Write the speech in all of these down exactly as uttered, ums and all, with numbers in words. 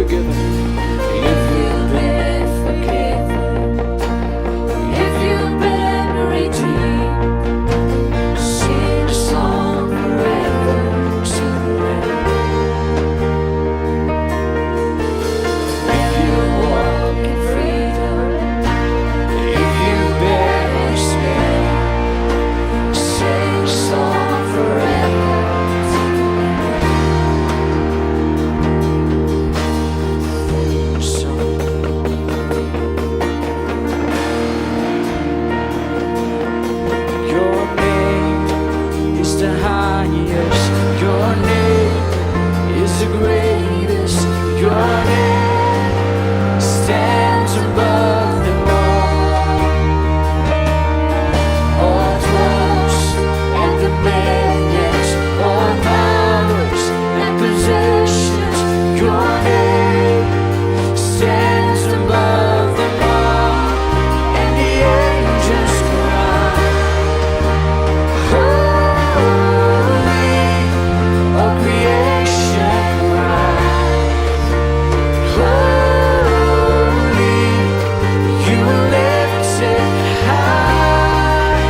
forgiven, if you've been forgiven, if you've been redeemed, sing a song forever to the Lamb. If you walk in freedom, if you bear His name, sing a song forever to the Lamb. Your name is the highest. Your name is the greatest. Your name stands above them all. All thrones and dominions, all powers and positions, your name stands above them all. And the angels cry, "Holy," all creation cries, "Holy." You were lifted high,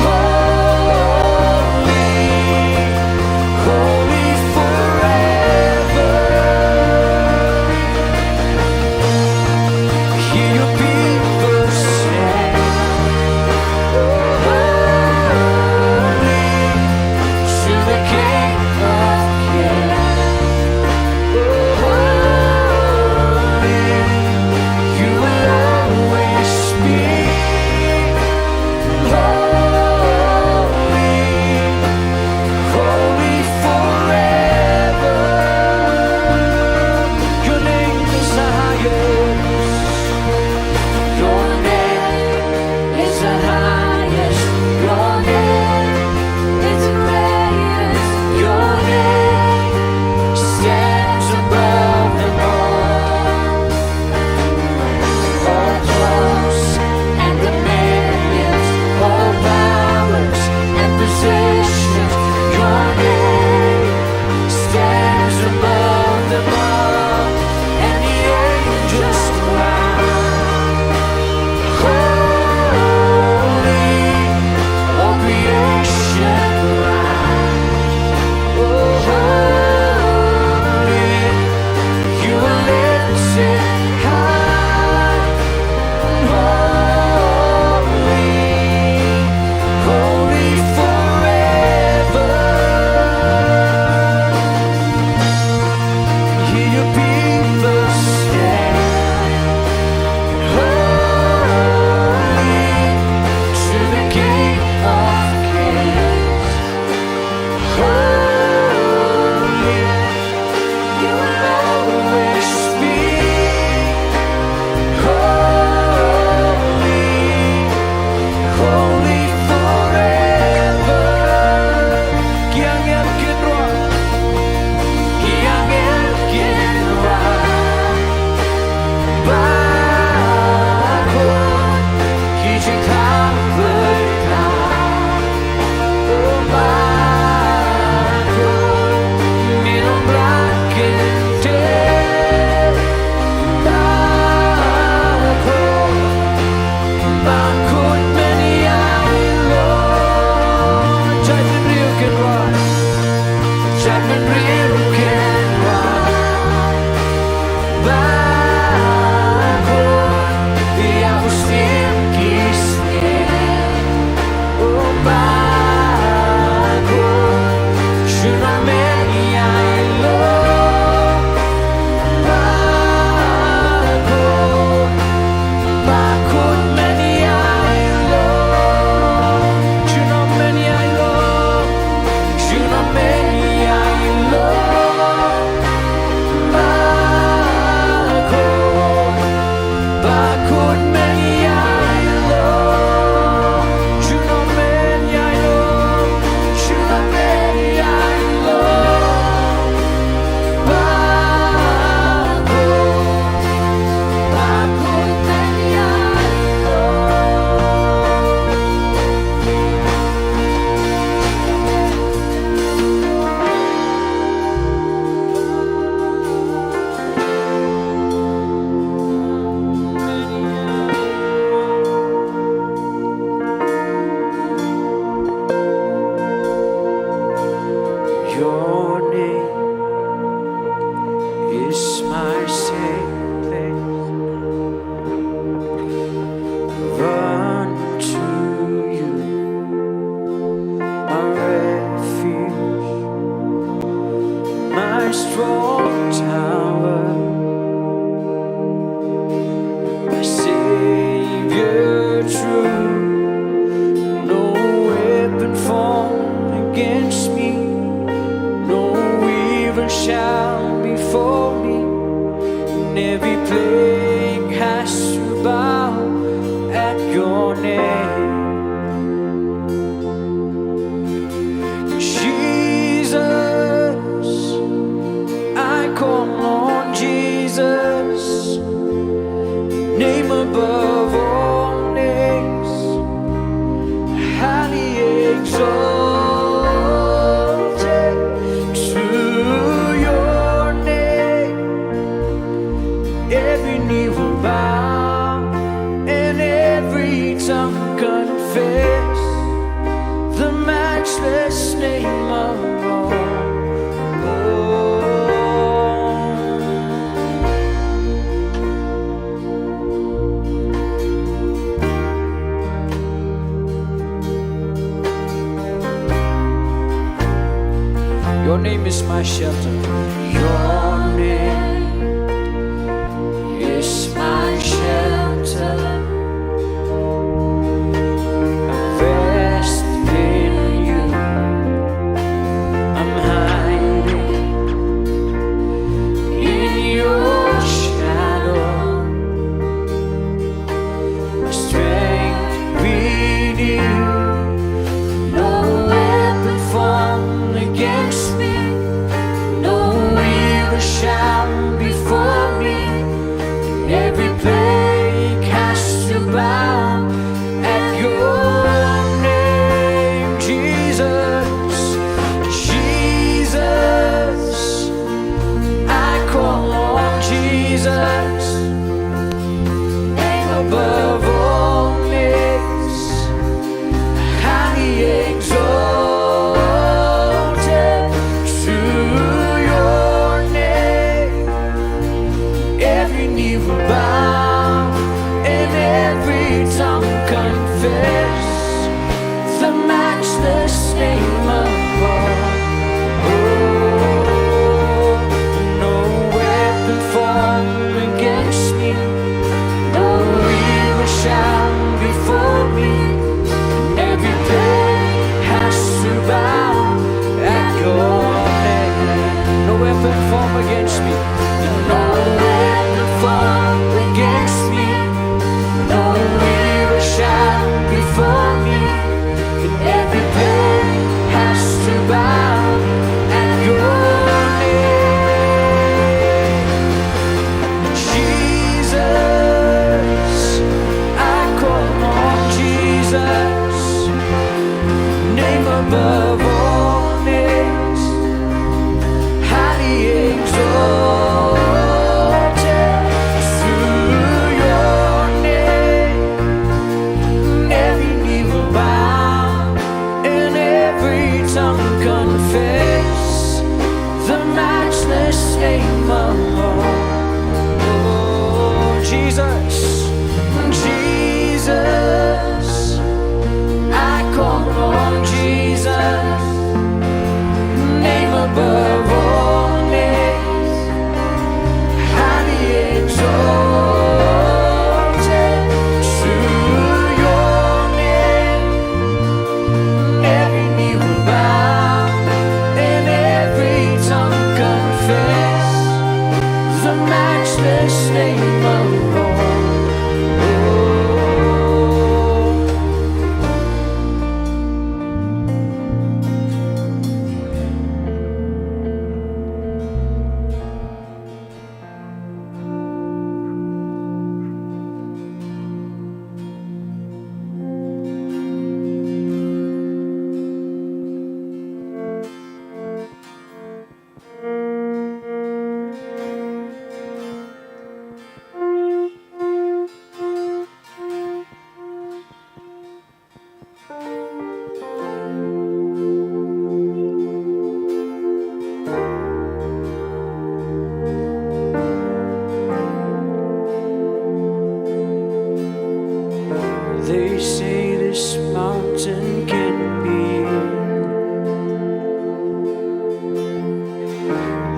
holy, holy forever. Hear your people sing, holy to the King of Kings. Holy, you will always be holy, holy forever. Your name is the highest. Your name is the highest. Your name is the greatest. Your name stands above them all. All thrones and dominions, all powers and positions, your name stands above them all. And the angels cry, "Holy," all creation cry, "Oh, holy." You are lifted high, holy, holy forever. Hear your people sing, holy to the King of Kings. Holy, you will always be holy, holy forever. Ki angel kin rwai, ki angel kin rwai. Ba khun ki jingkam bynta. Your name is my safe place. Run to you, my refuge, my strong tower, my Savior true. No weapon formed against me, no evil shall befall me. And every plague has to bow at your name. Jesus, I call on Jesus, name above all names, highly exalted. To your name every knee will bow and every tongue confess the matchless name of all. Your name is my shelter. Your name is my shelter. I rest in you. I'm hiding in your shadow. My strength renewed. No weapon formed against me, no evil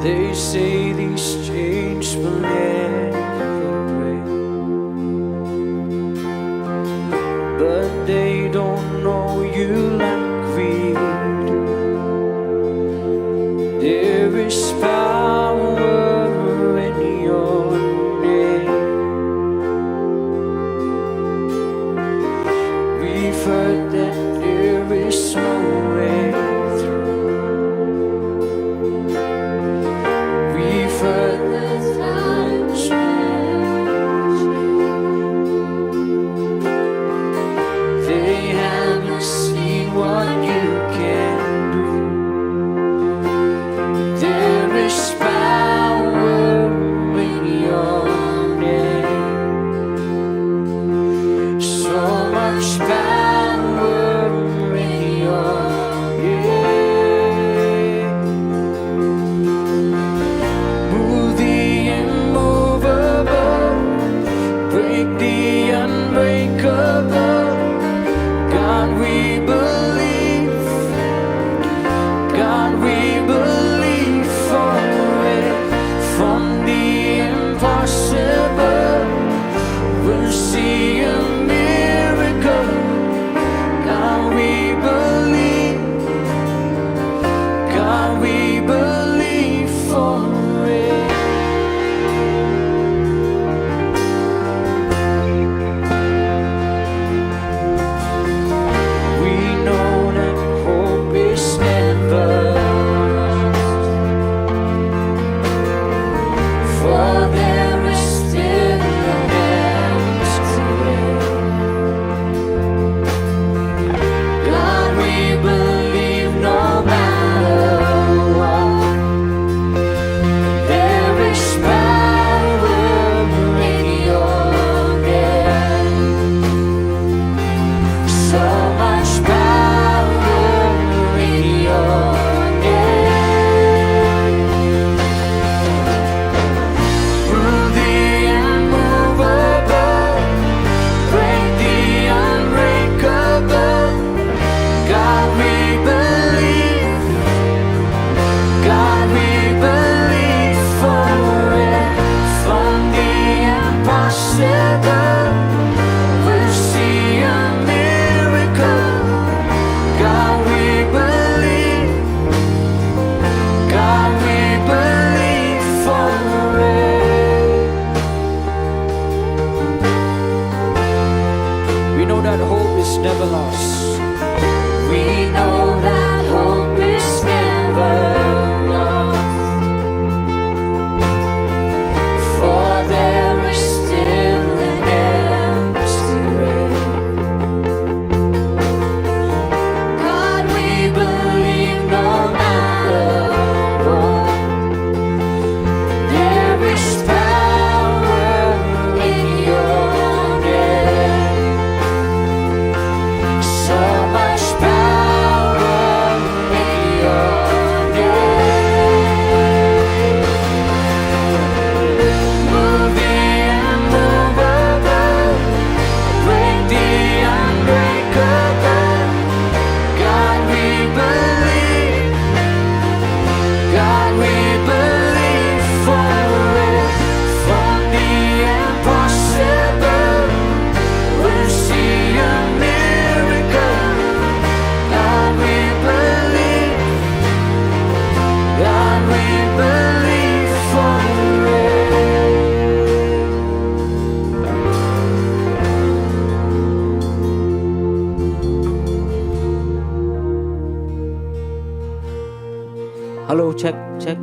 They say these chains will never break, but they don't know you like we do. There is power in your name. We've heard that there is no way through. We've heard that times will change. They haven't seen what you can do. There is power in your name. So much power in your name. Move the immovable, break the unbreakable. God, we believe. God, we believe for it. From the impossible, we'll see a miracle. God, we believe. God, we believe for it. We know that hope is never lost, for there is still an empty grave. God, we believe no matter what. There is power in your name. So much power in your name. Move the immovable, break the unbreakable. God, we believe. God, we believe for it. From the impossible, we'll see a miracle. God, we believe. God, we believe for it. We know that hope is never lost. We know that hope is never lost, for there is still an empty grave. God, we believe no matter what. There is power in your name. So much power in your name. Move the immovable, break the unbreakable. God, we believe. God, we believe for it. From the impossible, we'll see a miracle. God, we believe. God, we believe for it. Hello, check, check.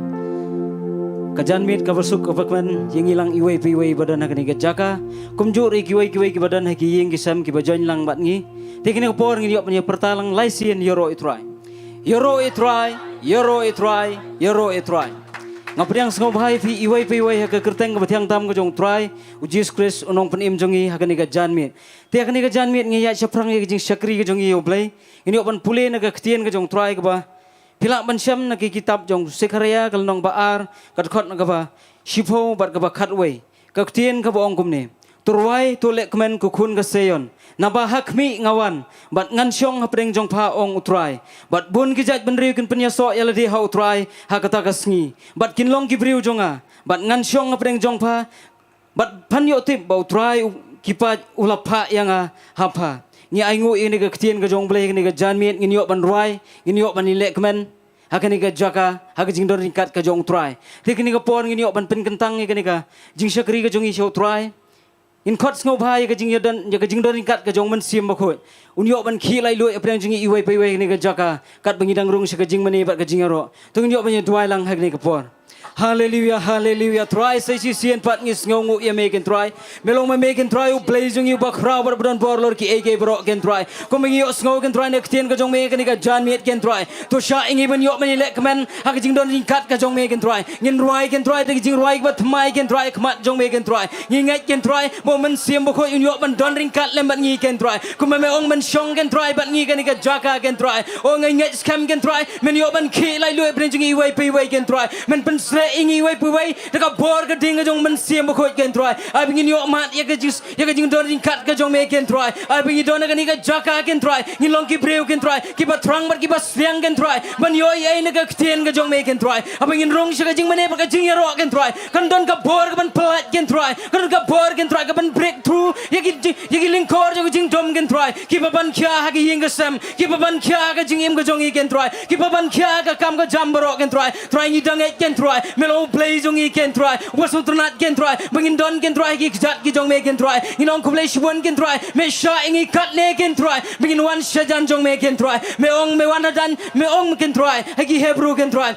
Ka janmiet kaba suk kaba kmen ïa ngi lang iwei pa iwei ba don ha kane ka jaka. Kumjuh ruh ïa kiwei kiwei kiba don ha ki ïing ki sem kiba join lang bad ngi. Te kane ka por ngin ïoh ban ïa pyrta lang lai sien, Ïaroh ïa u Trai. Ïaroh ïa u Trai, ïaroh ïa u Trai, ïaroh ïa u Trai. Nga pdiang sngewbha ïa phi iwei pa iwei ha ka kyrteng kaba thiang tam ka jong u Trai, u Jisu Khrist, u Nongpynim jong ngi ha kane ka janmiet. Te ha kane ka janmiet ngi ïaid shaphrang ïa ka jingshakri ka jong ngi ïa U Blei. Ngin ïoh ban pule na ka ktien ka jong u Trai kaba phi lah ban shem na ka kitab jong u Sekharaïa ka lynnong ba ar, ka dkhot na kaba shiphew bad kaba khatwei. Ka ktien kaba ong kumne: To rwai, to leh kmen, ko khun ka Sion. Naba ha khmih nga wan, bad ngan shong hapdeng jong pha, ong U Trai. Bad bun ki jaitbynriew kin pynïasoh ïa lade ha U Trai ha kata ka sngi, bad kin long ki briew jong nga. Bad ngan shong hapdeng jong pha, bad phan ïoh tip ba U Trai u, ki paid u la phah ïa nga ha pha. Ngi ainguh ïa kane ka ktien ka jong U Blei, kane ka janmiet ngin ïoh ban rwai, ngin ïoh ban ïaleh kmen ha kane ka jaka, ha ka jingdon ryngkat ka jong U Trai. Te kane ka por ngin ïoh ban pynkyntang ïa kane ka jingshakri ka jong ngi sha U Trai. Ngin khot sngewbha ïa ka jingïadon, ïa ka jingdon ryngkat ka jong U Mynsiem Bakhuid. Un ïoh ban khih laitluid hapdeng jong ngi iwei pa iwei ha kane ka jaka, katba ngi dang rung sha ka jingmane bad ka jingïaroh. To ngin ïoh ban ïa duwai lang ha kane ka por. Haleluia, haleluia. Trai, sa shisien pat ngi sngewnguh ïa me, ken Trai. Me long ma me, ken Trai, U Blei jong ngi uba khraw bad uba don bor halor kiei kiei baroh, ken Trai. Kumba ngi ïohsngew, ken Trai, na ka ktien ka jong me ha kane ka janmiet, ken Trai. To shah ïa ngi ban ïoh ban ïaleh kmen ha ka jingdon ryngkat ka jong me, ken Trai. Ngin rwai, ken Trai, da ka jingrwai kaba thymmai, ken Trai, ha khmat jong me, ken Trai. Ngi ngeit, ken Trai, ba U Mynsiem Bakhuid un ïoh ban don ryngkat lem bad ngi, ken Trai. Kumba me ong men shong, ken Trai, bad ngi ha kane ka jaka, ken Trai. O, ngi ngeit skhem, ken Trai, men ïoh ban khih laitluid hapdeng jong ngi iwei pa iwei, ken Trai. Men pynsyriem ïa ngi iwei pa iwei da ka bor ka ding ka jong U Mynsiem Bakhuid, ken Trai. Ai ba ngin ïoh mad ïa ka jing, ïa ka jingdon ryngkat ka jong me, ken Trai. Ai ba ngi don ha kane ka jaka, ken Trai, ngin long ki briew, ken Trai, kiba thrang bad kiba sliang, ken Trai, ban ïohi ïa na ka ktien ka jong me, ken Trai. Haba ngin rung sha ka jingmane bad ka jingïaroh, ken Trai, kan don ka bor kaban pyllait, ken Trai. Kan don ka bor, ken Trai, kaban breakthrough ïa ki, ïa ki lyngkor jong ka jingdum, ken Trai. Kiba ban khia ha ka ïing ka sem, kiba ban khia ha ka jingim ka jong ngi, ken Trai. Kiba ban khia ha ka kam ka jam baroh, ken Trai. Trai, ngi da ngeit, ken Trai, me long U Blei jong ngi, ken Trai, uba sngewtynnat, ken Trai, ba ngin don, ken Trai, ha ki kjat ki jong me, ken Trai. Ngi ong khublei shibun, ken Trai, me shah ïa ngi katne, ken Trai, ba ngin wan shajan jong me, ken Trai. Me ong me wan hajan, me ong, ken Trai, ha ki Hebru, ken Trai,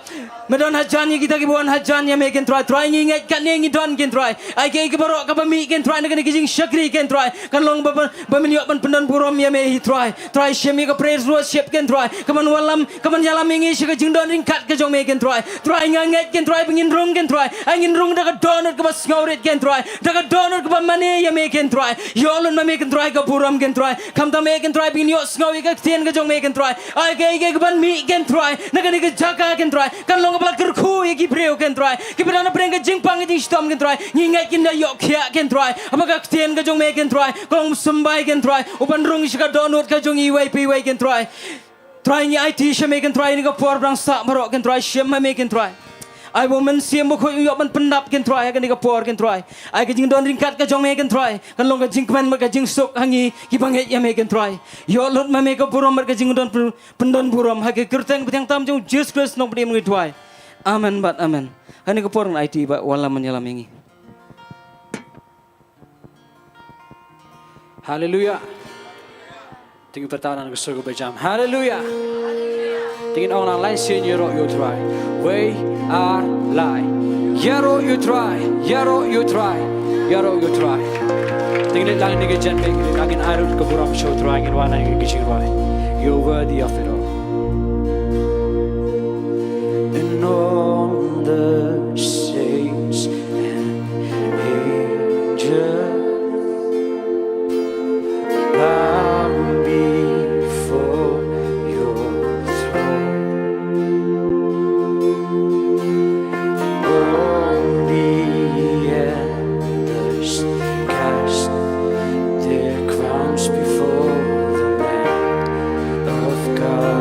me don hajan ïa kita kiba wan hajan ïa me, ken Trai. Trai, ngi ngeit katne ngi don, ken Trai. Ai kaei kaei baroh kaba mih, ken Trai, na kane ka jingshakri, ken Trai, kan long ba, ba, ba men ïoh ban pyndon burom ïa me hi, Trai. Trai, shim ïa ka praise worship, ken Trai, kaban wallam, kaban ïalam ïa ngi sha ka jingdon ryngkat ka jong me, ken Trai. Trai, nga ngeit, ken Trai, ba ngin rung, ken Trai, ai ngin rung da ka dohnud kaba sngewrit, ken Trai, da ka dohnud kaba mane ïa me, ken Trai. Ïoh lut ma me, ken Trai, ka burom, ken Trai. Khamtam eh, ken Trai, ba ngin ïohsngew ïa ka ktien ka jong me, ken Trai. Ai kaei kaei kaban mih, ken Trai, na kane ka jaka, ken Trai, kan long kaba la kyrkhu ïa ki briew, ken Trai, kiba don hapdeng ka jingpang ka jingshitom, ken Trai. Ngi ngeit kin da ïoh khiah, ken Trai, haba ka ktien ka jong me, ken Trai, ka long symbai, ken Trai, uban rung sha ka dohnud ka jong ngi iwei pa iwei, ken Trai. Trai, ngi aiti sha me, ken Trai, ïa kane ka por ba dang sah baroh, ken Trai, shim ma me, ken Trai. Ai ba U Mynsiem Bakhuid un ïoh ban pyndap, ken Trai, ha kane ka por, ken Trai. Ai ka jingdon ryngkat ka jong me, ken Trai, kan long ka jingkmen bad ka jingsuk ha ngi kiba ngeit ïa me, ken Trai. Ïoh lut ma me ka burom bad ka jingdon pyn-, pyndon burom, ha ka kyrteng bathiang tam jong U Jisu Khrist, Nongpynim, ngi duwai. Amen bad amen. Ha kane ka por ngan aiti ba wallam ban ïalam ïa ngi. Haleluia. Te ngin pyrta na ka sur kaba jam. Haleluia. Te ngin ong na lai sien: Ïaroh ïa U Trai, wei ar lai. Ïaroh ïa U Trai, ïaroh ïa U Trai, ïaroh ïa U Trai. Te ngin leit lang ïa kane ka janmiet, te ngin ai ruh ka burom sha U Trai, ngin wan ha kane ka jingrwai. You're worthy of it all. And all the saints and angels bow before your throne. All the elders cast their crowns before the Lamb of God.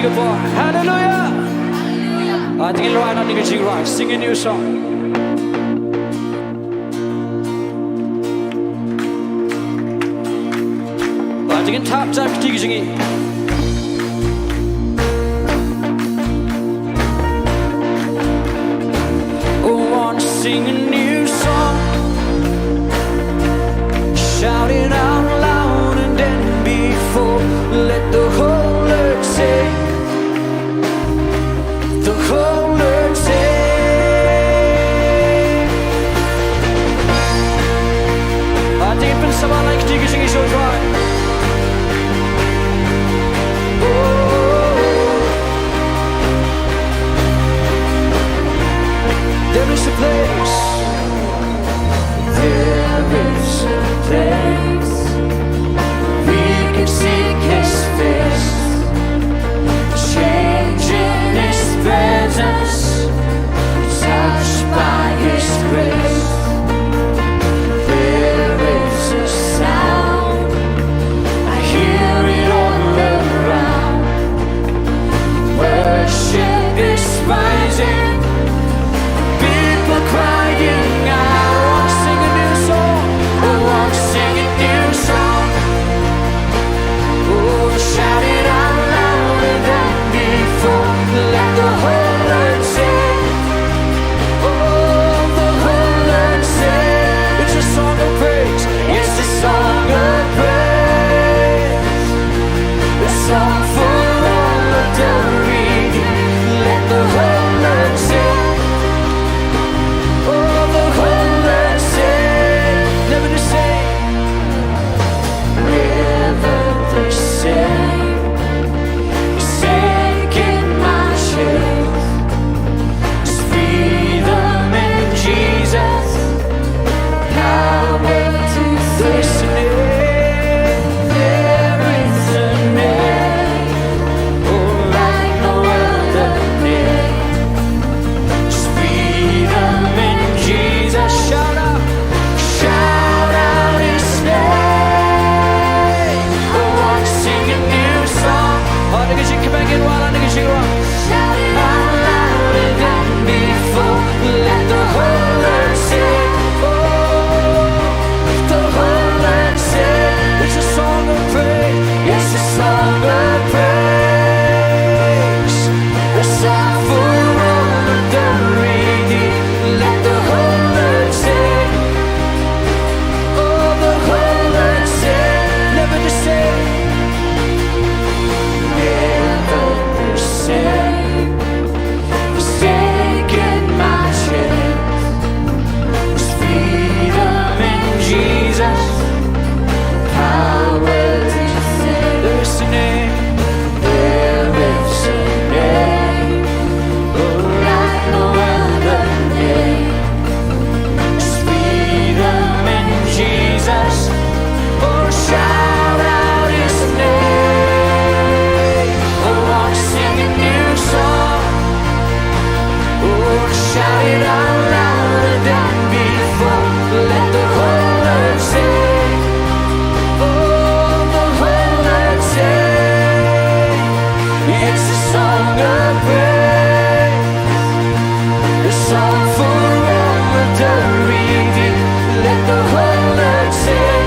Hallelujah. Ating luhai na ning ka jingrwai. Sing a new song. Ating tap tap kti ka jingi. Oh, want to sing a new song. Shout it out loud and then before. Let the whole earth say, the whole earth say. Ating pynsawal lang kti ka jingi shuh shuh. Oh, there is a place. There is a place we can seek His face. Change in His presence, touched by His grace. There is a sound, I hear it all around. Worship is rising, people crying out. Sing a new song, oh, sing a new song. Oh, shout it out louder than before. Let the whole earth sing. Oh, the whole earth sing. It's a song of praise. It's a song of praise. A song for all of the redeemed. Let the whole earth sing. Oh, the whole earth sing. Never the same. Never the same. Shaking my chains. Freedom in Jesus. Power to face the name. There is a name, oh, like no other name. Freedom in Jesus. Shout out, shout out His name. Oh, I sing a new song. Oh, nigga, you come back in while I nigga, you are. Shout it out louder than before. Let the whole earth sing. Oh, the whole earth sing. It's a song of praise. It's a song of praise. A song for all of the redeemed. Let the whole earth sing. Oh, the whole earth sing. Never the same. Never the same. He's taken my chains. There's freedom in Jesus. Power to save. There's a name. There is a name, oh, like no other name. There's freedom in Jesus. Oh, shout out His name. Oh, want to sing a new song. Oh, shout it out louder than before. Let the whole earth sing. Oh, the whole earth sing. It's a song of praise. A song for all of the redeemed. Let the whole earth sing.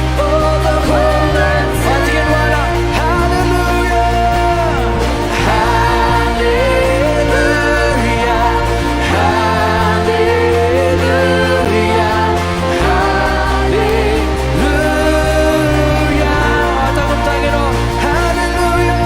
Oh, the whole earth. Once again, right up. Hallelujah. Hallelujah. Hallelujah. Hallelujah. Hallelujah.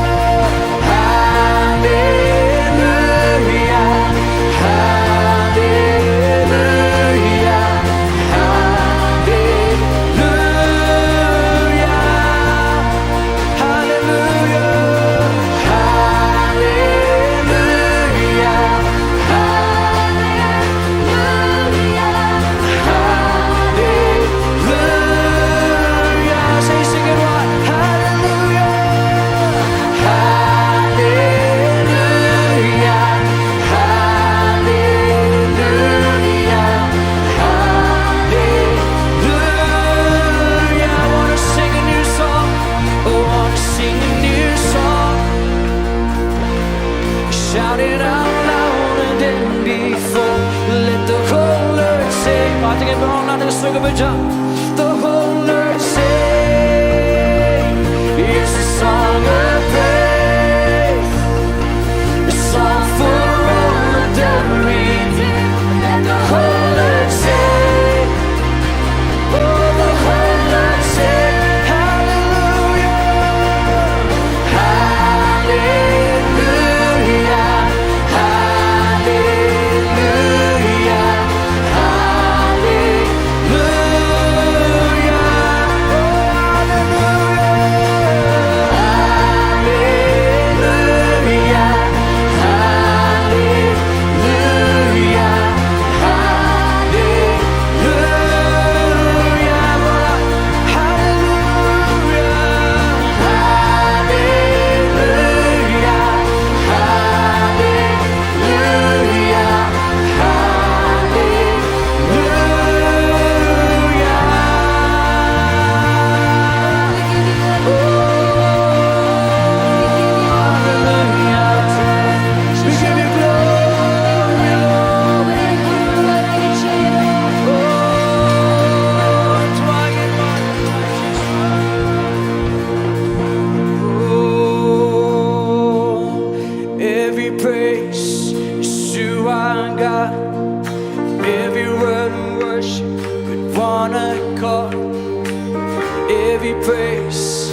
Every praise,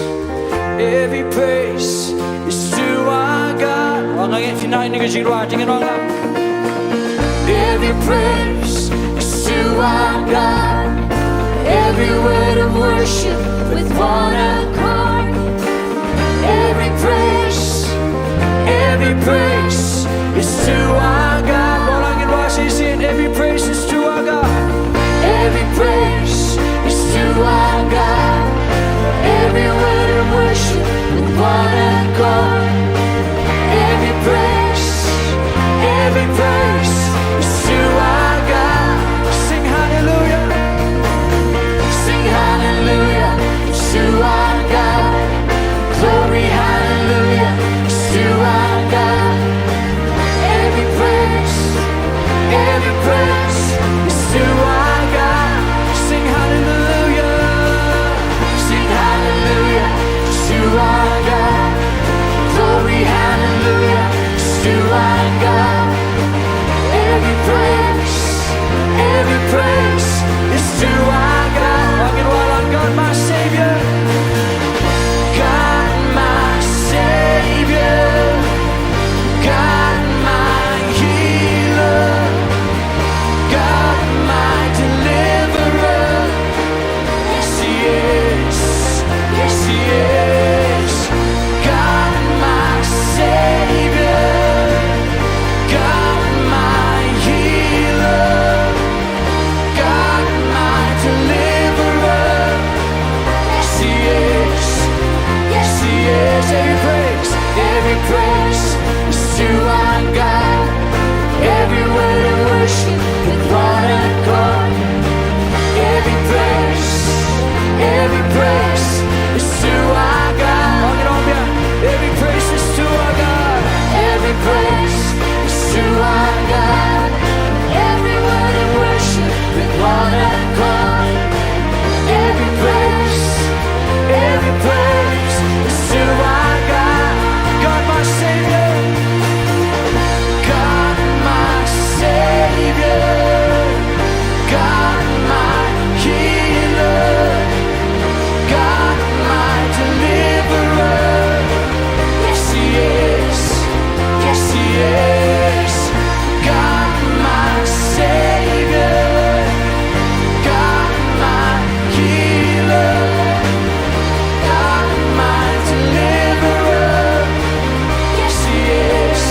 every praise is to our God. Wan ngeit phi nang ïa kane ka jingrwai, te ngin ong lang. Every praise is to our God. Every word of worship with one accord. Every praise, every praise is to our God. Wan ngeit, wan ngeit, every praise is to our God. Every praise is to our God. Every word of worship with one accord. Every praise, every praise is to our God. Sing hallelujah. Sing hallelujah to our God. Glory, hallelujah to our God. Every praise, every praise is to our God. Sing hallelujah. Sing hallelujah to our God. Glory, hallelujah to our God. Every praise, every praise is to our God. Wan ngeit, wan ngeit, God, my Savior. God, my Savior. God, my healer. God, my deliverer. Yes, he is. Yes, he is. God, my Savior. God, my healer. God, my deliverer. Yes, he is. Yes, he is. Every praise, every praise is to our God. Every word of worship with one accord. Every praise, every praise is to our God. Every praise is to our God. Every praise is to our God. Every word of worship with one accord. Every praise, every praise is to our God. God, my Savior. God, my Savior. God, my healer. God, my deliverer. Yes, he is. Yes, he is. God, my Savior. God, my healer. God, my deliverer. Yes, he is.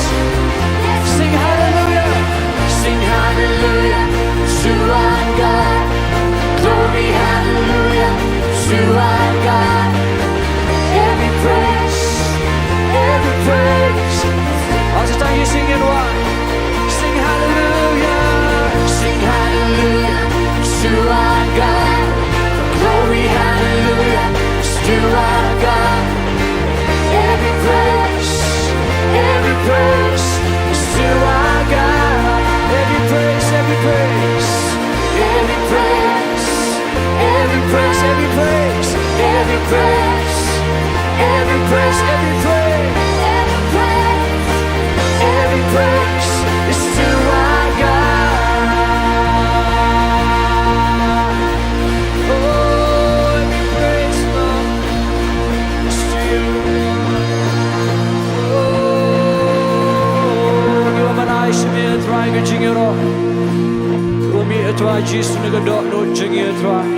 Sing hallelujah. Sing hallelujah to our God. Glory, hallelujah to our God. Every praise, every praise. Aw, sa tang ïa sing ïa ngi. Sing hallelujah. Sing hallelujah to our God. Glory, hallelujah to our God. Every praise, every praise is to our God. Every praise, every praise, every praise, every praise, every praise, every praise, every praise, every praise, every praise, every praise is to our God. Oh, every praise, Lord. Ngi wan ban ai sha me, Trai, ka jingïaroh. Wan mih, Trai Jisu, na ka dohnud jong ngi, Trai.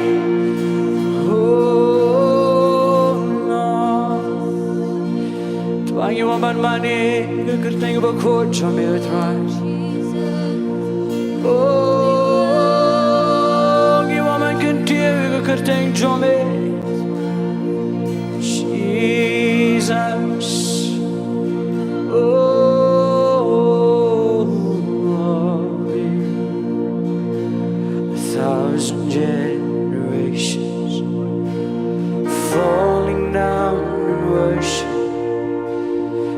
Oh, Lord. Trai, ngi wan ban mane ïa ka kyrteng bakhuid jong me, Trai. Oh, ngi wan ban kyntiew ïa ka kyrteng jong me. Jesus. Oh, a thousand generations falling down in worship,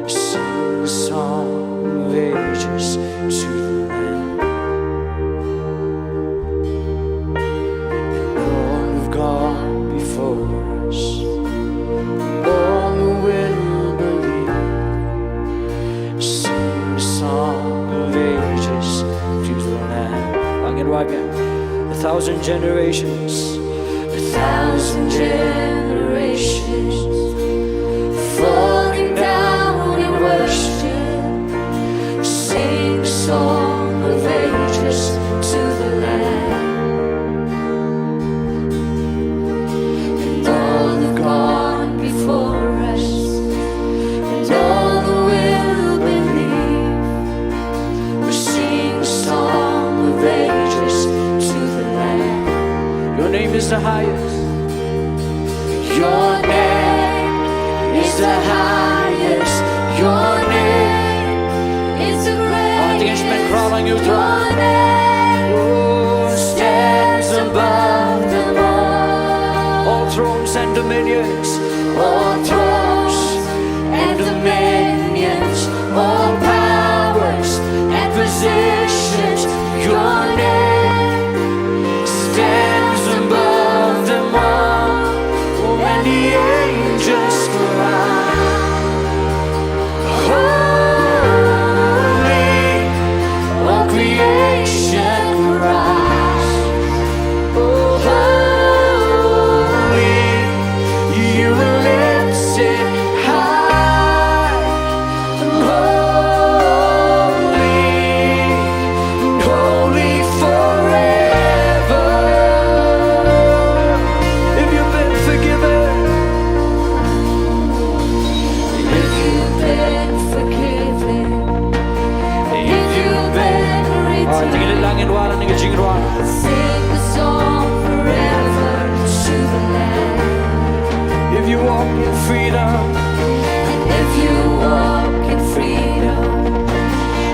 sing the song of ages to the Lamb. All who've gone before us, all who will believe, sing the song of ages to the Lamb. Wan ngeit, wan ngeit. A thousand generations, a thousand generations. Your name stands above them all. All thrones and dominions, all thrones and dominions, all powers and positions. Your name stands above them all. Oh, and the angels cry, holy, all creation cries. Oh, holy, you were lifted high, and holy, and holy forever. If you've been forgiven, if you've been forgiven, if you've been redeemed, sing the song forever to the Lamb. If you walk in freedom, and if you walk in freedom,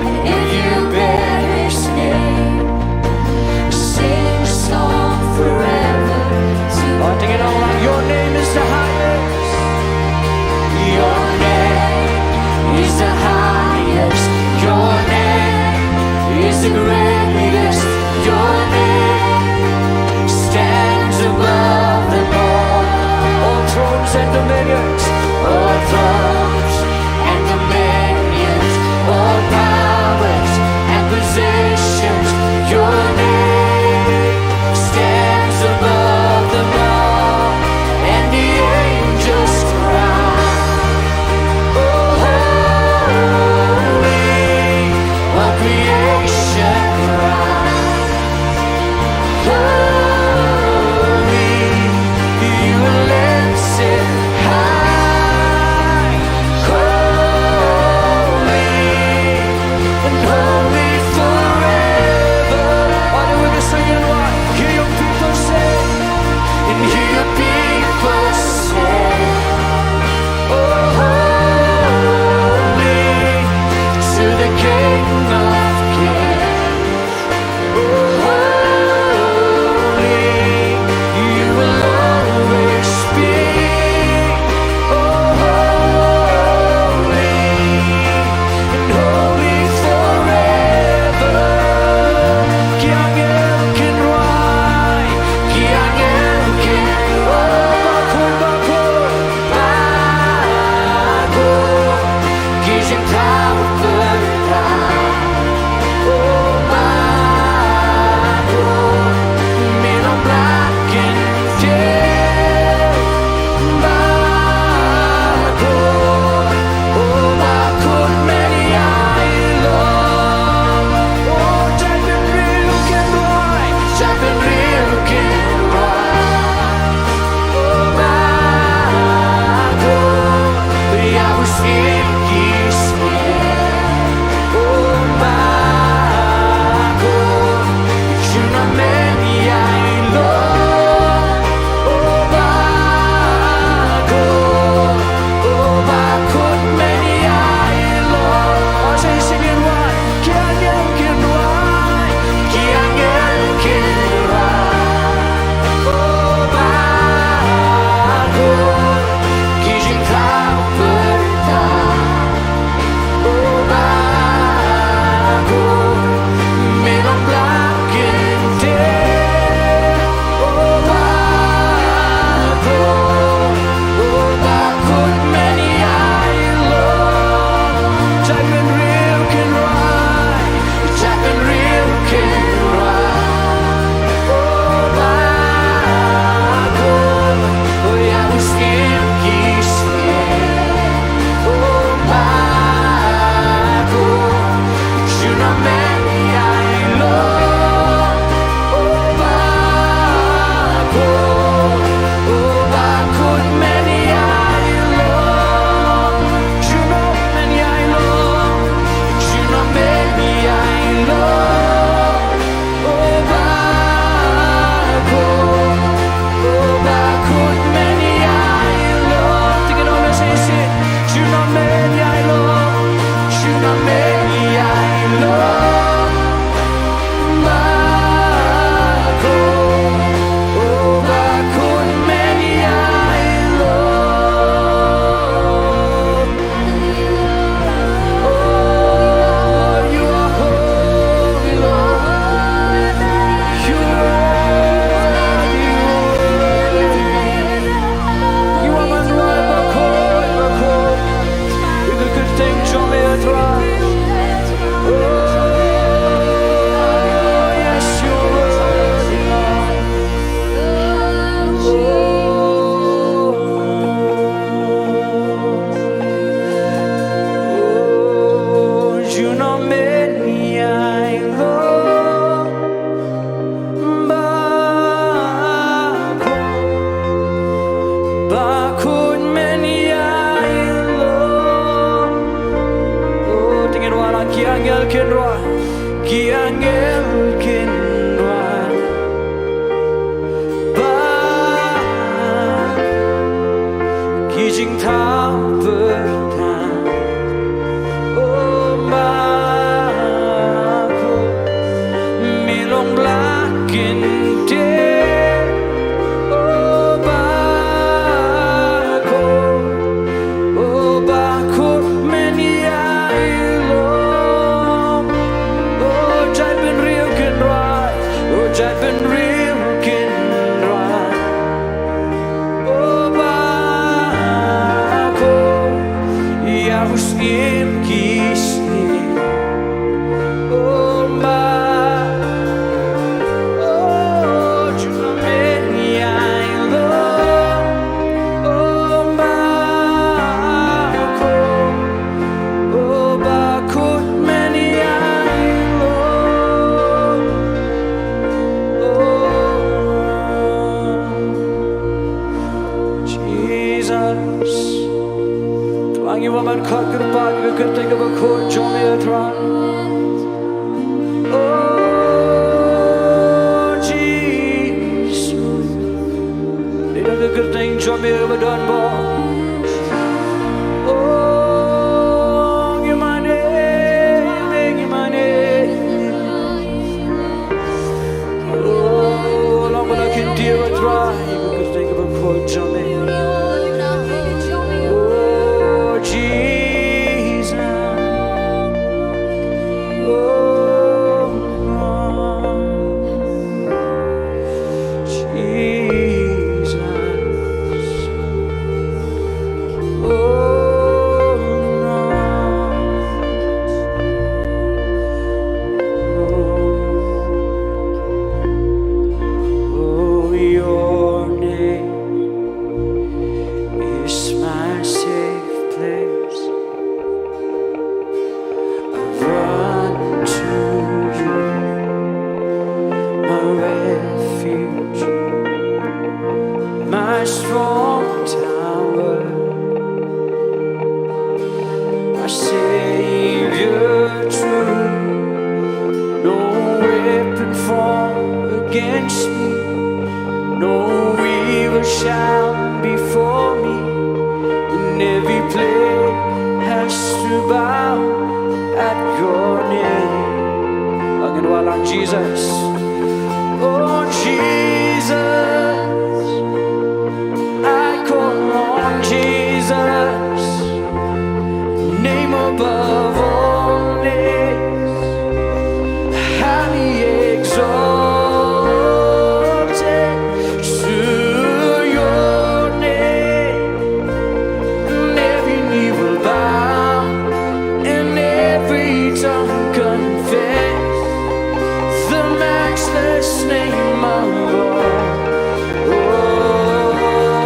and if you bear his name, sing the song forever to the Lamb. Your name is the highest. Your name is the highest. Your name is the greatest. Your name stands above them all. All thrones and dominions, all thrones and dominions, all powers and positions. Your name stands above them all, and the angels cry, oh, holy, all creation Bakhuid men ïa i long. O, te ngin wallam ki angel kin rwai. Ki angel kin rwai. Ba ki jingthaw pyrthei. O Bakhuid, me long Blei kyntien. O Bakhuid, O Bakhuid men ïa i long. O jaitbynriew kin rwai. O jaitbynriew kin rwai. O Bakhuid, ïa u Syiem ki syiem. O Ba, o jong me ïa i long. O Bakhuid, O Bakhuid men ïa i long. O Jesus. To ngi wan ban khot kyrpad ïa ka kyrteng kaba khuid jong me, A Trai. O Jesus. Dei da ka kyrteng jong me ba don bor. O ngi mane, ngi mane. O long ba la kyntiew, A Trai, ïa ka kyrteng kaba khuid jong me. O Jesus. O Jesus. Oh, Lord. Oh, your name is my safe place. I run to you, my refuge, my strong tower, my Savior true. No weapon formed against me, no evil shall befall me. And every plague has to bow at your name. Ngi wan lang, Jesus. Oh, Jesus, I call on Jesus, name above all names, highly exalted. To your name, and every knee will bow, and every tongue confess the matchless name of God. Oh, oh,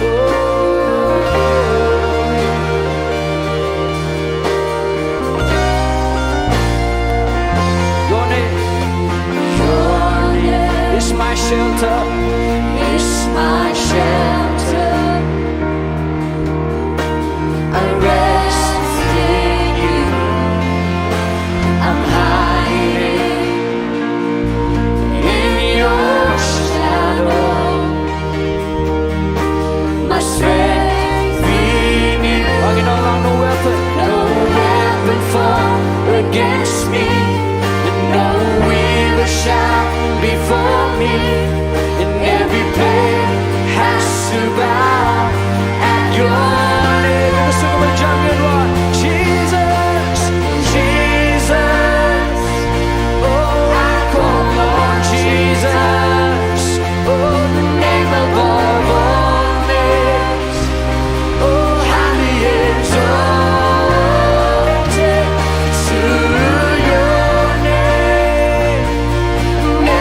oh. Your name, your name is my shelter, is my shelter. I rest in you. I'm hiding in your shadow. My strength in you. No weapon, no weapon formed against me, and no evil shall befall me. And every plague has to bow at your name. Let's sing it with John Edward. Jesus, Jesus. Oh, I call on Jesus. Oh, the name above all names. Oh, highly exalted. To your name,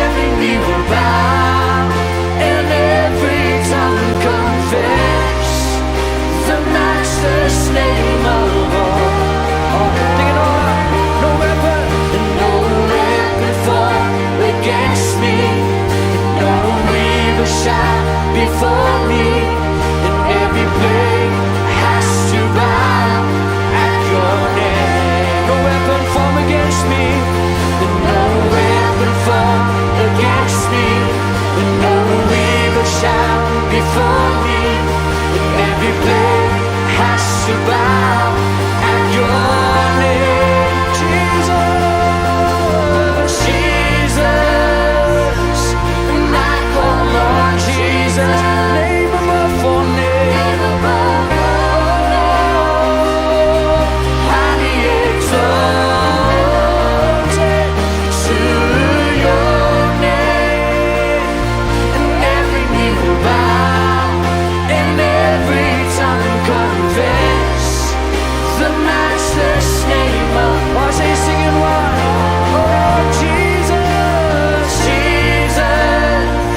every knee will bow, Before me, and every plague has to bow at your name. No weapon formed against me, and no weapon formed against me, and no evil shall before me, and every plague has to bow at your name. Jesus, Jesus, and I call on Jesus, name above all names. Highly exalted to your name, and every knee will bow, and every tongue confess the matchless name of. Why say singing why? Oh, Jesus, Jesus.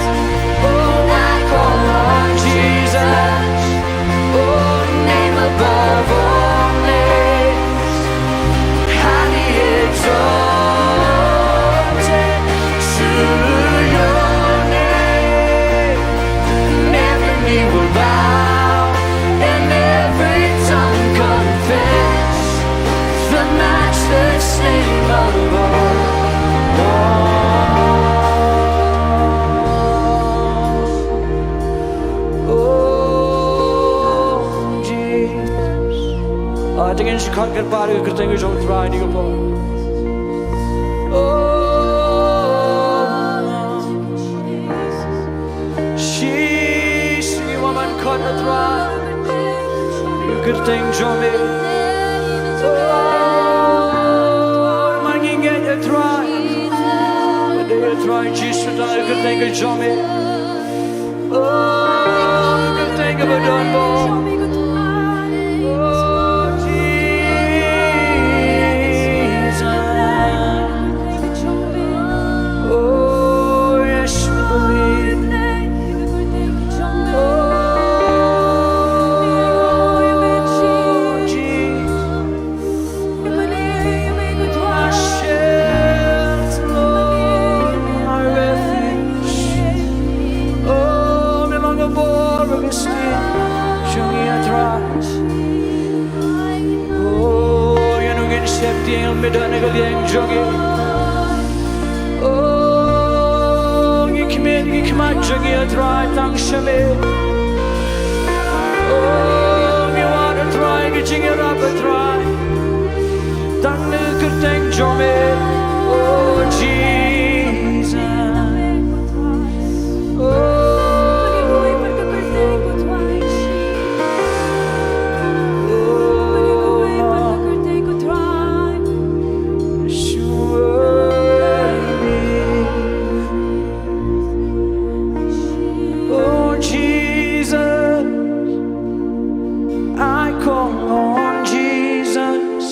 Oh, I call on Jesus. Oh, name above all names. Highly exalted to your name. And every knee will bow, and every tongue confess the matchless name of our Lord. Oh, Jesus. Ah, te ngin sa khot kyrpad ïa ka kyrteng ka jong U Trai ha kane ka por. Oh, Jesus, ngi wan ban khot, ah Trai, ïa ka kyrteng jong me. Oh, ma ngi ngeit, ah Trai, ka dei, ah Trai Jisu, tang ïa ka kyrteng ka jong me. Oh, ka kyrteng kaba don bor. Oh, Jesus. Oh, yes, we believe. Oh, Jesus. My shelter, Lord, my refuge. Oh, me long ka bor ba ka stieh jong ngi, ah Trai. Oh, ïa ngi ngin sheptieng me don ha ka liang jong ngi. Oh, ngi khmih, ngi khmat jong ngi, ah Trai, tang sha me. Oh, ngi wad, ah Trai, ka jingïarap, ah Trai, tang na ka kyrteng jong me. Oh, Jesus. Oh, oh, Jesus, I call on Jesus,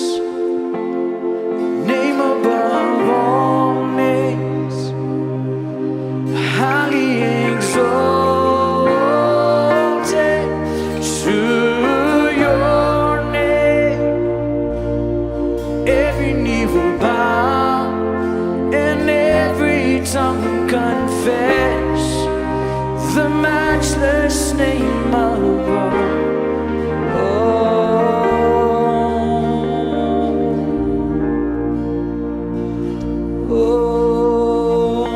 name above all names, highly exalted to your name. Every knee will bow and every tongue confess the matchless name of our Lord. Oh,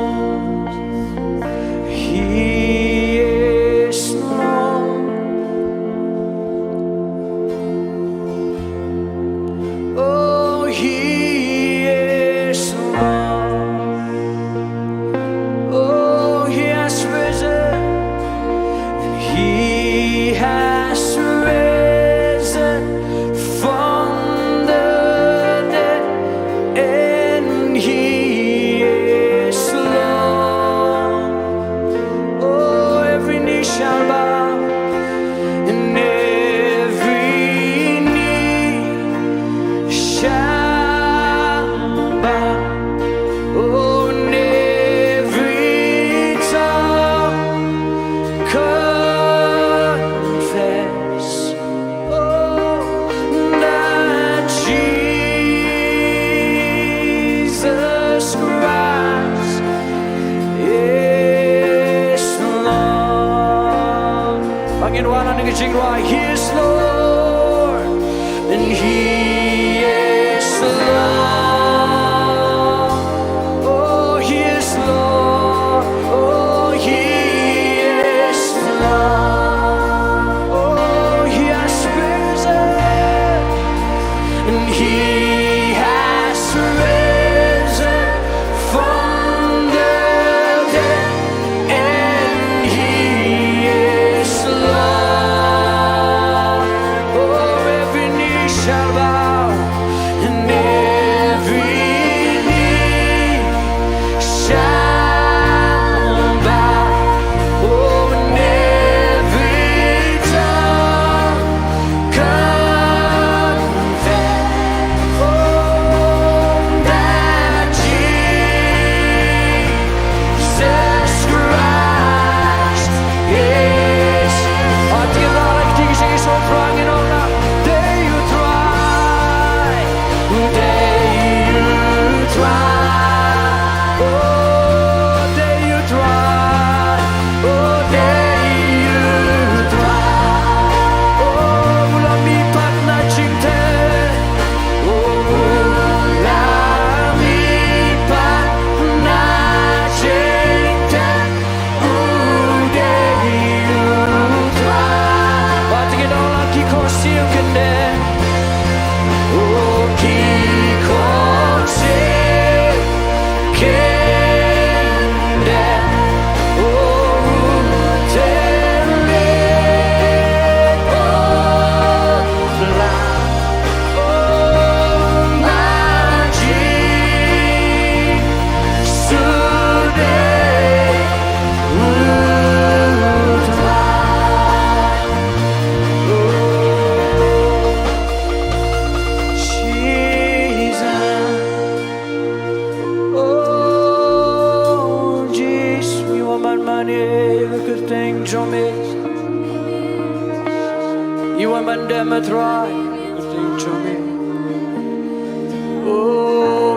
he is Lord. Oh, he is Lord. Oh, he has risen. And he has Ngin wan ha kane ka jingrwai, He is Lord, and He is Lord. Oh, He is Lord, oh, He is Lord. Oh, He has risen, and He has risen from the dead, and He is Lord. Oh, every knee shall bow, and every knee shall bow. Oh, and every tongue confess, oh, that Jesus Christ is. Ati la ki ki ki so prang in ora. Dei U Trai, dei U Trai. Oh, dei U Trai, oh, dei U Trai. Oh, u la mihpat na jingteh, oh, u la mihpat na jingteh. U dei U Trai. Bad ngi dang la ki khohsiew kyndem. O ki khohsiew kyndem. O u tymmen, o la, o ma ji. Ïa ka kyrteng jong me. Ïa ka kyrteng jong me. O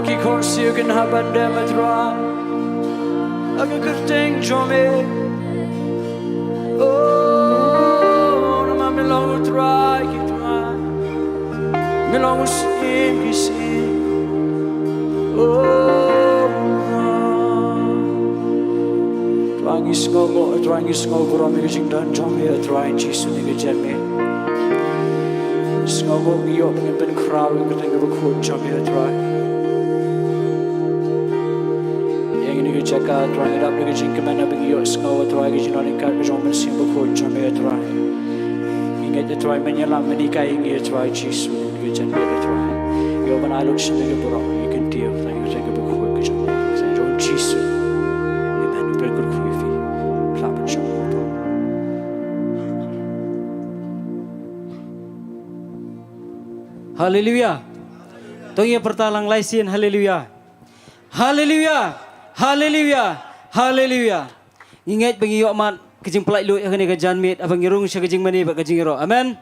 ki khohsiew kin hap ban dem, A Trai, ha ka kyrteng jong me. O, namar me long U Trai ki trai, me long U Syiem ki syiem. O Trai, ngi sngewnguh, A Trai, ngi sngew burom ïa ka jingdon jong me, A Trai Jisu, ha kane ka janmiet. Sngewnguh ngi ïoh ba ngin pynkhraw ïa ka kyrteng kaba khuid jong me, A Trai. Ïa kane ka jaka, A Trai, ngi dap da ka jingkmen ba ngi ïohsngew, A Trai, ka jingdon ryngkat ka jong U Mynsiem Bakhuid jong me, A Trai. Ngi ngeit, A Trai, men ïalam, men hikai ïa ngi, A Trai Jisu, ha kane ka janmiet, A Trai. Ïoh ban ai lut sha me ka burom, ïa ka kyntiew, ïa ka kyrteng kaba khuid ka jong me, ka kyrteng jong U Jisu. Amen. U Blei un kyrkhu ïa phi. Khlap ban shong. Haleluia. To ngin ïa pyrta lang lai sien, haleluia. Haleluia. Haleluia. Haleluia. Ngi ngeit ba ngi ïoh mad ka jingpyllait luid ha kane ka janmiet, haba ngi rung sha ka jingmane bad ka jingïaroh. Amen.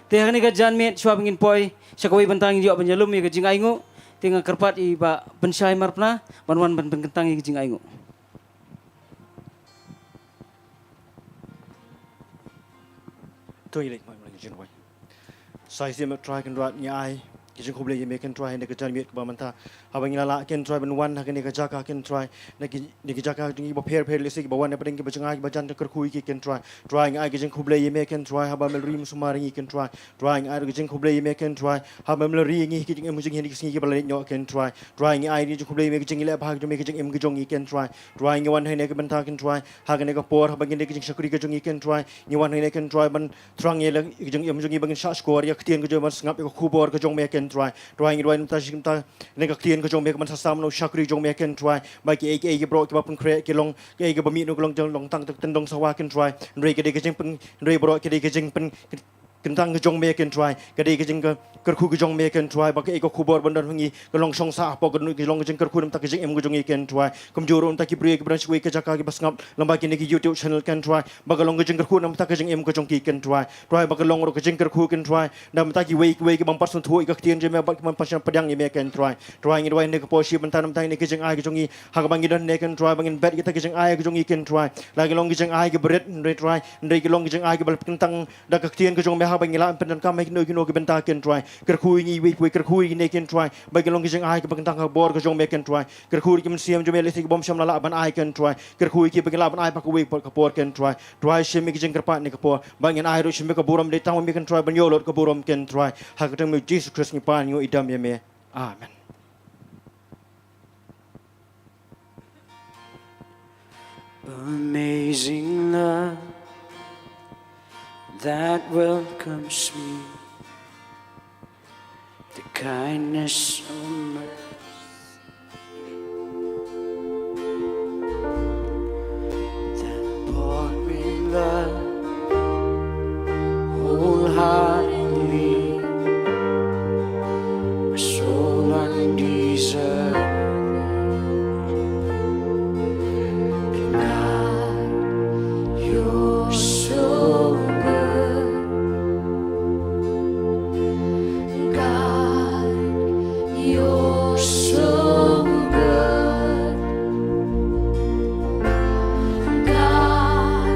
Te ha kane ka janmiet, shuwa ba ngin poi sha kawei bynta, ngin ïoh ban ïalum ïa ka jingainguh. Te nga kyrpad ïa i Bah Pynshai Marpna ban wan ban pynkyntang ïa ka jingainguh. To ngi leit, Sa shisien, A Trai Kynrad, ngi ai ka jingkhublei ïa me, Kynrad, ha kane ka janmiet kaba mynta, haba ngi la lah, Kynrad, ban wan ha kane ka jaka, Kynrad, na ki, na ki jaka jong ngi ba pher pher, lehse kiba wan na pdeng kiba jngai, kiba jan, to kyrkhu ïa ki, Kynrad. Trai, ngi ai ka jingkhublei ïa me, Kynrad, haba me la ri sumar ïa ngi, Kynrad. Trai, ngi ai ka jingkhublei ïa me, Kynrad, haba me la ri ïa ngi ha ki jingim jong ngi ha kine ki sngi kiba la leit noh, Kynrad. Trai, ngi ai ka jingkhublei ïa me, ka jingïaleh bha jong me, ka jingim ka jong ngi, Kynrad. Trai, ngi wan ha kane ka bynta, Kynrad, ha kane ka por, haba ngin dei ka jingshakri ka jong ngi, Kynrad. Ngi wan hangne, Kynrad, ban thrang ïa la ka jingim jong ngi, ba ngin shah shkor ïa ka ktien ka jong me, ban sngap ïa ka khubor ka jong me, Kynrad. Trai, ngi duwai na ka bynta shi katta, na ka ktien ka jong me, ka ban sah sam na u shakri jong me, Kynrad. Ba kiei kiei ki baroh kiba pynkhreh ki long, kiei kiba mih na ka long jong long tang ka tyndong sawa, Kynrad. Hynrei ka dei ka jingpyn, hynrei baroh ka dei ka jingpyn, kyntang ka jong me, Kynrad Trai. Ka dei ka jingkyrkhu ka jong me, Kynrad Trai, ba kaei ka khubor ban don ha ngi ka long shong sah hapoh ka dohnud, ka long ka jingkyrkhu namar ka jingim ka jong ngi, Kynrad Trai. Kumjuh ruh namar ki briew kiba don shawei ka jaka kiba sngap lyngba kane ka YouTube channel, Kynrad Trai, ba ka long ka jingkyrkhu namar ka jingim ka jong ki, Kynrad Trai. Trai, ba ka long ruh ka jingkyrkhu, Kynrad Trai, namar kiwei kiwei ki bym pat sngewthuh ïa ka ktien jong me bad ki bym pat shym pdiang ïa me, Kynrad Trai. Trai, ngi duwai ha kane ka por shi bynta namar kane ka jingai ka jong ngi, ha kaba ngi don hangne, Kynrad Trai, ba ngin bet ïa kata ka jingai ka jong ngi, Kynrad Trai. La ka long ka jingai kaba rit, Kynrad Trai, hynrei ka long ka jingai kaba la kyntang da ka ktien ka jong me, haba ngi lah ban pyndonkam ha kino kino ki bynta, Kynrad Trai. Kyrkhu ïa ngi iwei pa iwei, kyrkhu ïa kine, Kynrad Trai, ba ki long ki jingai kiba kyntang ha ka bor ka jong me, Kynrad Trai. Kyrkhu ïa ki mynsiem jong me, lehse ki bym shym la lah ban ai, Kynrad Trai. Kyrkhu ïa ki ba kin lah ban ai ha kawei pat ka por, Kynrad Trai. Trai, shim ïa ki jingkyrpad ha kane ka por, ba ngin ai ruh shim ïa ka burom, dei tang ma me, Kynrad Trai, ban ïoh lut ka burom, Kynrad Trai. Ha ka kyrteng u Jisu Khrist ngi pan, ngi ïohi, dam ïa me. Amen. Amazing love that welcomes me, the kindness of mercy that bought me love wholeheartedly, my soul undeserving. God, you're so good. God, you're so good. God,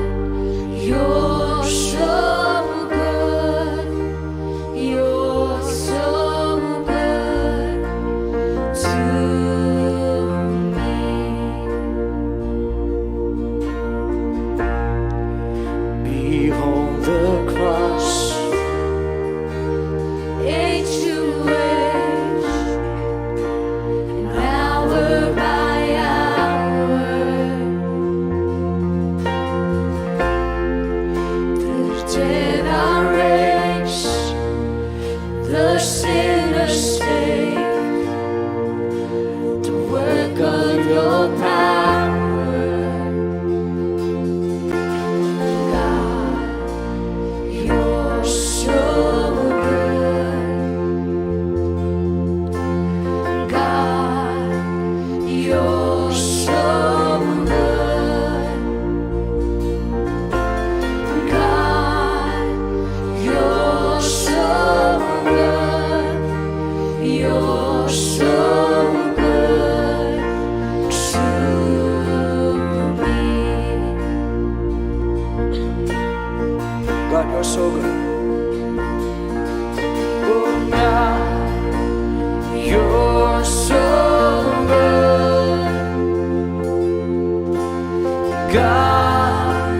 you're so good. You're so good to me. Behold the cross, age to age, and hour by hour. Through death I raise, the sinner saved, the work of your power. God, you're so good. God, you're so good. God, you're so good. You're so good to me. God, you're so good. Oh, God, you're so good. God,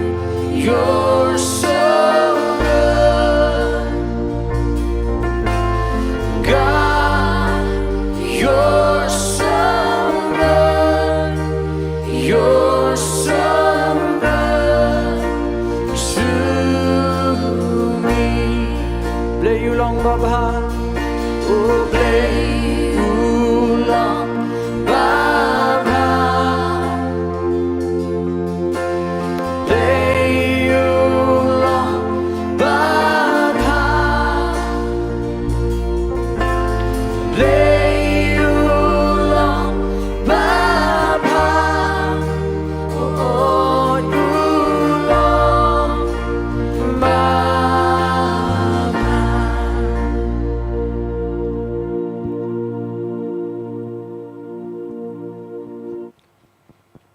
you're so good. God, you're so good. You're so good to me. Blei u long ba bha. Oh, Blei u long ba bha. Blei u long ba bha. Blei u long ba bha. Oh, u long ba bha.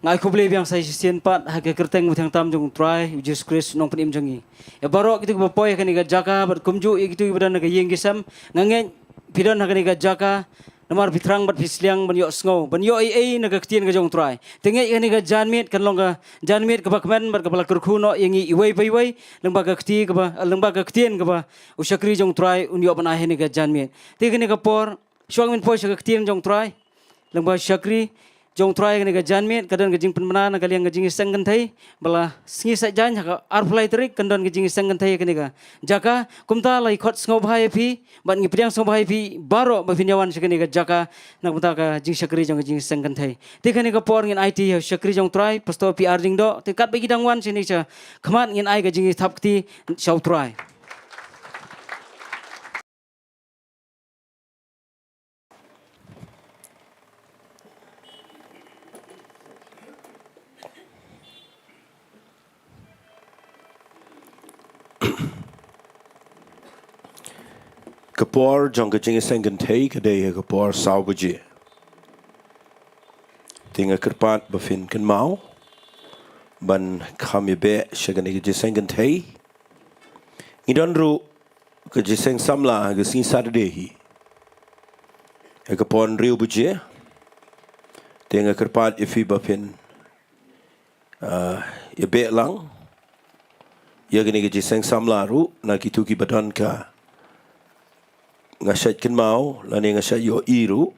Nga ai khublei biang sa shisien pat ha ka kyrteng bathyngtam jong u Trai u Jisu Khrist u nongpynim jong ngi. Ïa baroh kito kiba poi ha kane ka jaka bad kumjuh ïa kito kiba don ha ka ïing ki sem, nga ngeit phi don ha kane ka jaka namar phi thrang bad phi sliang ban ïohsngew, ban ïoh ei ei na ka ktien ka jong u Trai. Te ngeit kane ka janmiet kan long ka janmiet kaba kmen bad kaba la kyrkhu noh ïa ngi iwei pa iwei lyngba ka kti kaba, lyngba ka ktien kaba u shakri jong u Trai un ïoh ban ai ha kane ka janmiet. Te kane ka por shuwa ngin poi sha ka ktien jong u Trai. Lyngba u shakri jong u Trai kane ka janmiet ka don ka jingpynbna na ka liang ka jingïaseng kynthei ba la sngi Saitjaiñ ha ka arphew lai tarik kan don ka jingïaseng kynthei kane ka jaka. Kumta la ïa khot sngewbha ïa phi bad ngi pdiang sngewbha ïa phi baroh ba phin ïa wan sha kane ka jaka na ka bynta ka jingshakri jong ka jingïaseng kynthei. Te kane ka por ngin aiti ïa u shakri jong u Trai, Pastor P R Jingdoh, te katba ki dang wan shane sha khmat ngin ai ka jingïathap kti sha u Trai. por jong ka jingïaseng kynthei ka dei ha ka por saw baje. Te nga kyrpad ba phin kynmaw ban kham ïa beh sha kane ka jingïaseng kynthei. Ngi don ruh ka jingïaseng samla ha ka sngi Saturday hi ha ka por hynriew baje. Te nga kyrpad ïa phi ba phin, ah, ïa beh lang ïa kane ka jingïaseng samla ruh na kito kiba don ka, nga shait kynmaw lane nga shait ïohi ruh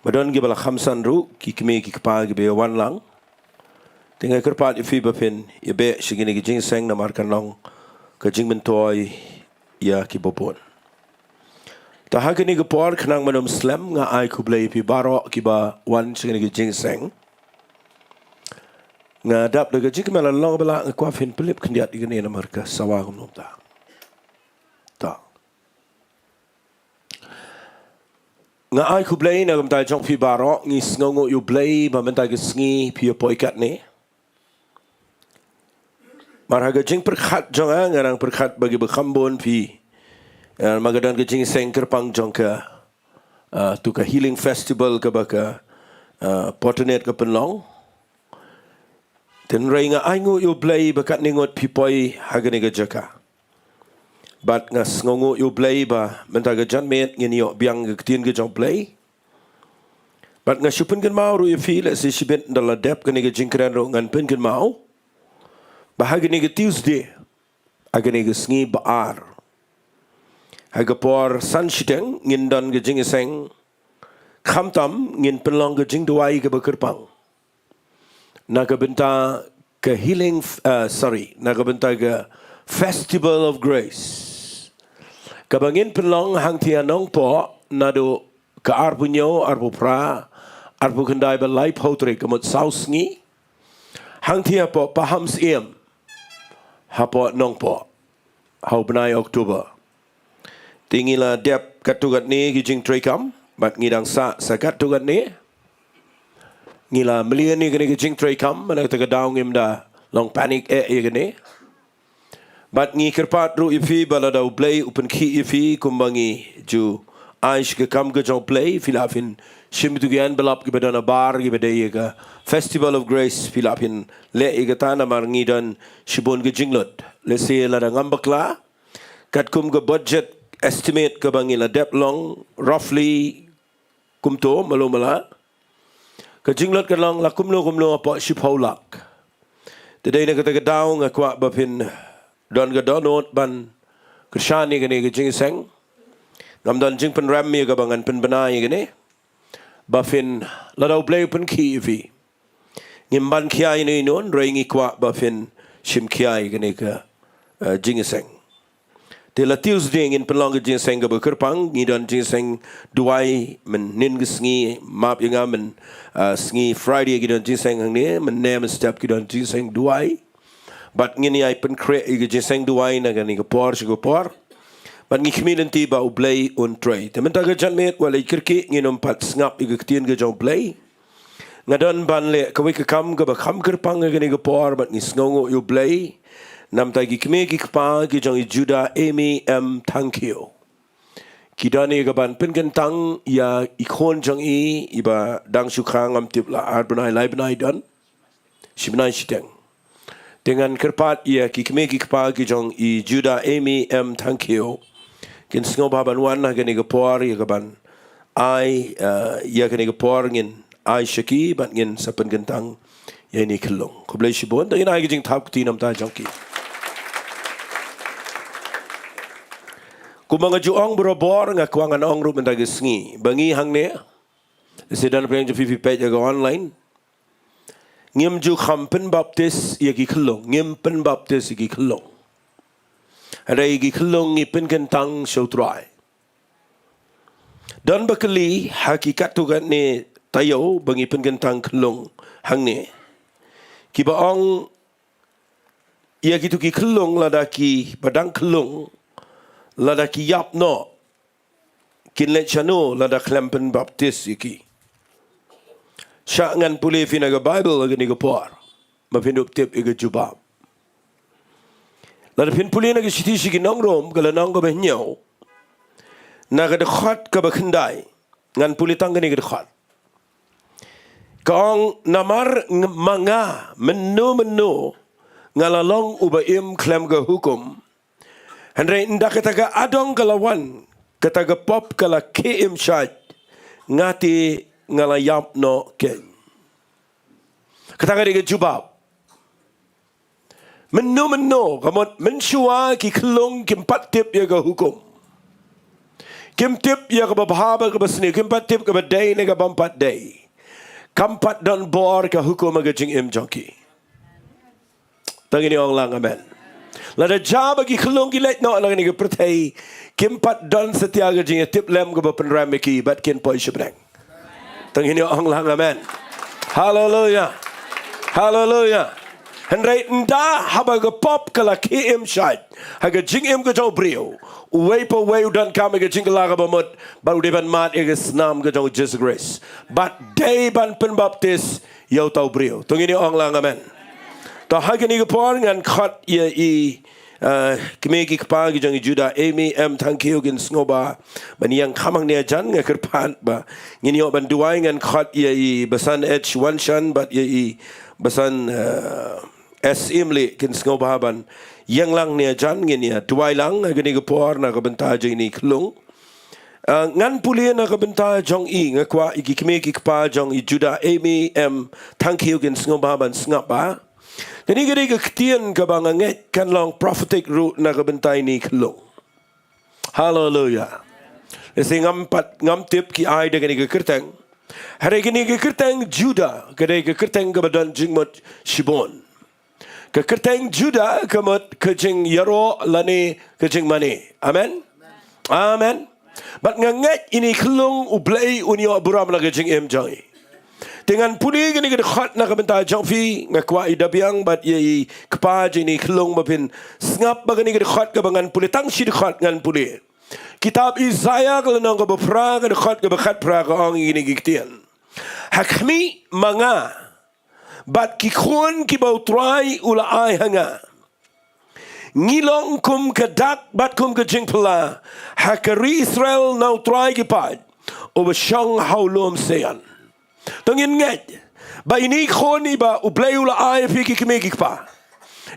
ba don kiba la kham san ruh, ki kmie ki kpa kiba ïa wan lang. Te nga kyrpad ïa phi ba phin ïa beh sha kane ka jingïaseng namar kan long ka jingmyntoi ïa kiba bun. Te ha kane ka por khnang ban ym slem, nga ai khublei ïa phi baroh kiba wan sha kane ka jingïaseng. Nga dap da ka jingkmen la long ba la nga kwah phin pynlip khyndiat ïa kane namar ka sawa kumno mynta. Ta. Nga ai khublei na ka bynta jong phi baroh, ngi sngewnguh ïa U Blei ba mynta ka sngi phi ïa poi katne. Mar ha ka jingpyrkhat jong nga, nga nang pyrkhat ba kiba kham bun phi, eh, ma ka don ka jingïaseng kyrpang jong ka, ah, to ka Healing Festival kaba ka, ah, Fortinet ka pynlong. Te hynrei nga ainguh ïa U Blei ba katne ngut phi poi ha kane ka jaka. Bad nga sngewnguh ïa U Blei ba mynta ka janmiet ngin ïoh biang ka ktien ka jong U Blei. Bad nga shu pynkynmaw ruh ïa phi, lehse shibit ynda la dep kane ka jingkren ruh ngan pynkynmaw ba ha kane ka Tuesday, ha kane ka sngi ba ar, ha ka por san shiteng ngin don ka jingïaseng, khamtam ngin pynlong ka jingduwai kaba kyrpang na ka bynta ka healing f-, ah, sorry, na ka bynta ka Festival of Grace kaba ngin pynlong hangthie ha Nongpoh naduh ka arphew hynñiew, arphew phra, arphew khyndai bad laiphew tarik, ka mut saw sngi, hangthie hapoh Pahamsyiem hapoh Nongpoh ha u bnai October. Te ngi la dep katto katne ki jingtreikam bad ngi dang sah sa katto katne. Ngi la mlien ïa kane ki jingtreikam, na kata ka daw ngim da long panic eh ïa kane. Bad ngi kyrpad ruh ïa phi ba lada U Blei u pynkhih ïa phi kumba ngi ju ai sha ka kam ka jong U Blei, phi lah phin shim ïa ki envelope kiba don habar kiba dei ïa ka Festival of Grace, phi lah phin leh ïa kata namar ngi don shibun ka jinglut. Lehse lada ngam bakla, katkum ka budget estimate kaba ngi la dep long roughly kumto, malu mala, ka jinglut ka long la kumno kumno hapoh shiphew lak. Te dei na kata ka daw nga kwah ba phin don ka dohnud ban kyrshan ïa kane ka jingïaseng. Ngam don jingpynrem ïa kaba ngan pynbna ïa kane. Ba phin, lada U Blei u pynkhih ïa phi, ngim ban khia ïano ïano, hynrei ngi kwah ba phin shim khia ïa kane ka, eh, jingïaseng. Te la Tuesday ngin pynlong ka jingïaseng kaba kyrpang, ngi don jingïaseng duwai mynhynnin ka sngi, map ïa nga myn, ah, sngi Friday ki don jingïaseng hangne, mynne mynstep ki don jingïaseng duwai. Bad ngin ïai pynkhreh ïa ka jingïaseng duwai na kane ka por sha ka por. Bad ngi khmih lynti ba U Blei un trei. Te mynta ka janmiet wat leit kyrkieh, ngin ym pat sngap ïa ka ktien ka jong U Blei. Nga don ban leh kawei ka kam kaba kham kyrpang ha kane ka por bad ngi sngewnguh ïa U Blei. Namar ki kmie ki kpa ki jong i Judah Amy M Thangkhiew, ki don ïa ka ban pynkyntang ïa i khun jong i, iba dang shu kha ngam tip la ar bnai lai bnai don. Shi bnai shiteng. Te ngan kyrpad ïa ki kmie ki kpa ki jong i Judah Amy M Thangkhiew, kin sngewbha ban wan ha kane ka por ïa ka ban ai, eh, ïa kane ka por ngin ai sha ki bad ngin sa pynkyntang ïa ine i khyllung. Khublei shibun, to ngin ai ka jingthap kti namar jong ki. Kumba nga ju ong barabor, nga kwah ngan ong ruh mynta ka sngi ba ngi hangne, lehse don pdeng jong phi phi peit ïa ka online. Ngim ju kham pynbaptis ïa ki khyllung, ngim pynbaptis ïa ki khyllung. Hynrei ïa ki khyllung ngi pynkyntang sha U Trai. Don ba kylli ha ki katto katne taïew ba ngi pynkyntang khyllung hangne, kiba ong ïa kito ki khyllung lada kiba dang khyllung, lada ki ïap noh, kin leit shano lada khlem pynbaptis ïa ki. Shah ngan pule phi na ka Baibl ha kane ka por ba phin ïoh tip ïa ka jubab. Lada phin pule na ka shithi sha ki nong Rom, ka lynnong kaba hynñiew, Na ka dkhot kaba khyndai, ngan pule tang kane ka dkhot. Ka ong, namar ng-, ma nga mynno mynno nga la long uba im khlem ka hukum. Hynrei ynda kata ka adong ka la wan, kata ka pop ka la khie im shait, nga te nga la ïap noh kein. Kata ka dei ka jubab. Mynno mynno, ka mut mynshuwa ki khyllung kim pat tip ïa ka hukum. Kim tip ïa kaba bha bad kaba sniew, kim pat tip kaba dei ne kaba ym pat dei. Kam pat don bor ka hukum ha ka jingim jong ki. To ngin ong lang amen. Lada jia ba ki khyllung ki leit noh na kane ka pyrthei, kim pat don satia ka jingïatiplem kaba pynrem ïa ki, bad kin poi shaphrang. To ngin ong lang amen. Haleluya. Haleluya. Hynrei ynda haba ka pop ka la khie im shait ha ka jingim ka jong u briew, uwei pa uwei u donkam ïa ka jingkylla kaba mut, bad u dei ban mad ïa ka snam ka jong u Jisu Khrist, bad dei ban pynbaptis ïa uta u briew. To ngin ong lang amen. To ha kane ka por ngan khot ïa i, uh, kmie ki kpa ki jong i Judah, Amy M Thangkhiew, kin sngewbha ban ïeng kham hangne hajan. Nga kyrpad ba ngin ïoh ban duwai. Ngan khot ïa i Basan H Wanshan bad ïa i Basan, uh, S Imli, kin sngewbha ban ïeng lang hangne hajan. Ngin ïa duwai lang ha kane ka por na ka bynta jong ine i khyllung. Uh, ngan pule na ka bynta jong i, nga kwah ïa ki kmie ki kpa jong i Judah, Amy M Thangkhiew, kin sngewbha ban sngap ba kane ka dei ka ktien kaba nga ngeit kan long prophetic ruh na ka bynta ine i khyllung. Haleluya. Lehse ngam pat, ngam tip ki ai da kane ka kyrteng. Hynrei kane ka kyrteng Judah ka dei ka kyrteng kaba don jingmut shibun. Ka kyrteng Judah ka mut ka jingïaroh lane ka jingmane. Amen. Amen. Bad nga ngeit ine i khyllung U Blei un ïoh burom na ka jingim jong i. Te ngan pule kane ka dkhot na ka bynta jong phi. Nga kwah i da biang bad ïa i kpa jong ine i khyllung ba phin sngap ba kane ka dkhot kaba ngan pule, tang shi dkhot ngan pule. Kitab Isaiah ka lynnong kaba phra, ka dkhot kaba khatphra, ka ong ine i ktien: Ha khmih ma nga bad ki khun kiba U Trai u la ai ha nga, ngi long kum ka dak bad kum ka jingphylla ha ka ri Israel na U Trai ki paid, uba shong ha u lum Sion. To ngin ngeit ba ine i khun iba U Blei u la ai ha phi ki kmie ki kpa,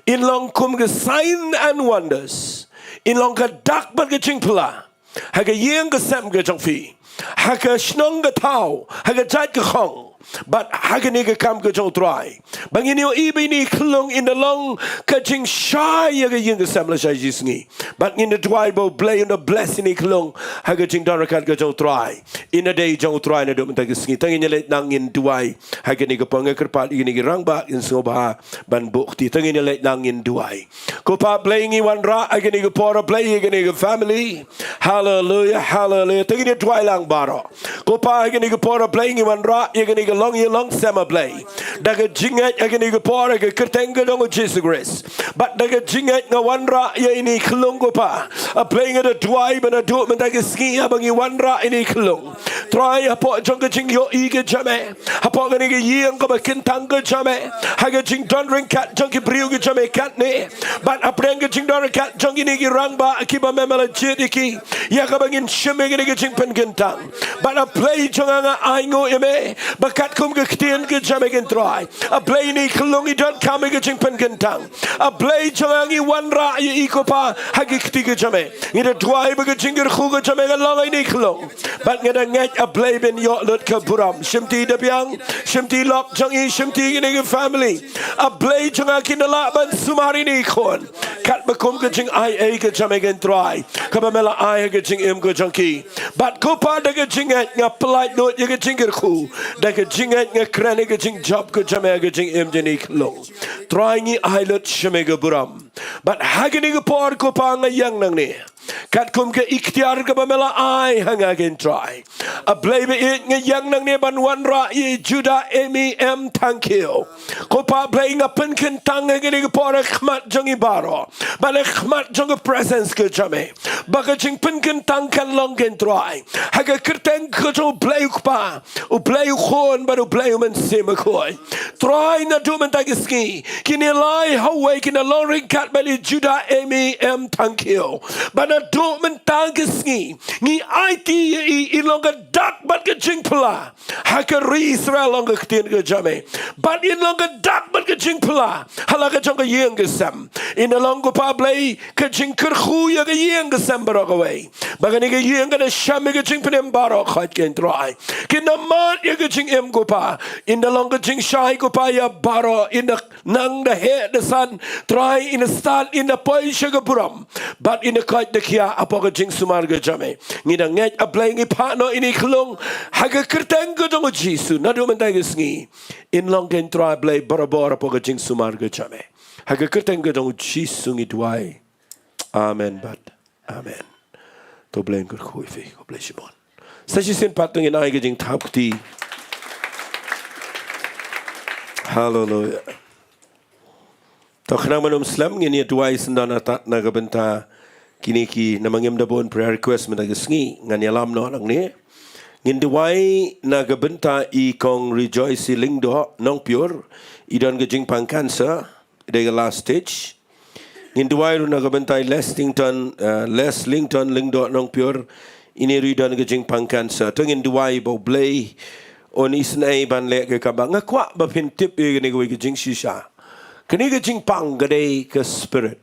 in long kum ka sign and wonders, in long ka dak bad ka jingphylla ha ka ïing ka sem ka jong phi, ha ka shnong ka thaw, ha ka jait ka khong, bad ha kane ka kam ka jong U Trai. Ba ngin ïohi ba ine i khyllung in da long ka jingshai ïa ka ïing ka sem lashai shi sngi. Bad ngin da duwai ba U Blei un da bless ine i khyllung ha ka jingdon ryngkat ka jong U Trai, in da dei jong U Trai naduh mynta ka sngi. To ngin ïa leit nang ngin duwai ha kane ka por. Nga kyrpad ïa kine ki rangbah kin sngewbha ban buh kti. To ngin ïa leit nang ngin duwai. Ko Pa Blei, ngi wanrah ha kane ka por, A Blei, ïa kane ka family. Haleluya, haleluya. To ngin ïa duwai lang baroh. Ko Pa, ha kane ka por, A Blei, ngi wanrah ïa kane ka longïing longsem, A Blei, da ka jingngeit ha kane ka por ha ka kyrteng ka jong U Jisu Khrist. Bad da ka jingngeit nga wanrah ïa ine i khyllung, ko Pa. A Blei, nga da duwai ba naduh mynta ka sngi haba ngi wanrah ine i khyllung, Trai, hapoh jong ka jingïohi ka jong me, hapoh kane ka ïing kaba kyntang ka jong me, ha ka jingdon ryngkat jong ki briew ka jong me katne, bad hapdeng ka jingdon ryngkat jong kine ki rangbah kiba me la jied ïa ki, ïa kaba ngin shim ïa kane ka jingpynkyntang. Bad A Blei jong nga, nga ainguh ïa me ba katkum ka ktien ka jong me, ko Trai, A Blei, ine i khyllung i donkam ïa ka jingpynkyntang. A Blei jong nga, ngi wanrah ïa i, ko Pa, ha ki kti ka jong me. Ngi da duwai ba ka jingkyrkhu ka jong me kan long ha ine i khyllung. Bad nga da ngeit, A Blei, ban ïoh lut ka burom. Shimti da biang, shimti lok jong i, shimti kine ki family, A Blei jong nga, kin da lah ban sumar ine i khun katba kum ka jingai ei ka jong me, ko Trai, kaba me la ai ha ka jingim ka jong ki. Bad ko Pa, da ka jingngeit nga pyllait lut ïa ka jingkyrkhu. Da ka jingngeit nga kren ïa ka jingjop ka jong me ha ka jingim jong ine i khyllung. Trai, ngi ai lut sha me ka burom. Bad ha kane ka por, ko Pa, nga ïeng nangne katkum ka iktiar kaba me la ai ha nga, ko Trai. A Blei ba ïeit, nga ïeng nangne ban wanrah ïa i Judah Amy M Thangkhiew. Ko Pa Blei, nga pynkyntang ha kane ka por ha khmat jong i baroh, bad ha khmat jong ka presence ka jong me, ba ka jingpynkyntang kan long, ko Trai, ha ka kyrteng ka jong U Blei U Kpa, U Blei U Khun bad U Blei U Mynsiem Bakhuid. Trai, naduh mynta ka sngi, kine lai ha uwei kin da long ryngkat bad i Judah Amy M Thangkhiew. Bad naduh Mynta ka sngi ngi aiti ïa i, i long ka dak bad ka jingphylla ha ka ri Israel, long ka ktien ka jong me. Bad i long ka dak bad ka jingphylla ha la ka jong ka ïing ka sem. I na long, ko Pa Blei, ka jingkyrkhu ïa ka ïing ka sem baroh kawei. Ba kane ka ïing kan da shem ïa ka jingpynim baroh, khot ïa ka Trai. Kin da mad ïa ka jingim, ko Pa. I na long ka jingshai, ko Pa, ïa baroh. I na nang da heh da san, Trai, i na stad, i na poi sha ka burom. Bad i na koit da khiah hapoh ka jingsumar ka jong me. Ngi da ngeit, A Blei, ngi phah noh ïa ine i khyllung ha ka kyrteng ka jong u Jisu. Naduh mynta ka sngi, in long, ko Trai Blei, barabor hapoh ka jingsumar ka jong me. Ha ka kyrteng ka jong u Jisu ngi duwai. Amen bad amen. To Blei un kyrkhu ïa phi, ko Blei shibun. Sa shisien pat to ngin ai ka jingthap kti. Haleluia. To khnang ban ym slem, ngin ïa duwai syndon artat na ka bynta kine ki, namar ngim da bun prayer request mynta ka sngi, ngan ïalam noh nangne. Ngin duwai na ka bynta i Kong Rejoice Lyngdoh Nongpyiur, i don ka jingpang cancer, i dei ka last stage. Ngin duwai ruh na ka bynta i Leslington, eh, Leslington Lyngdoh Nongpyiur, ine ruh i don ka jingpang cancer. To ngin duwai ba U Blei un isynei ban leh ka kaba, nga kwah ba phin tip ïa kane kawei ka jingshisha. Kane ka jingpang ka dei ka spirit.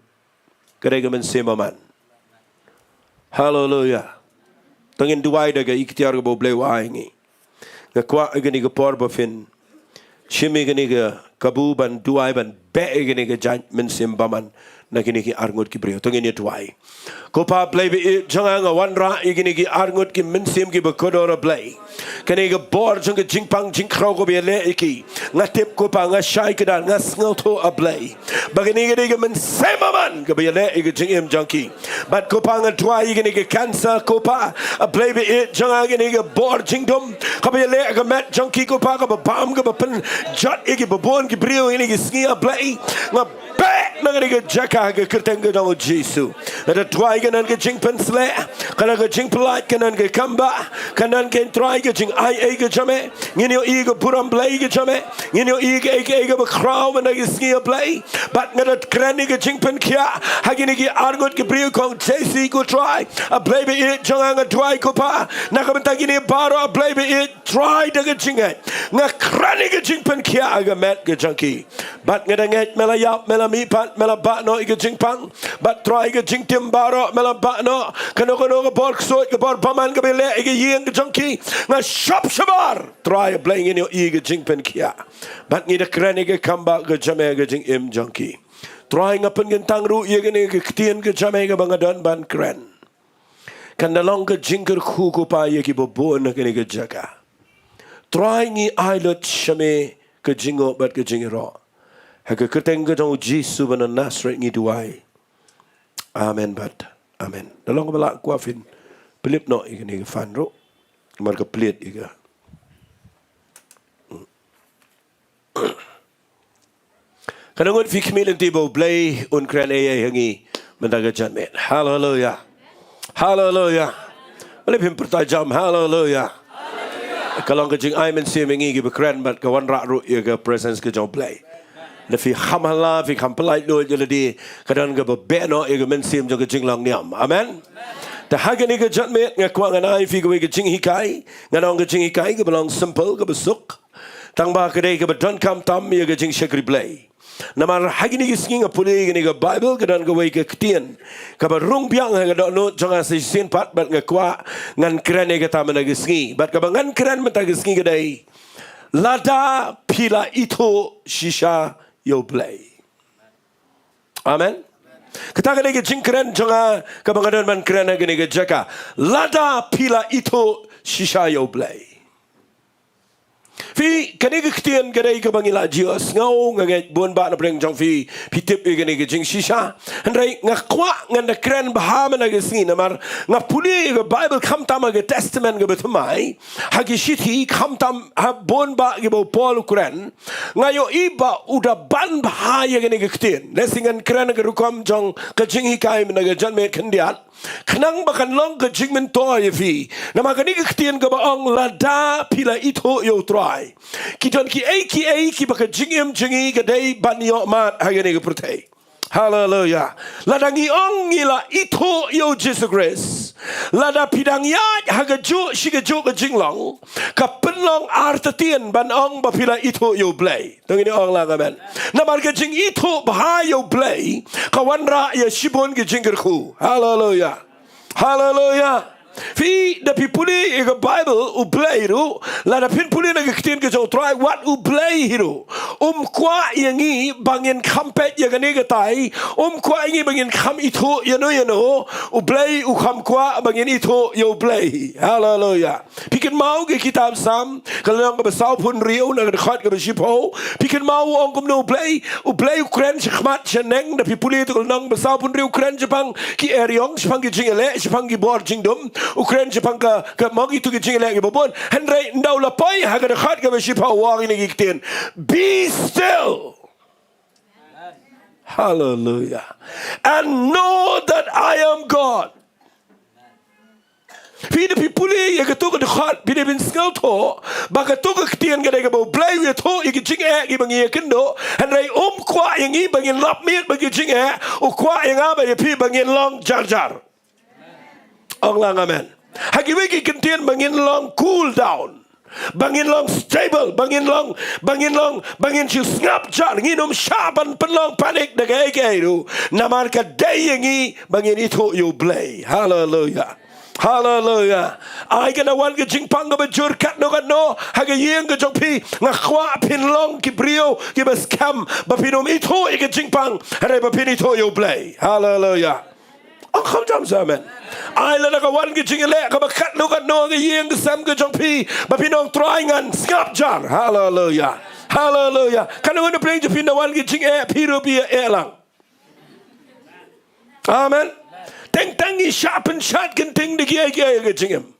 Ka dei ka mynsiem bymman. Haleluia. To ngin duwai da ka iktiar kaba U Blei u ai ngi. Nga kwah ïa kane ka por ba phin shim ïa kane ka kabu ban duwai, ban beh ïa kane ka jait mynsiem bymman na kine ki arngut ki briew. To ngin ïa duwai. Ko Pa Blei ba ïeit jong nga, nga wanrah ïa kine ki arngut ki mynsiem kiba kordor, A Blei. Kane ka bor jong ka jingpang jingkhraw kaba ïaleh ïa ki, nga tip, ko Pa, nga shai kdar, nga sngewthuh, A Blei, ba kane ka dei ka mynsiem bymman kaba ïaleh ïa ka jingim jong ki. Bad ko Pa, nga duwai ïa kane ka cancer, ko Pa, A Blei ba ïeit jong nga, kane ka bor jingdum kaba ïaleh ïa ka met jong ki, ko Pa, kaba bam, kaba pynjot ïa kiba bun ki briew ïa kine ki sngi, A Blei. Nga beh na kane ka jaka ha ka kyrteng ka jong u Jisu. Nga da duwai ka don ka jingpynsleh, ka don ka jingpyllait, ka don ka kambah, ka don, ko Trai, ka jingaiei ka jong me. Ngin ïohi ka burom Blei ka jong me. Ngin ïohi kaei kaei kaba khraw mynta ka sngi, A Blei. Bad nga da kren ïa ka jingpynkhiah ha kine ki arngut ki briew, Kong Jesse, ko Trai, A Blei ba ïeit jong nga, nga duwai, ko Pa, na ka bynta kine baroh, A Blei ba ïeit, Trai, da ka jingngeit nga kren ïa ka jingpynkhiah ha ka met ka jong ki. Bad nga da ngeit me la ïap, me la mihpat, me la bah noh ïa ka jingpang. Bad Trai, ka jingtim baroh me la bah noh. Kano kano ka bor ksuid, ka bor bymman kaba ïaleh ïa ka ïing ka jong ki, nga shop shabar, Trai, A Blei, ngin ïohi ka jingpynkhiah. Bad ngi da kren ïa ka kambah ka jong me ha ka jingim jong ki. Trai, nga pynkyntang ruh ïa kane ka ktien ka jong me kaba nga don ban kren. Kan da long ka jingkyrkhu, ko Pa, ïa kiba bun ha kane ka jaka. Trai, ngi ai lut sha me ka jingnguh bad ka jingïaroh. Ha ka kyrteng ka jong u Jisu ba na Nasareth ngi duwai. Amen bad amen. Da long kaba lah, kwah phin pyllip noh ïa kane ka fan ruh. Namar ka plied ïa ka. Ka nang ngut phi khmih lynti ba U Blei un kren eiei ha ngi mynta ka janmiet. Haleluia. Haleluia. Balei phim pyrta jam, haleluia. Ka long ka jingai mynsiem ïa ngi kiba kren bad ka wanrah ruh ïa ka presence ka jong U Blei. Lada phi kham hala, phi kham pyllait luid ïa lade, ka don kaba beh noh ïa ka mynsiem jong ka jinglong niam. Amen. Te ha kane ka janmiet nga kwah ngan ai phi kawei ka jinghikai. Ngan ong ka jinghikai kaba long simple, kaba suk. Tang ba ka dei kaba donkam tam ïa ka jingshakri Blei. Namar ha kine ki sngi nga pule ïa kane ka Baibl, ka don kawei ka ktien kaba rung biang ha ka dohnud jong nga sa shisien pat, bad nga kwah ngan kren ïa kata mynta ka sngi. Bad kaba ngan kren mynta ka sngi ka dei, lada phi la ithuh shisha ïa U Blei. Amen. Kata ka dei ka jingkren jong nga kaba nga don ban kren ha kane ka jaka. Lada phi la ithuh shisha ïa U Blei. Phi, kane ka ktien ka dei kaba ngi la ju sngew, nga ngeit bun bah na pdeng jong phi phi tip ïa kane ka jingshisha. Hynrei nga kwah ngan da kren bha mynta ka sngi namar nga pule ïa ka Baibl khamtam ha ka Testament kaba thymmai, ha ki shithi, khamtam ha bun bah kiba u Paul u kren. Nga ïohi ba u da ban bha ïa kane ka ktien. Lehse ngan kren ha ka rukom jong ka jinghikai mynta ka janmiet khyndiat, khnang ba kan long ka jingmyntoi ïa phi. Namar kane ka ktien kaba ong lada phi la ithuh ïa U Trai, ki don kiei kiei kiba ka jingim jong ngi ka dei ban ïoh mad ha kane ka pyrthei. Haleluya. Lada ngi ong ngi la ithuh ïa u Jisu Khrist, lada phi dang ïaid ha kajuh shi kajuh ka jinglong, ka pynlong artatien ban ong ba phi la ithuh ïa u Blei. To ngin ong lang amen. Namar ka jingithuh bha ïa u Blei ka wanrah ïa shibun ka jingkyrkhu. Haleluya. Haleluya. Phi, da phi pule ïa ka Baibl, u Blei ruh, lada phin pule na ka ktien ka jong u Trai, wat u Blei hi ruh um kwah ïa ngi ba ngin kham peit ïa kane katai, um kwah ïa ngi ba ngin kham ithuh ïano ïano. U Blei u kham kwah ba ngin ithuh ïa u Blei. Haleluya. Phi kynmaw ka kitab Salm, ka lynnong kaba sawphew hynriew, na ka dkhot kaba shiphew. Phi kynmaw u ong kumno u Blei? U Blei u kren shakhmat shaneng. Da phi pule ïa ka lynnong kaba sawphew hynriew, u kren shaphang ki eriong, shaphang ki jingïaleh, shaphang ki bor jingdum. U kren shaphang ka, ka mong itu ki jingïaleh kiba bun. Hynrei ynda u la poi ha ka dkhot kaba shiphew, u ong ïa kine ki ktien: Be still. Haleluya. And know that I am God. Phi, da phi pule ïa kato ka dkhot, phi dei ban sngewthuh ba kato ka ktien ka dei kaba u Blei u ïathuh ïa ki jingeh kiba ngi ïakynduh. Hynrei um kwah ïa ngi ba ngin lap miet bad ki jingeh. U kwah ïa nga bad ïa phi ba ngin long jar jar. Ong lang amen. Ha kiwei ki kyntien ba ngin long cool down, ba ngin long stable, ba ngin long, ba ngin long, ba ngin shu sngap jar, ngin ym shah ban pynlong panic da kaei kaei ruh. Namar ka dei ïa ngi ba ngin ithuh ïa u Blei. Haleluya. Haleluya. Ai, kan da wan ka jingpang kaba jur katno katno ha ka ïing ka jong phi, nga kwah phin long ki briew kiba skhem ba phin ym ithuh ïa ka jingpang, hynrei ba phin ithuh ïa u Blei. Haleluya. Ong kham jam sa amen. Ai, lada ka wan ka jingïaleh kaba katno katno ha ka ïing ka sem ka jong phi, ba phin ong, Trai, ngan sngap jar. Haleluya. Haleluya. Kan wan na pdeng jong phi, da wan ka jingeh, phi ruh phi ïa eh lang. Amen. Teng teng ngi shah pynshad kynting da kiei kiei ha ka jingim.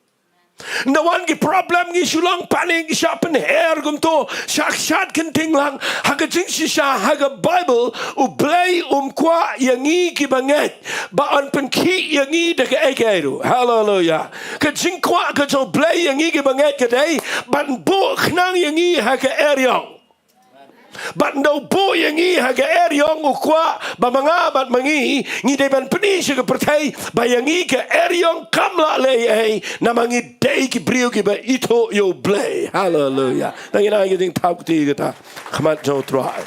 Nda wan ki problem ngi shu long panic, ngi shah pynher kumto, shah shad kynting lang. Ha ka jingshisha, ha ka Baibl, u Blei um kwah ïa ngi kiba ngeit ba yn pynkhih ïa ngi da kaei kaei ruh. Haleluya. Ka jingkwah ka jong u Blei ïa ngi kiba ngeit ka dei ban buh khnang ïa ngi ha ka eriong. Bad ynda u buh ïa ngi ha ka eriong, u kwah ba ma nga bad ma ngi ngi dei ban pyni sha ka pyrthei ba ïa ngi ka eriong kam lah leh ei ei, namar ngi dei ki briew kiba ithuh ïa u Blei. Haleluya. Tang ïa ngi dang thap kti kata ha khmat jong u Trai.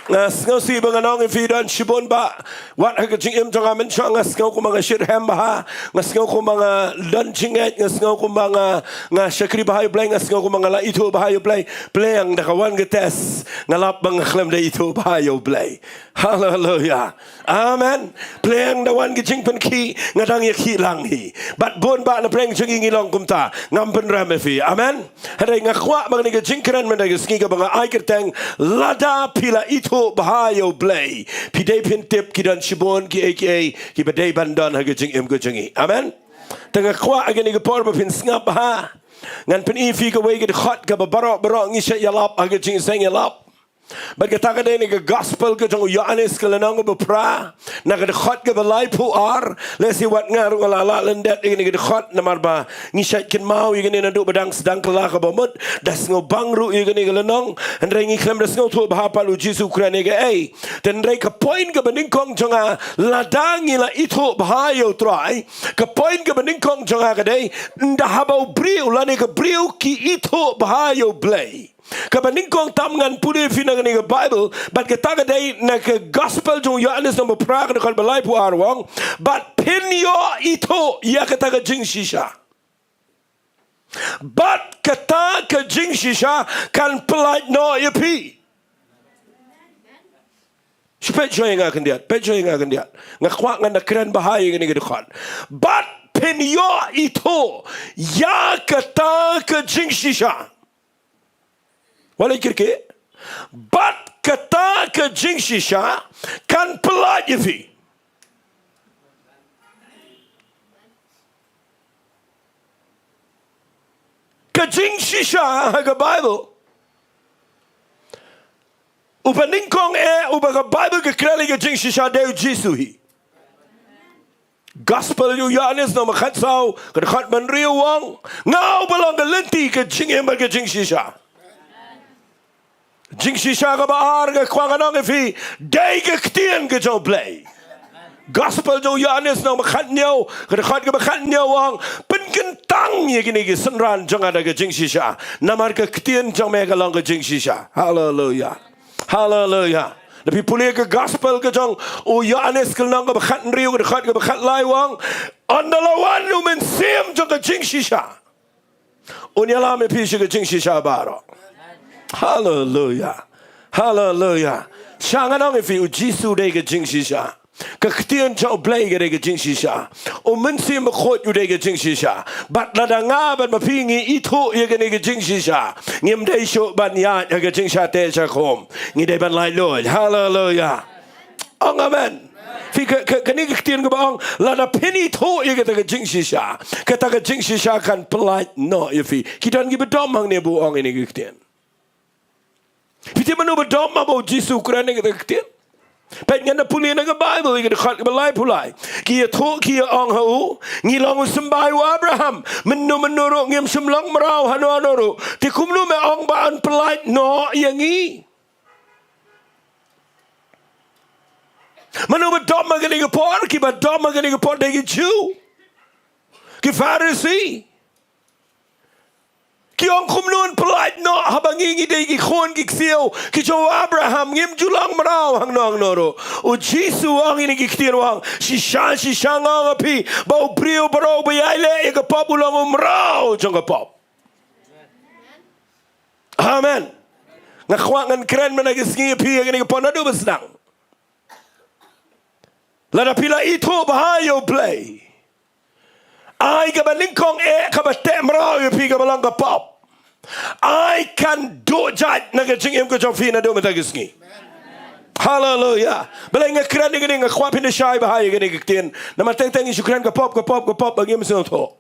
Nga sngewsih ba ngan ong ïa phi, don shibun ba wat ha ka jingim jong nga mynshwa nga sngew kumba nga shitrhem bha, nga sngew kumba nga don jingngeit, nga sngew kumba nga, nga shakri bha ïa u Blei, nga sngew kumba nga la ithuh bha ïa u Blei. Pliang da ka wan ka test, nga lap ba nga khlem da ithuh bha ïa u Blei. Haleluya. Amen. Pliang da wan ka jingpynkhih, nga dang ïakhih lang hi. Bad bun ba na pdeng jong ngi ngi long kumta. Ngam pynrem ïa phi. Amen. Hynrei nga kwah ba kane ka jingkren mynta ka sngi kaba nga ai kyrteng, lada phi la ithuh bha ïa u Blei, phi dei phin tip ki don shibun kiei kiei kiba dei ban don ha ka jingim ka jong ngi. Amen. Te nga kwah ha kane ka por ba phin sngap bha. Ngan pyni ïa phi kawei ka dkhot kaba baroh baroh ngi shait ïalap ha ka jingïaseng ïalap. Bad kata ka dei na ka gospel ka jong u Ïoannis ka lynnong kaba phra, na ka dkhot kaba laiphew ar. Lehse wat nga ruh nga la lah lyndet ïa kane ka dkhot namar ba ngi shait kynmaw ïa kane naduh ba dang sdang kylla kaba mut, da sngewbang ruh ïa kane ka lynnong. Hynrei ngi khlem da sngewthuh bha pat u Jisu u kren ïa kaei. Te hynrei ka point kaba nyngkong jong nga, lada ngi la ithuh bha ïa u Trai, ka point kaba nyngkong jong nga ka dei, ynda haba u briew lane ka briew ki ithuh bha ïa u Blei, kaba nyngkong tam ngan pule ïa phi na kane ka Baibl, bad kata ka dei na ka gospel jong u Ïoannis lynnong ba phra ka dkhot ba laiphew ar, u ong, bad phin ïoh ithuh ïa kata ka jingshisha. Bad kata ka jingshisha kan pyllait noh ïa phi. Shu peit shuwa ïa nga khyndiat, peit shuwa ïa nga khyndiat. Nga kwah ngan da kren bha ïa kane ka dkhot. Bad phin ïoh ithuh ïa kata ka jingshisha. Wat leh kyrkieh. Bad kata ka jingshisha kan pyllait ïa phi. Ka jingshisha ha ka Baibl, uba nyngkong eh uba ka Baibl ka kren ïa ka jingshisha dei u Jisu hi. Gospel u Ïoannis lynnong ba khatsaw ka dkhot ba hynriew u ong, nga uba long ka lynti, ka jingim bad ka jingshisha. Jingshisha kaba ar nga kwah ngan ong ïa phi, dei ka ktien ka jong U Blei. Gospel jong u Ïoannis lynnong ba khathynñiew, ka dkhot kaba khathynñiew u ong, pynkyntang ïa kine ki synran jong nga da ka jingshisha. Namar ka ktien jong me ka long ka jingshisha. Haleluya. Haleluya. Lada phi pule ka gospel ka jong u Ïoannis ka lynnong kaba khathynriew, ka dkhot kaba khatlai u ong, ynda la wan u Mynsiem jong ka jingshisha, un ïalam ïa phi sha ka jingshisha baroh. Haleluya. Haleluya. Sha ngan ong ïa phi, U Jisu u dei ka jingshisha. Ka ktien jong U Blei ka dei ka jingshisha. U Mynsiem Bakhuid u dei ka jingshisha. Bad lada nga bad ma phi ngi ithuh ïa kane ka jingshisha, ngim dei shuh ban ïaid ha ka jingshah teh shah khum. Ngi dei ban laitluid. Haleluya. Ong amen. Phi ka, ka, kane ka ktien kaba ong, lada phin ithuh ïa kata ka jingshisha, kata ka jingshisha kan pyllait noh ïa phi. Ki don kiba dom hangne ba u ong ïa kane ka ktien. Phi tip mano ba dom haba U Jisu u kren ïa kata ka ktien? Peit ngan da pule na ka Baibl ïa ka dkhot kaba laiphew lai. Ki ïathuh ki ïa ong ha u, ngi long u symbai u Abraham. Mynno mynno ruh ngim shym long mraw hano hano ruh. Te kumno me ong ba yn pyllait noh ïa ngi? Mano ba dom ha kane ka por? Kiba dom ha kane ka por dei ki Jiw, ki Pharisi. Ki ong kumno yn pyllait noh haba ngi ngi dei ki khun ki ksiew ki jong u Abraham, ngim ju long mraw hangno hangno ruh. U Jisu u ong ïa kine ki ktien u ong, shisha shisha nga ong ha phi, ba u briew baroh uba ïaileh ïa ka pop u long u mraw jong ka pop. Amen. Nga kwah ngan kren mynta ka sngi ïa phi ïa kane ka por naduh ba sdang. Lada phi la ithuh bha ïa U Blei, ai kaba nyngkong eh kaba teh mraw ïa phi kaba long ka pop. Ai kan duh jait na ka jingim ka jong phi naduh mynta ka sngi. Haleluya. Balei nga kren ïa kane, nga kwah phin da shai bha ïa kane ka ktien. Namar teng teng ngi shu kren ka pop, ka pop, ka pop, ba ngim sngewthuh.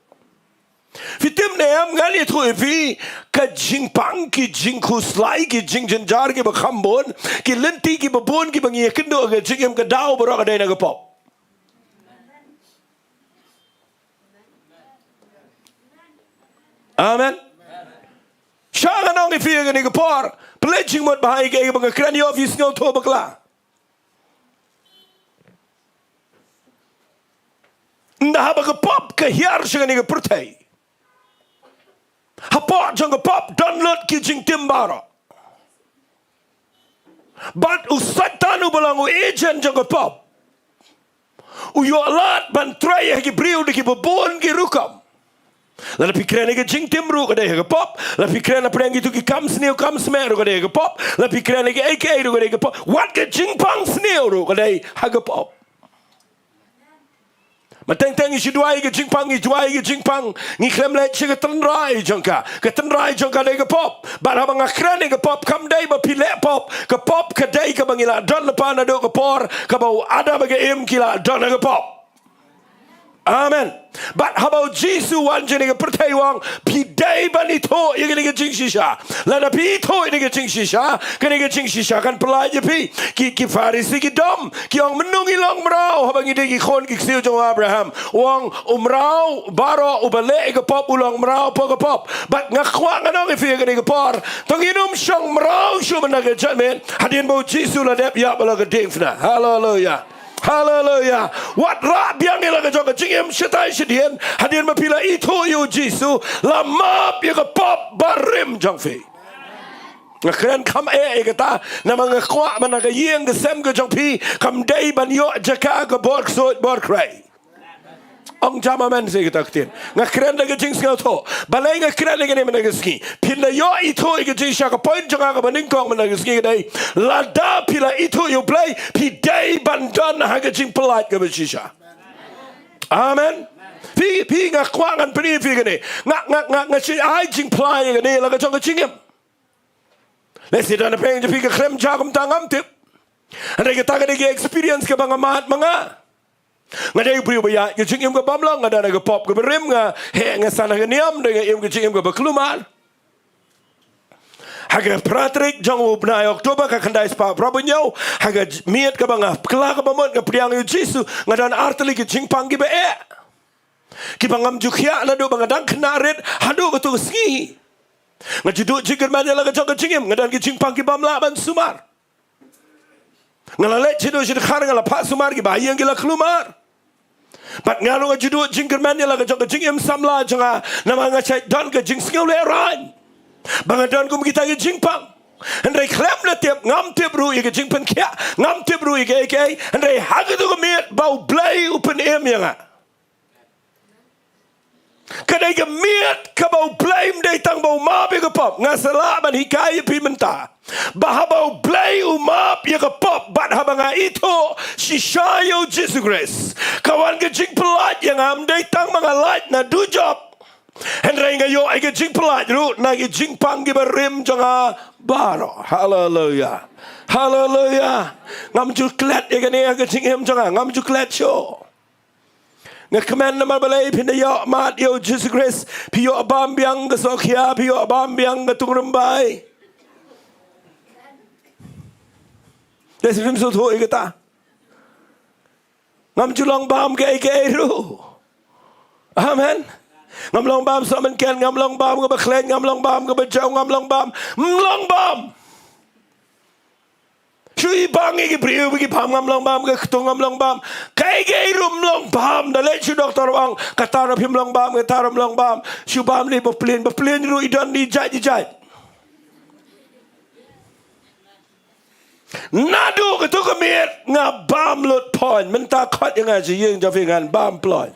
Phi tip ne em, ngan ïathuh ïa phi, ka jingpang, ki jingkhuslai, ki jingjynjar kiba kham bun, ki lynti kiba bun kiba ngi ïakynduh ha ka jingim, ka daw baroh ka dei na ka pop. Amen. Sha ngan ong ïa phi ha kane ka por, pynleit jingmut bha ïa kaei kaba nga kren, ïoh phi sngewthuh bakla. Ynda haba ka pop ka hiar sha kane ka pyrthei, hapoh jong ka pop don lut ki jingtim baroh. Bad u Soitan uba long u agent jong ka pop, u ïoh lad ban trei ha ki briew da kiba bun ki rukom. Lada phi kren ïa ka jingtim ruh ka dei ha ka pop. Lada phi kren hapdeng kito ki kam sniew kam smiej ruh ka dei ha ka pop. Lada phi kren ïa kaei kaei ruh ka dei ha ka pop. Wat ka jingpang sniew ruh ka dei ha ka pop. Mynta teng teng ngi shu duwai ïa ka jingpang, ngi duwai ïa ka jingpang, ngi khlem leit sha ka tynrai jong ka. Ka tynrai jong ka dei ka pop. Bad haba nga kren ïa ka pop, kam dei ba phi leh pop. Ka pop ka dei kaba ngi la don lypa naduh ka por kaba u Adam bad ka Im ki la don ha ka pop. Amen. Bad haba u Jisu u wan sha kane ka pyrthei u ong, phi dei ban ithuh ïa kane ka jingshisha. Lada phi ithuh ïa kane ka jingshisha, kane ka jingshisha kan pyllait ïa phi. Ki, ki Pharisi ki dom, ki ong, mynno ngi long mraw haba ngi dei ki khun ki ksiew jong u Abraham? U ong, u mraw baroh uba leh ïa ka pop u long mraw hapoh ka pop. Bad nga kwah ngan ong ïa phi ha kane ka por, to ngin ym shong mraw shuh mynta ka janmiet, hadien ba u Jisu u la dep ïap ha la ka diengphna. Haleluya. Haleluya. Wat rah biang ïa la ka jong ka jingim shatai shadien, hadien ba phi la ithuh ïa u Jisu, la map ïa ka pop barim jong phi. Nga kren kham eh ïa kata, namar nga kwah ba na ka ïing ka sem ka jong phi kam dei ban ïoh jaka ka bor ksuid bor khrei. Ong jam amen sha kata ka ktien. Nga kren da ka jingsngewthuh. Balei nga kren ïa kane mynta ka sngi? Phin da ïoh ithuh ïa ka jingshisha. Ka point jong nga kaba nyngkong mynta ka sngi ka dei, lada phi la ithuh ïa u Blei, phi dei ban don ha ka jingpyllait kaba shisha. Amen. Phi, phi, nga kwah ngan pyni ïa phi kane. Nga, nga, nga, nga shu ai jingpyllait ïa kane la ka jong ka jingim. Lehse don hapdeng jong phi ka khlem jia kumta, ngam tip. Hynrei kata ka dei ka experience kaba nga mad ma nga. Nga dei u briew ba ïaid ka jingim ka bym long, nga don ha ka pop kaba rim, nga heh nga san ha ka niam, dei nga im ka jingim kaba kulmar. Ha ka phra tarik jong u bnai October ka khyndai spah phra phew hynñiew, ha ka j-, miet kaba nga kylla kaba mut nga pdiang ïa u Jisu, nga don artylli ki jingpang kiba eh, kiba ngam ju khiah naduh ba nga dang khynnah rit haduh kato ka sngi. Nga ju duh jingkyrmen ïa la ka jong ka jingim, nga don ki jingpang ki bym lah ban sumar. Nga la leit shaduh shadkhar, nga la phah sumar, ki bahaïing ki la khlumar. Bad nga ruh nga ju duh jingkyrmen ïa la ka jong ka jingim samla jong nga, namar nga shait don ka jingsngewlehraiñ ba nga don kum kita ki jingpang. Hynrei khlem da tip, ngam tip ruh ïa ka jingpynkhiah, ngam tip ruh ïa kaei kaei, hynrei ha katu ka miet ba U Blei u pynim ïa nga. Ka dei ka miet kaba U Blei ym dei tang ba u map ïa ka pop. Nga sa lah ban hikai ïa phi mynta ba haba U Blei u map ïa ka pop bad haba nga ithuh shisha ïa U Jisu Khrist, ka wan ka jingpyllait ïa nga. Ym dei tang ba nga lait na dujok, hynrei nga ïoh ïa ka jingpyllait ruh na ki jingpang kiba rim jong nga baroh. Haleluia. Haleluia. Ngam ju klet ïa kane ha ka jingim jong nga. Ngam ju klet shuh. Nga kmen namar balei? Phin da ïoh mad ïa U Jisu Khrist. Phi ïoh bam biang ka sohkhia, phi ïoh bam biang ka tungrymbai. Dei sa phim sngewthuh ïa kata. Ngam ju long bam kaei kaei ruh. Amen. Ngam long bam sohmynken, ngam long bam kaba khlaiñ, ngam long bam kaba jaw, ngam long bam, ym long bam. Shu i bang ïa ki briew ba ki bam, ngam long bam, ka ktung ngam long bam. Kaei kaei ruh ym long bam. Da leit sha u doktor u ong, kata ruh phim long bam, kata ruh ym long bam. Shu bam lei ba plien, ba plien ruh i don di jait di jait. Naduh katu ka miet nga bam lut ploiñ. Mynta khot ïa nga sha ïing jong phi ngan bam ploiñ.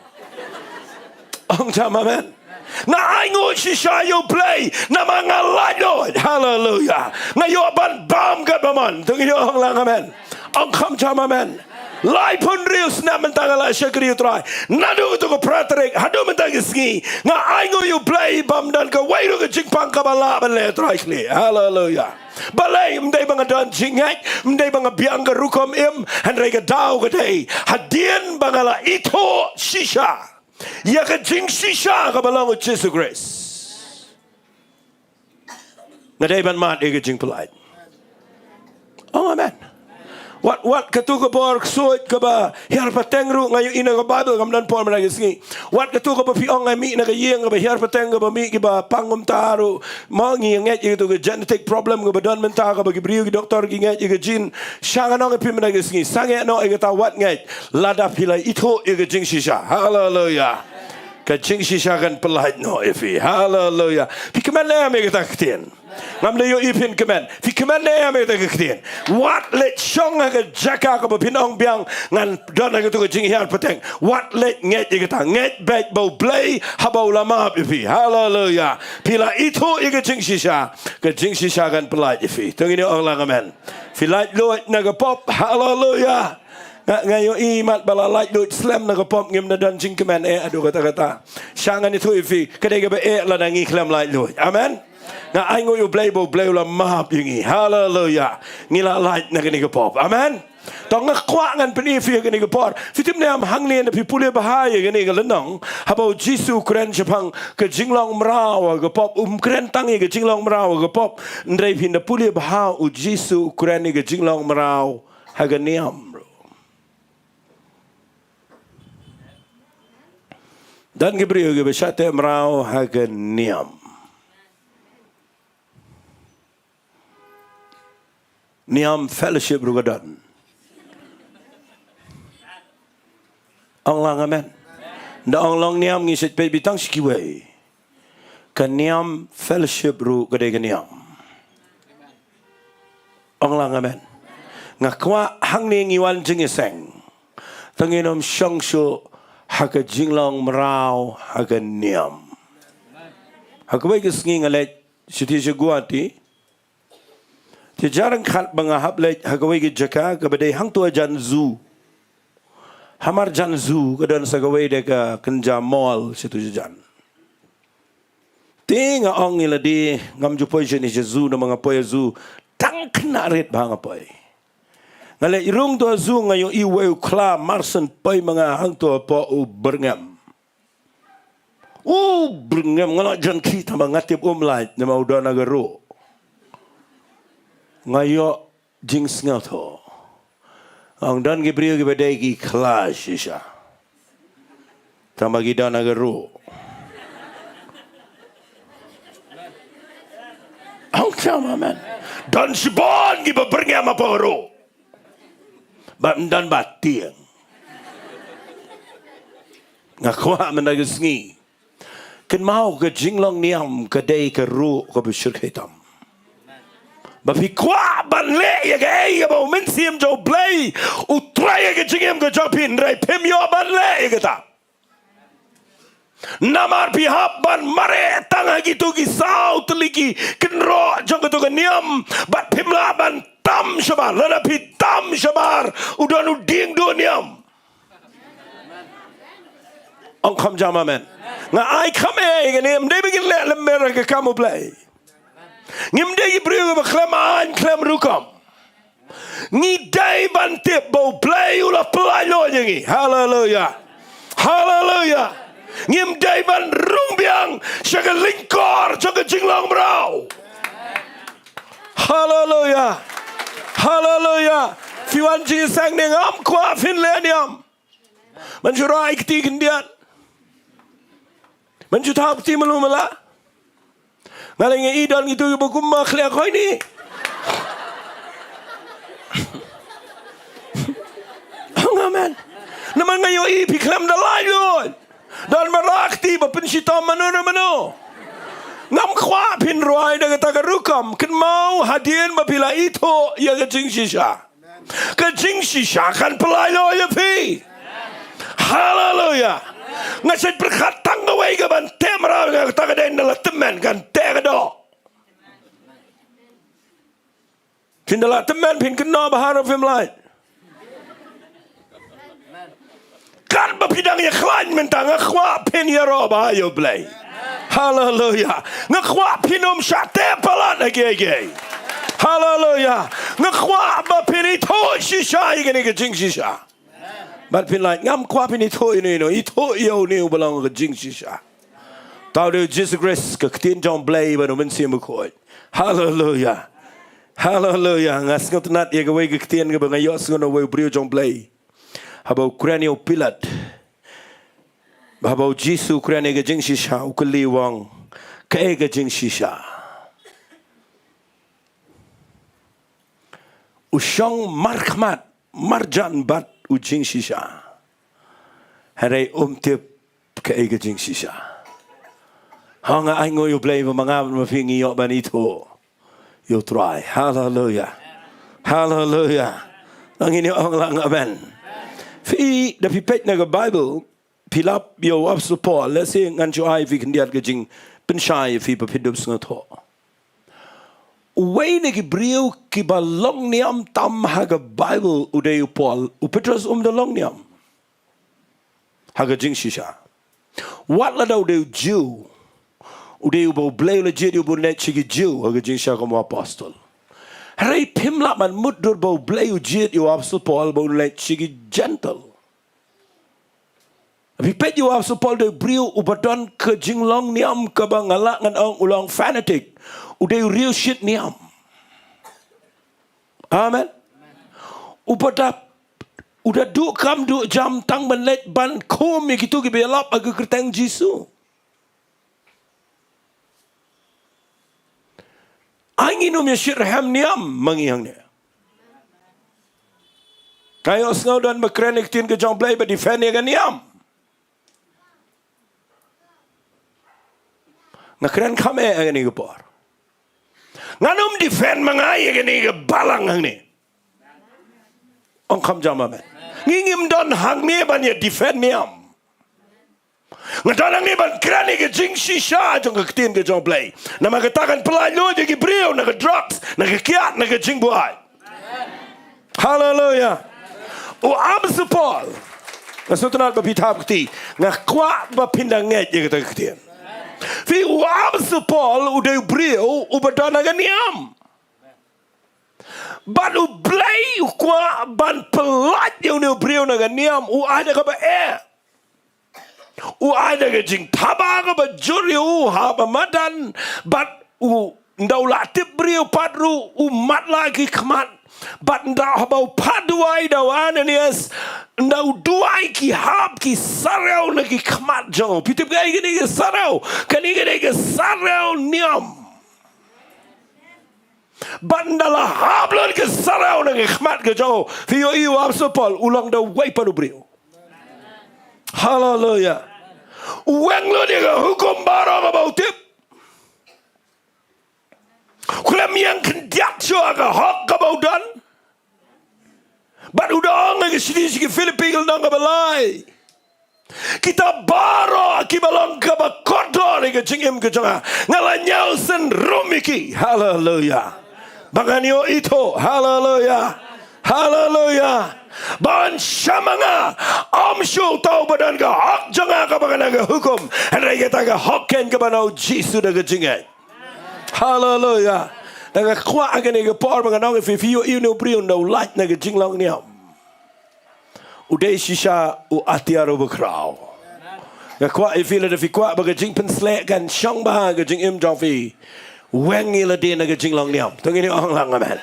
Ong jam amen. Nga ainguh shisha ïa U Blei namar nga laitluid. Haleluia. Nga ïoh ban bam katba mon. To ngin ïoh ong lang amen. Ong kham jam amen. Laiphew hynriew snem mynta nga la shakri U Trai. Naduh katu ka phra tarik haduh mynta ka sngi nga ainguh ïa U Blei bym don kawei ruh ka jingpang kaba lah ban leh Trai khlieh. Haleluia. Balei? Ym dei ba nga don jingngeit, ym dei ba nga biang ka rukom im, hynrei ka daw ka dei hadien ba nga la ithuh shisha ïa ka jingshisha kaba long U Jisu Khrist. Nga dei ban mad ïa ka jingpyllait. Oh, amen. Wat, wat katu ka bor ksuid kaba hiar pateng ruh nga ïohi na ka Baibl, kam don por mynta ka sngi. Wat katu kaba phi ong nga mih na ka ïing kaba hiar pateng kaba mih kiba pang kumta ruh. Ma ngi ngeit ïa katu ka genetic problem kaba don mynta kaba ki briew ki doktor ki ngeit ïa ka gene. Sha ngan ong ïa phi mynta ka sngi, sangeh noh ïa kata, wat ngeit. Lada phi la ithuh ïa ka jingshisha. Haleluia. Ka jingshisha kan pyllait noh ïa phi. Haleluia. Phi kmen ne em ïa kata ka ktien? Ngam da ïohi phin kmen. Phi kmen ne em ïa kata ka ktien? Wat leit shong ha ka jaka kaba phin ong biang ngan don ha katu ka jinghiar pateng. Wat leit ngeit ïa kata. Ngeit beit ba U Blei haba u la map ïa phi. Haleluia. Phi la ithuh ïa ka jingshisha, ka jingshisha kan pyllait ïa phi. To ngin ïa ong lang amen. Phi laitluid na ka pop. Haleluia. Nga, nga ïohi mat ba la laitluid slem na ka pop ngim da don jingkmen eh haduh katta katta. Sha ngan ïathuh ïa phi, ka dei kaba eh lada ngi khlem laitluid. Amen. Nga ainguh ïa U Blei ba U Blei u la map ïa ngi. Haleluia. Ngi la lait na kane ka pop. Amen. To nga kwah ngan pyni ïa phi ha kane ka por. Phi tip ne em, hangne lada phi pule bha ïa kane ka lynnong, haba U Jisu u kren shaphang ka jinglong mraw ha ka pop, um kren tang ïa ka jinglong mraw ha ka pop. Hynrei phin da pule bha, U Jisu u kren ïa ka jinglong mraw ha ka niam ruh. Don ki briew kiba shah teh mraw ha ka niam. Niam fellowship ruh ka don. Ong lang amen. Da ong long niam ngi shet peit beit tang shi kiwei. Ka niam fellowship ruh ka dei ka niam. Ong lang amen. Nga kwah hangne ngi wan jingïaseng, tang ngin ym shong shuh ha ka jinglong mraw ha ka niam. Ha kawei ka sngi nga leit shatei sha Guwahati. Te jar ryngkat ba nga hap leit ha kawei ka jaka kaba dei hangto hajan zoo. Hamar jan zoo ka don sa kawei de ka kynja mall shatu shajan. Te nga ong ïa lade ngam ju poi shane sha zoo, namar nga poi ha zoo tang khynnah rit bha nga poi. Nga leit rung to ha zoo, nga ïohi uwei u khla marshen poi ma nga hangto hapoh u byrngem. U byrngem, nga la jan khih tang ba nga tip um lait namar u don ha ka ruh. Nga ïoh jingsngewthuh. Ong don ki briew kiba dei ki khla shisha, tang ba ki don ha ka ruh. Kham amen. Don shibun kiba byrngem hapoh ka ruh. Bad ym don ba tieng. Nga kwah mynta ka sngi. Kynmaw ka jinglong niam ka dei ka ruh kaba shyrkhei tam. Ba phi kwah ban leh ïa kaei kaba u Mynsiem jong U Blei u trai ïa ka jingim ka jong phi, hynrei phim ïoh ban leh ïa kata. Namar phi hap ban mareh tang ha kito ki saw tylli ki kynroh jong kato ka niam, bad phim lah ban tam shabar. Lada phi tam shabar, u don u dieng duh niam. Ong kham jam amen. Nga ai kham ei kane, ym dei ba ngin leh lem mer ka kam U Blei. Ngim dei ki briew ba khlem aiñ khlem rukom. Ngi dei ban tip ba U Blei u la pynlait luid ïa ngi. Haleluya. Haleluya. Ngim dei ban rung biang sha ka lyngkor jong ka jinglong mraw. Haleluya. Haleluya. Phi wan jingseng ne ngam kwah phin leh niam. Ban shu rai kti khyndiat. Ban shu thap kti malu mala. Nga la ngi i don ngi tu ba kum ma khliak hoi ni. Ong amen. Namar nga ïohi phi khlem da lai luid. Don ba rak ti ba pynshitom mano na mano. Ngam kwah phin rwai da kata ka rukom, kynmaw hadien ba phi la ithuh ïa ka jingshisha. Ka jingshisha kan pynlait luid ïa phi. Haleluya. Nga shait pyrkhat tang kawei ka ban teh mraw nga kata ka dei na la tymmen kan teh ka doh. Phin da la tymmen phin kynnoh ba harum phim lait. Katba phi dang ïa khlaiñ mynta nga kwah phin ïaroh bha ïa U Blei. Haleluya. Nga kwah phin ym shah teh palat ha kiei kiei. Haleluya. Nga kwah ba phin ithuh shisha ïa kane ka jingshisha. Bad phin lait ngam kwah phin ithuh ïa une ïa une, ithuh ïa une uba long ka jingshisha. Tang u dei u Jisu Khrist, ka ktien jong U Blei bad u Mynsiem Bakhuid. Haleluya. Haleluya. Nga sngewtynnat ïa kawei ka ktien kaba nga ïohsngew na uwei u briew jong U Blei. Haba u kren ïa u Pilat. Haba u Jisu u kren ïa ka jingshisha, u kylli u ong, kaei ka jingshisha? U shong markhmat marjan bad u jingshisha. Hynrei um tip kaei ka jingshisha. Haba nga ainguh ïa U Blei ba ma nga ma phi ngi ïoh ban ithuh ïa U Trai. Haleluya. Haleluya. Ngin ïoh ong lang amen. Phi da phi peit na ka Bible, phi lap ïa u Apostol Paul, lehse ngan shu ai phi khyndiat ka jingpynshai ïa phi ba phin dup sngewthuh. Uwei na ki briew kiba long niam tam ha ka Bible u dei u Paul, u Petros um da long niam ha ka jingshisha. Wat lada u dei u Jiw, u dei uba U Blei u la jied ïa u ban leit sha ki Jiw ha ka jingshisha kum u apostol. Hynrei phim lah ban mutdur ba U Blei u jied ïa u Apostol Paul ba un leit sha ki Jentil. Phi peit ïa u Apostol Paul dei u briew uba don ka jinglong niam kaba nga lah ngan ong u long fanatic. U dei u riewshit niam. Amen. Uba da, u da duh kam duh jam tang ban leit ban khum ïa kito kiba ïalap ha ka kyrteng Jisu. Ai ngin ym ïa shit rhem niam ma ngi hangne. Nga ïohsngew don ba kren ïa ka ktien ka jong U Blei ba defend ïa ka niam. Nga kren kham eh ha kane ka por. Ngan ym defend ma nga ïa kane ka balang hangne. Ong kham jam amen. Ngi ngim don hangne ban ïa defend niam. Nga don hangne ban kren ïa ka jingshisha jong ka ktien ka jong U Blei. Namar kata kan pynlait luid ïa ki briew na ka drugs, na ka kiad, na ka jingbuaid. Haleluya. U Apostol Paul. Nga sngewtynnat ba phi thap kti. Nga kwah ba phin da ngeit ïa kata ka ktien. Phi, u Apostol Paul u dei u briew uba don ha ka niam. Bad U Blei u kwah ban pynlait ïa une u briew na ka niam, u ai da kaba eh. U ai da ka jingthaba kaba jur ïa u ha ba madan, bad u, ynda u la tip briew pat ruh u matlah ki khmat. Bad ynda haba u phah duwai da u Ananias, ynda u duwai ki hap ki sarew na ki khmat jong u. Phi tip kaei kane ka sarew? Kane ka dei ka sarew niam. Bad ynda la hap lut ka saraw na ka khmat ka jong u, phi ïohi u Apostol Paul u long da uwei pat u briew. Haleluya. U weng lut ïa ka hukum baroh kaba u tip. U khlem ïeng khyndiat shuh ha ka hok kaba u don. Bad u da ong ha ka shithi sha ki Philippi ka lynnong kaba lai. Kita baroh kiba long kaba kordor ïa ka jingim ka jong nga, nga la ñiewsynrum ïa ki. Haleluya. Ba ngan ïoh ithuh. Haleluya. Haleluya. Ba yn shah ma nga, ym shuh uta uba don ka hok jong nga kaba kane ka hukum, hynrei kata ka hok keiñ kaba na u Jisu da ka jingngeit. Haleluya. Te nga kwah ha kane ka por ba ngan ong ïa phi, phi ïohi une u briew ynda u lait na ka jinglong niam, u dei shisha u atiar uba khraw. Nga kwah ïa phi, lada phi kwah ba ka jingpynsleh kan shong bha ha ka jingim jong phi, weng ïa lade na ka jinglong niam. To ngin ong lang amen.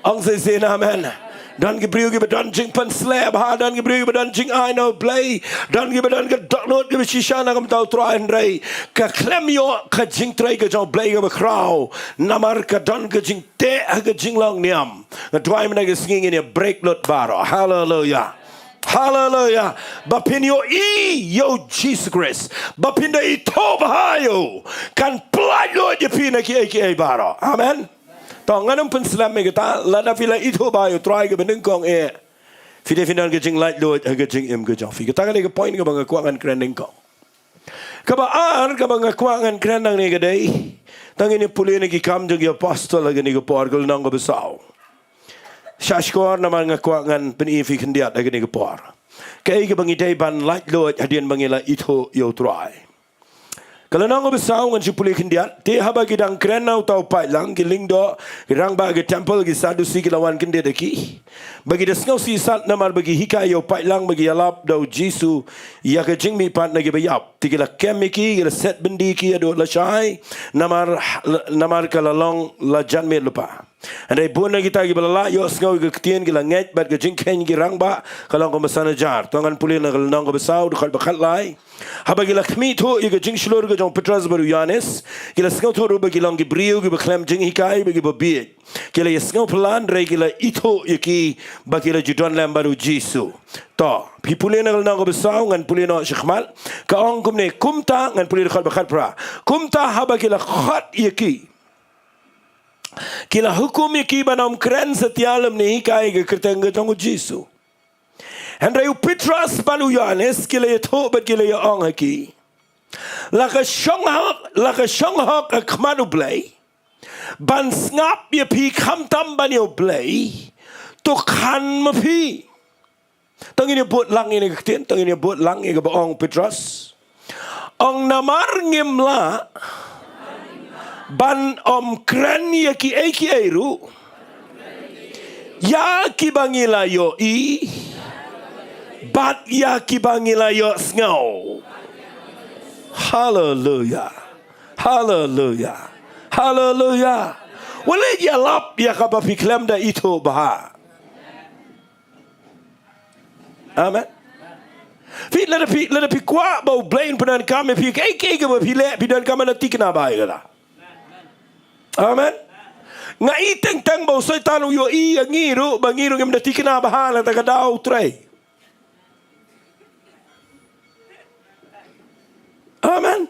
Ong shisien amen. Don ki briew kiba don jingpynsleh bha, don ki briew kiba don jingai na U Blei, don kiba don ka dohnud kaba shisha na ka bynta U Trai, hynrei ka khlem ïoh ka jingtrei ka jong U Blei kaba khraw, namar ka don ka jingteh ha ka jinglong niam. Nga duwai mynta ka sngi ngin ïa break lut baroh. Haleluya. Haleluya. Ba phin ïohi ïa u Jisu Khrist, ba phin da ithuh bha ïa u, kan pyllait lut ïa phi na kiei kiei baroh. Amen. To ngan ym pynslem ïa kata, lada phi la ithuh bha ïa U Trai kaba nyngkong eh, phi dei phin don ka jinglaitluid ha ka jingim ka jong phi. Kata ka dei ka point kaba nga kwah ngan kren nyngkong. Kaba ar kaba nga kwah ngan kren nangne ka dei, to ngin ïa pule na Ki Kam jong ki Apostol ha kane ka por, ka lynnong kaba saw. Sha shkor namar nga kwah ngan pyni ïa phi khyndiat ha kane ka por kaei kaba ngi dei ban laitluid hadien ba ngi la ithuh ïa U Trai. Ka lynnong kaba saw, ngan shu pule khyndiat. Te haba ki dang kren na uta u paidlang, ki lyngdoh, ki rangbah ka templ, ki Sadusi ki la wan kyndit ha ki, ba ki da sngewsih sat namar ba ki hikai ïa u paidlang ba ki ïalap da u Jisu ïa ka jingmihpat na kiba ïap. Te ki la kem ïa ki, ki la set byndi ïa ki haduh lashai, namar, namar ka la long la janmiet lypa. Hynrei bun na kita kiba la lah ïohsngew ïa ka ktien ki la ngeit, bad ka jingkheiñ ki rangbah ka long kumba san hajar. To ngan pule na ka lynnong kaba saw, dkhot ba khatlai. Haba ki la khmih thuh ïa ka jingshlur ka jong u Petros bad u Ïoannis, ki la sngewthuh ruh ba ki long ki briew kiba khlem jinghikai bad kiba bieit. Ki la ïasngew phylla, hynrei ki la ithuh ïa ki ba ki la ju don lem bad u Jisu. To, phi pule na ka lynnong kaba saw, ngan pule noh shakhmat. Ka ong kumne, kumta, ngan pule dkhot ba khatphra. Kumta haba ki la khot ïa ki, ki la hukum ïa ki ban ym kren satia lymne hikai ha ka kyrteng ka jong u Jisu. Hynrei u Petros bad u Ïoannis ki la ïathuh bad ki la ïa-ong ha ki, la ka shong hok, la ka shong hok ha khmat U Blei ban sngap ïa phi khamtam ban ïa U Blei, to khan ma phi. To ngin ïa bud lang ïa kane ka ktien, to ngin ïa bud lang ïa kaba ong u Petros. Ong namar ngim lah ban ym kren ïa kiei kiei ruh ïa kiba ngi la ïohi bad ïa kiba ngi la ïohsngew. Haleluya. Haleluya. Haleluya. Wat leit ïalap ïa kaba phi khlem da ithuh bha. Amen. Phi, lada phi, lada phi kwah ba U Blei un pyndonkam ïa phi, kaei kaei kaba phi leh, phi donkam ban da thikna bha ïa kata. Amen. Nga i teng teng ba u Soitan u ïohi ïa ngi ruh ba ngi ruh ngim da thikna bha na kata ka daw trei. Amen.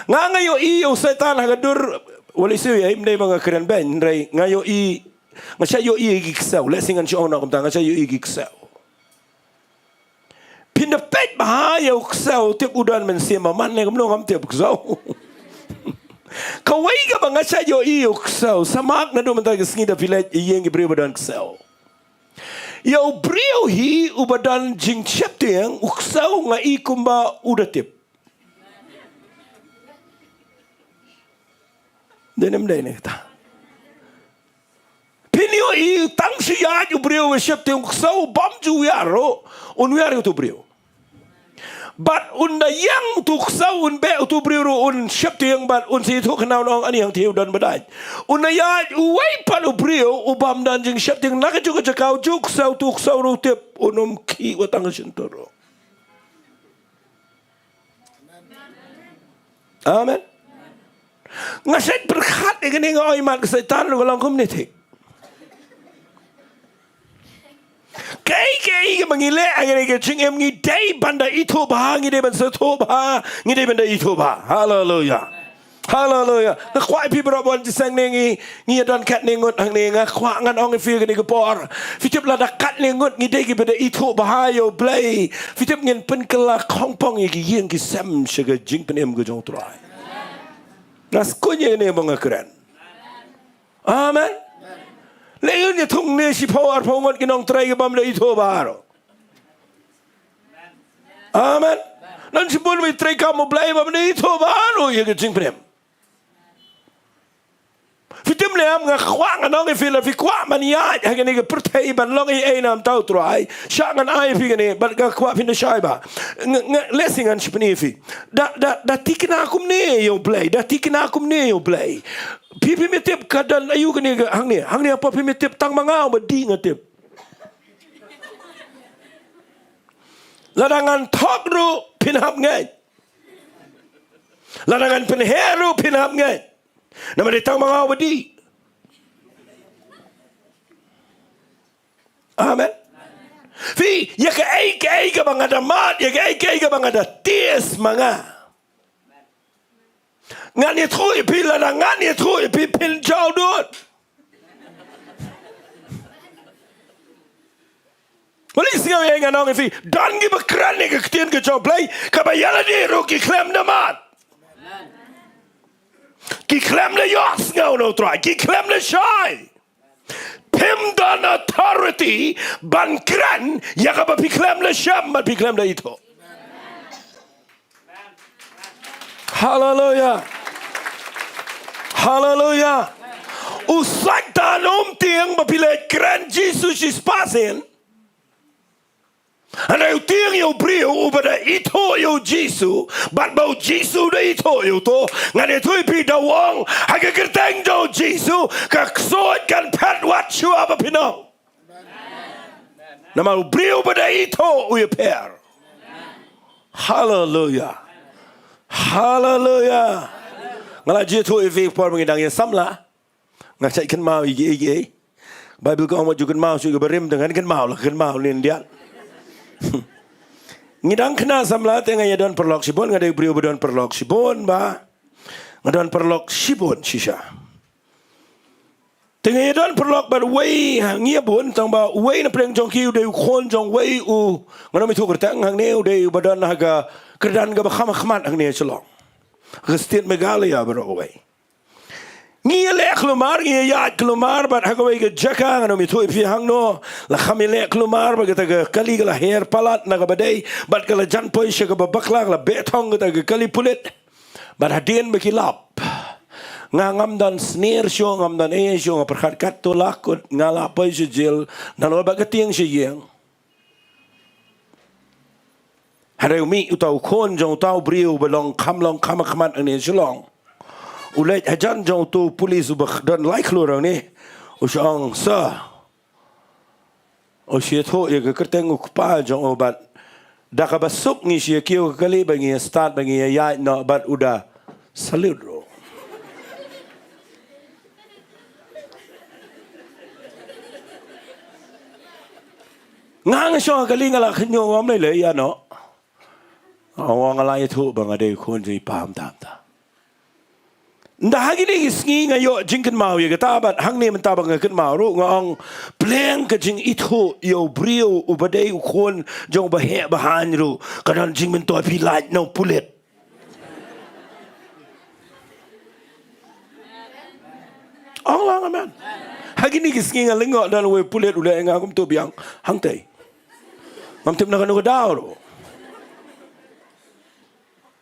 Nga, nga ïohi ïa u Soitan ha ka dur, wat leh shuh ïa, ym dei ba nga kren beiñ, hynrei nga ïohi, nga shait ïohi ïa ki ksew, lehse ngan shu ong noh kumta, nga shait ïohi ïa ki ksew. Phin da peit bha ïa u ksew, tip u don mynsiem bymman ne kumno ngam tip u ksew. Kawei kaba nga shait ïohi ïa u ksew, sngewbha naduh mynta ka sngi da phi leit ïa ïing ki briew ba don ksew. Ïa u briew hi uba don jingsheptieng, u ksew nga i kumba u da tip. Dei ne ym dei ne kata? Phin ïohi tang shu ïaid u briew uba sheptieng, u ksew bym ju wiar ruh, un wiar ïa utu u briew. Bad un da ïeng utu u ksew, un beh utu u briew ruh un sheptieng, bad un sa ïathuh khyndiat un ong, ani hangta u don ba dait. Un da ïaid uwei pat u briew u bym don jingsheptieng na kajuh ka jaka, ujuh u ksew, utu u ksew ruh u tip, un ym khih wat tang ka shyntur ruh. Amen. Nga shet pyrkhat ïa kane, nga ong, i mat ka Soitan ruh ka long kumne thik. Kaei kaei kaba ngi leh ha kane ka jingim, ngi dei ban da ithuh bha, ngi dei ban sngewthuh bha, ngi dei ban da ithuh bha. Haleluya. Haleluya. Nga kwah ïa phi baroh ban jingïaseng ne ngi, ngi ïa don katne ngut hangne, nga kwah ngan ong ïa phi kane ka por. Phi tip lada katne ngut ngi dei kiba da ithuh bha ïa U Blei, phi tip ngin pynkylla khongpong ïa ki ïing ki sem sha ka jingpynim ka jong U Trai. Nga sngewthuh ïa kane ba nga kren. Amen. Lehse ïa thung ne shiphew arphew ngut ki nongtrei ki bym da ithuh bha ruh. Amen. Don shibun ba trei kam U Blei bym da ithuh bha ruh ïa ka jingpynim. Phi tip ne em, nga kwah ngan ong ïa phi, lada phi kwah ban ïaid ha kane ka pyrthei ban long ei ei na ka bynta U Trai, shah ngan ai ïa phi kane, bad nga kwah phin da shai bha. Nga, nga, lehse ngan sheptieng ïa phi. Da, da, da thikna kumne ïa U Blei, da thikna kumne ïa U Blei. Phi, phim tip ka don aïu kane ka hangne, hangne hapoh phim tip, tang ma nga uba dih nga tip. Lada ngan thok ruh phin hap ngeit. Lada ngan pynheh ruh phin hap ngeit. Namar dei tang ma nga uba dih. Amen. Phi, ïa kaei kaei kaba nga da mad, ïa kaei kaei kaba nga da test ma nga. Ngan ïathuh ïa phi, lada ngan ïathuh ïa phi phin jaw dud. Wat la sngew ïa ngan ong ïa phi, don kiba kren ïa ka ktien ka jong U Blei, kaba ïa lade ruh ki khlem da mad. Ki khlem da ïohsngew na U Trai, ki khlem da shai. Phim don authority ban kren ïa kaba phi khlem da shem bad phi khlem da ithuh. Haleluya. Haleluya. U Soitan um tieng ba phi leit kren Jisu shispah sien. Hynrei u tieng ïa u briew uba da ithuh ïa u Jisu, bad ba u Jisu u da ithuh ïa u. To, ngan ïathuh ïa phi, da u ong ha ka kyrteng jong u Jisu, ka ksuid kan phet wat shuwa ba phin ong. Namar u briew uba da ithuh u ïapher. Haleluya. Haleluya. Nga la ju ïathuh ïa phi por ba ngi dang ïasamla. Nga shait kynmaw ïa kiei kiei. Baibl ka ong wat ju kynmaw shuh ïa kiba rim, te ngan kynmaw la kynmaw ne khyndiat. Ngi dang khynnah samla te nga ïa don paralok shibun, nga dei u briew ba don paralok shibun ba. Nga don paralok shibun shisha. Te nga ïa don paralok bad uwei, ngi ïa bun, tang ba uwei na pdeng jong ki u dei u khun jong uwei u, ngan ym ïathuh kyrteng hangne, u dei uba don ha ka kyrdan kaba kham ha khmat hangne ha Shillong. Ka state Meghalaya baroh uwei. Ngi ïa leh khlumar, ngi ïa ïaid khlumar bad ha kawei ka jaka, ngan ym ïathuh ïa phi hangno, la kham ïa leh khlumar bad kata ka kali ka la her palat na kaba dei bad ka la jan poi sha kaba bakla, ka la beh thong kata ka kali pulit. Bad hadien ba ki lap, nga ngam don snier shuh, ngam don ei ei shuh, nga pyrkhat katto la kut, nga lah poi sha jel, nalor ba ka tieng sha ïing. Hynrei u mih uta u khun jong uta u briew ba long kham long kham ha khmat hangne ha Shillong. U leit hajan jong uta u pulit uba don lai klur hangne. U shu ong, "Sir." U shu ïathuh ïa ka kyrteng u kpa jong u bad da kaba suk ngi shu ïa kiew ka kali bad ngi ïa start bad ngi ïa ïaid noh bad u da salute ruh. Nga nga shong ha kali nga la khynñiuh, ym lei lei ïa noh. Nga ong nga la ïathuh ba nga dei khun jong i pa mynta mynta. Ynda ha kine ki sngi nga ïoh jingkynmaw ïa kata bad hangne mynta ba nga kynmaw ruh nga ong, pleng ka jingithuh ïa u briew uba dei u khun jong uba heh ba haiñ ruh ka don jingmyntoi phi lait na u pulit. Ong lang amen. Ha kine ki sngi nga lyngngoh don uwei u pulit u leh ïa nga kumto biang hangtei. Ngam tip na kano ka daw ruh.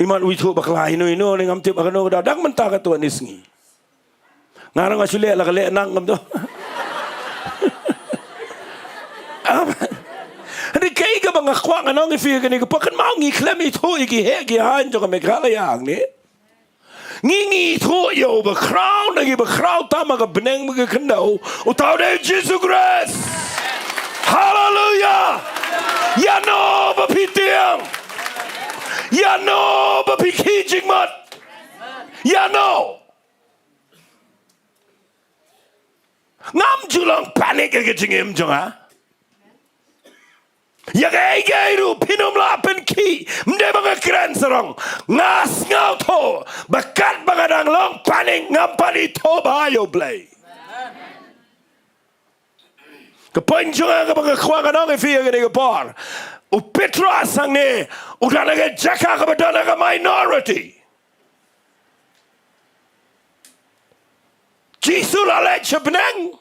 Imat u ithuh bakla ino ino ne ngam tip ha kano ka daw, dang mynta katto katne sngi. Nga ruh nga shu leh la ka leh nang kumto. Amen. Hynrei kaei kaba nga kwah ngan ong ïa phi kane ka por, kynmaw ngi khlem ithuh ïa ki heh ki haiñ jong ka Meghalaya hangne. Ngi ngi ithuh ïa uba khraw na kiba khraw tam ha ka bneng bad ka khyndew, uta u dei u Jisu Khrist. Haleluya. Ïa no ba phi tieng? Ïa no ba phi khih jingmut? Ïa no? Ngam ju long panic ïa ka jingim jong nga. Ïa kaei kaei ruh phin ym lah pynkhih. Ym dei ba nga kren sarong. Nga sngewthuh ba katba nga dang long panic ngam pat ithuh bha ïa U Blei. Ka point jong nga kaba nga kwah ngan ong ïa phi ïa kane ka por. U Petros hangne u don ha ka jaka kaba don ha ka minority. Jisu la leit sha bneng.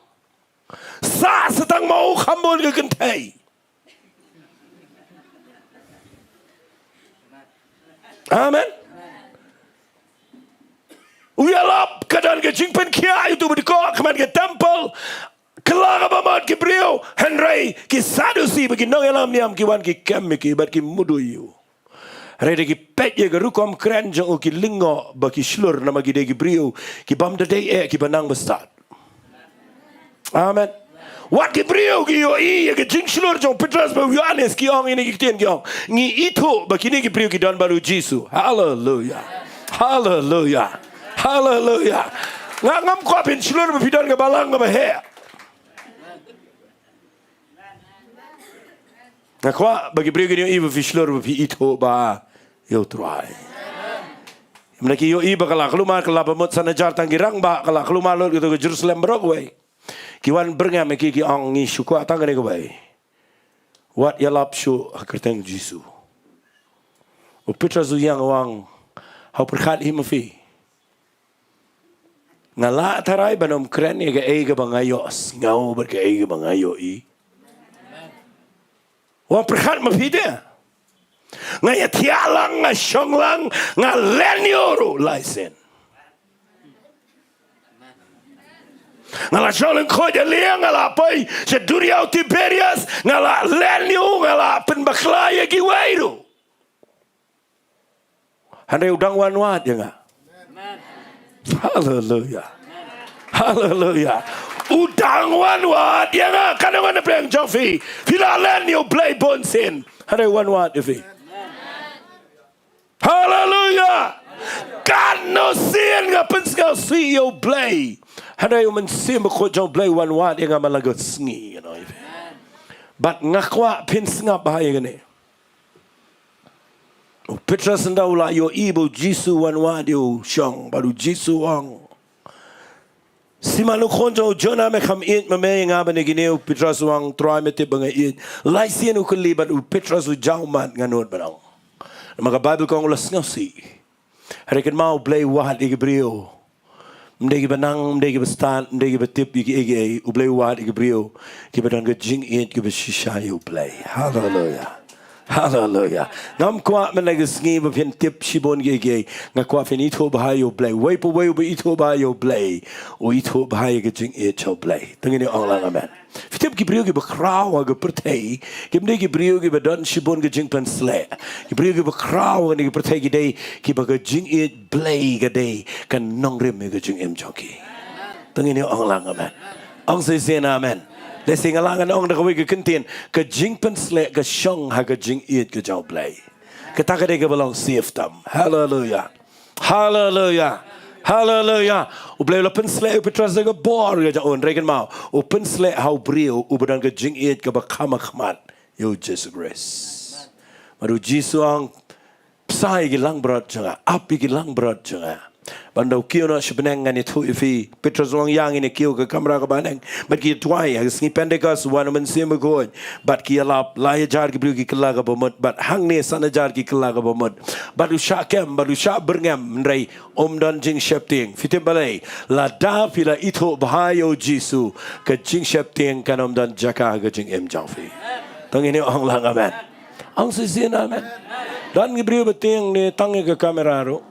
Sah sa tang ma u kham bun ka kynthei. Amen. U ïalap ka don ka jingpynkhiah ïa uto ba dei ha khmat ka temple. Kylla kaba mut ki briew, hynrei ki Sadusi bad ki nongïalam niam ki wan ki kem ïa ki bad ki mudui ïa u. Hynrei da ki peit ïa ka rukom kren jong u ki lyngngoh bad ki shlur namar ki dei ki briew ki bym da dei eh kiba nang bastad. Amen. Wat ki briew ki ïohi ïa ka jingshlur jong u Petros bad u Ïohannes ki ong ïa kine ki ktien ki ong, ngi ithuh ba kine ki briew ki don bad u Jisu. Haleluia. Haleluia. Haleluia. Nga ngam kwah phin shlur ba phi don ka balang kaba heh. Nga kwah ba ki briew kin ïohi ba phi shlur ba phi ithuh bha ïa U Trai. Mynta ki ïohi ba ka la kulmar, ka la bamut san hajar tang ki rangbah, ka la kulmar lut kato ka Jerusalem baroh kawei. Ki wan byrngem ïa ki, ki ong, ngi shu kwah tang kane kawei. Wat ïalap shuh ha ka kyrteng Jisu. U Petros u ïeng u ong, ha u pyrkhat hi ma phi. Nga lah tharai ban ym kren ïa kaei kaba nga ïohsngew bad kaei kaba nga ïohi. Wan pyrkhat ma phi te. Nga ïathiah lang, nga shong lang, nga len ïa u ruh lai sien. Nga la shong lyngkhuh ïa liang, nga la poi sha duriaw Tiberias, nga la len ïa u, nga la pynbakla ïa kiwei ruh. Hynrei u dang wan wad ïa nga. Haleluia. Haleluia. U dang wan wad ïa nga. Katno ngan pyrshang jong phi. Phi la len ïa U Blei bun sien. Hynrei u wan wad ïa phi. Haleluia. Katno sien nga pynsngewsih ïa U Blei. Hynrei U Mynsiem Bakhuid jong U Blei u wan wad ïa nga man la ka sngi, you know. Bad nga kwah phin sngap bha ïa kane. U Petros ynda u la ïohi ba u Jisu u wan wad ïa u shong, bad u Jisu u ong, Simon u khun jong u Jonah, me kham ïeit ma me ïa nga ban ïa kine? U Petros u ong, Trai, me tip ba nga ïeit. Lai sien u kylli bad u Petros u jaw ummat, nga nud ban ong. Namar ka Baibl ka ong u la sngewsih. Hynrei kynmaw, U Blei u wad ïa ki briew. Ym dei kiba nang, ym dei kiba stad, ym dei kiba tip ïa kiei kiei. U Blei u wad ïa ki briew kiba don ka jingïeit, kiba shisha ïa U Blei. Haleluia. Haleluia. Ngam kwah mynta ka sngi ba phin tip shibun kiei kiei. Nga kwah phin ithuh bha ïa U Blei. Uwei pa uwei uba ithuh bha ïa U Blei, u ithuh bha ïa ka jingïeit jong U Blei. To ngin ïa ong lang amen. Phi tip ki briew kiba khraw ha ka pyrthei kim dei ki briew kiba don shibun ka jingpynsleh. Ki briew kiba khraw ha kane ka pyrthei ki dei kiba ka jingïeit Blei ka dei ka nongrim ïa ka jingim jong ki. To ngin ïa ong lang amen. Ong shisien amen. Lehse nga lah ngan ong da kawei ka kyntien, ka jingpynsleh ka shong ha ka jingïeit ka jong U Blei. Kata ka dei kaba long safety tam. Haleluia. Haleluia. Haleluia. U Blei u la pynsleh ïa u Petros da ka bor ka jong u, hynrei kynmaw, u pynsleh ha u briew uba don ka jingïeit kaba kham ha khmat ïa u Jisu Khrist. Bad u Jisu u ong, pynshai ïa ki langbrot jong nga, ap ïa ki langbrot jong nga. Bad ynda u kiew noh sha bneng, ngan ïathuh ïa phi. Petros u ong, ïa ngin ïa kiew ha ka kamra kaba ha bneng. Bad ki ïa duwai. Ha ka sngi Pentekost u wan u Mynsiem Bakhuid. Bad ki ïalap, lai hajar ki briew ki kylla kaba mut. Bad hangne san hajar ki kylla kaba mut. Bad u shah kem, bad u shah byrngem, hynrei um don jingsheptieng. Phi tip balei? Lada phi la ithuh bha ïa u Jisu, ka jingsheptieng kan ym don jaka ha ka jingim jong phi. To ngin ïa ong lang amen. Ong shisien amen. Don ki briew ba tieng ne tang ïa ka kamera ruh.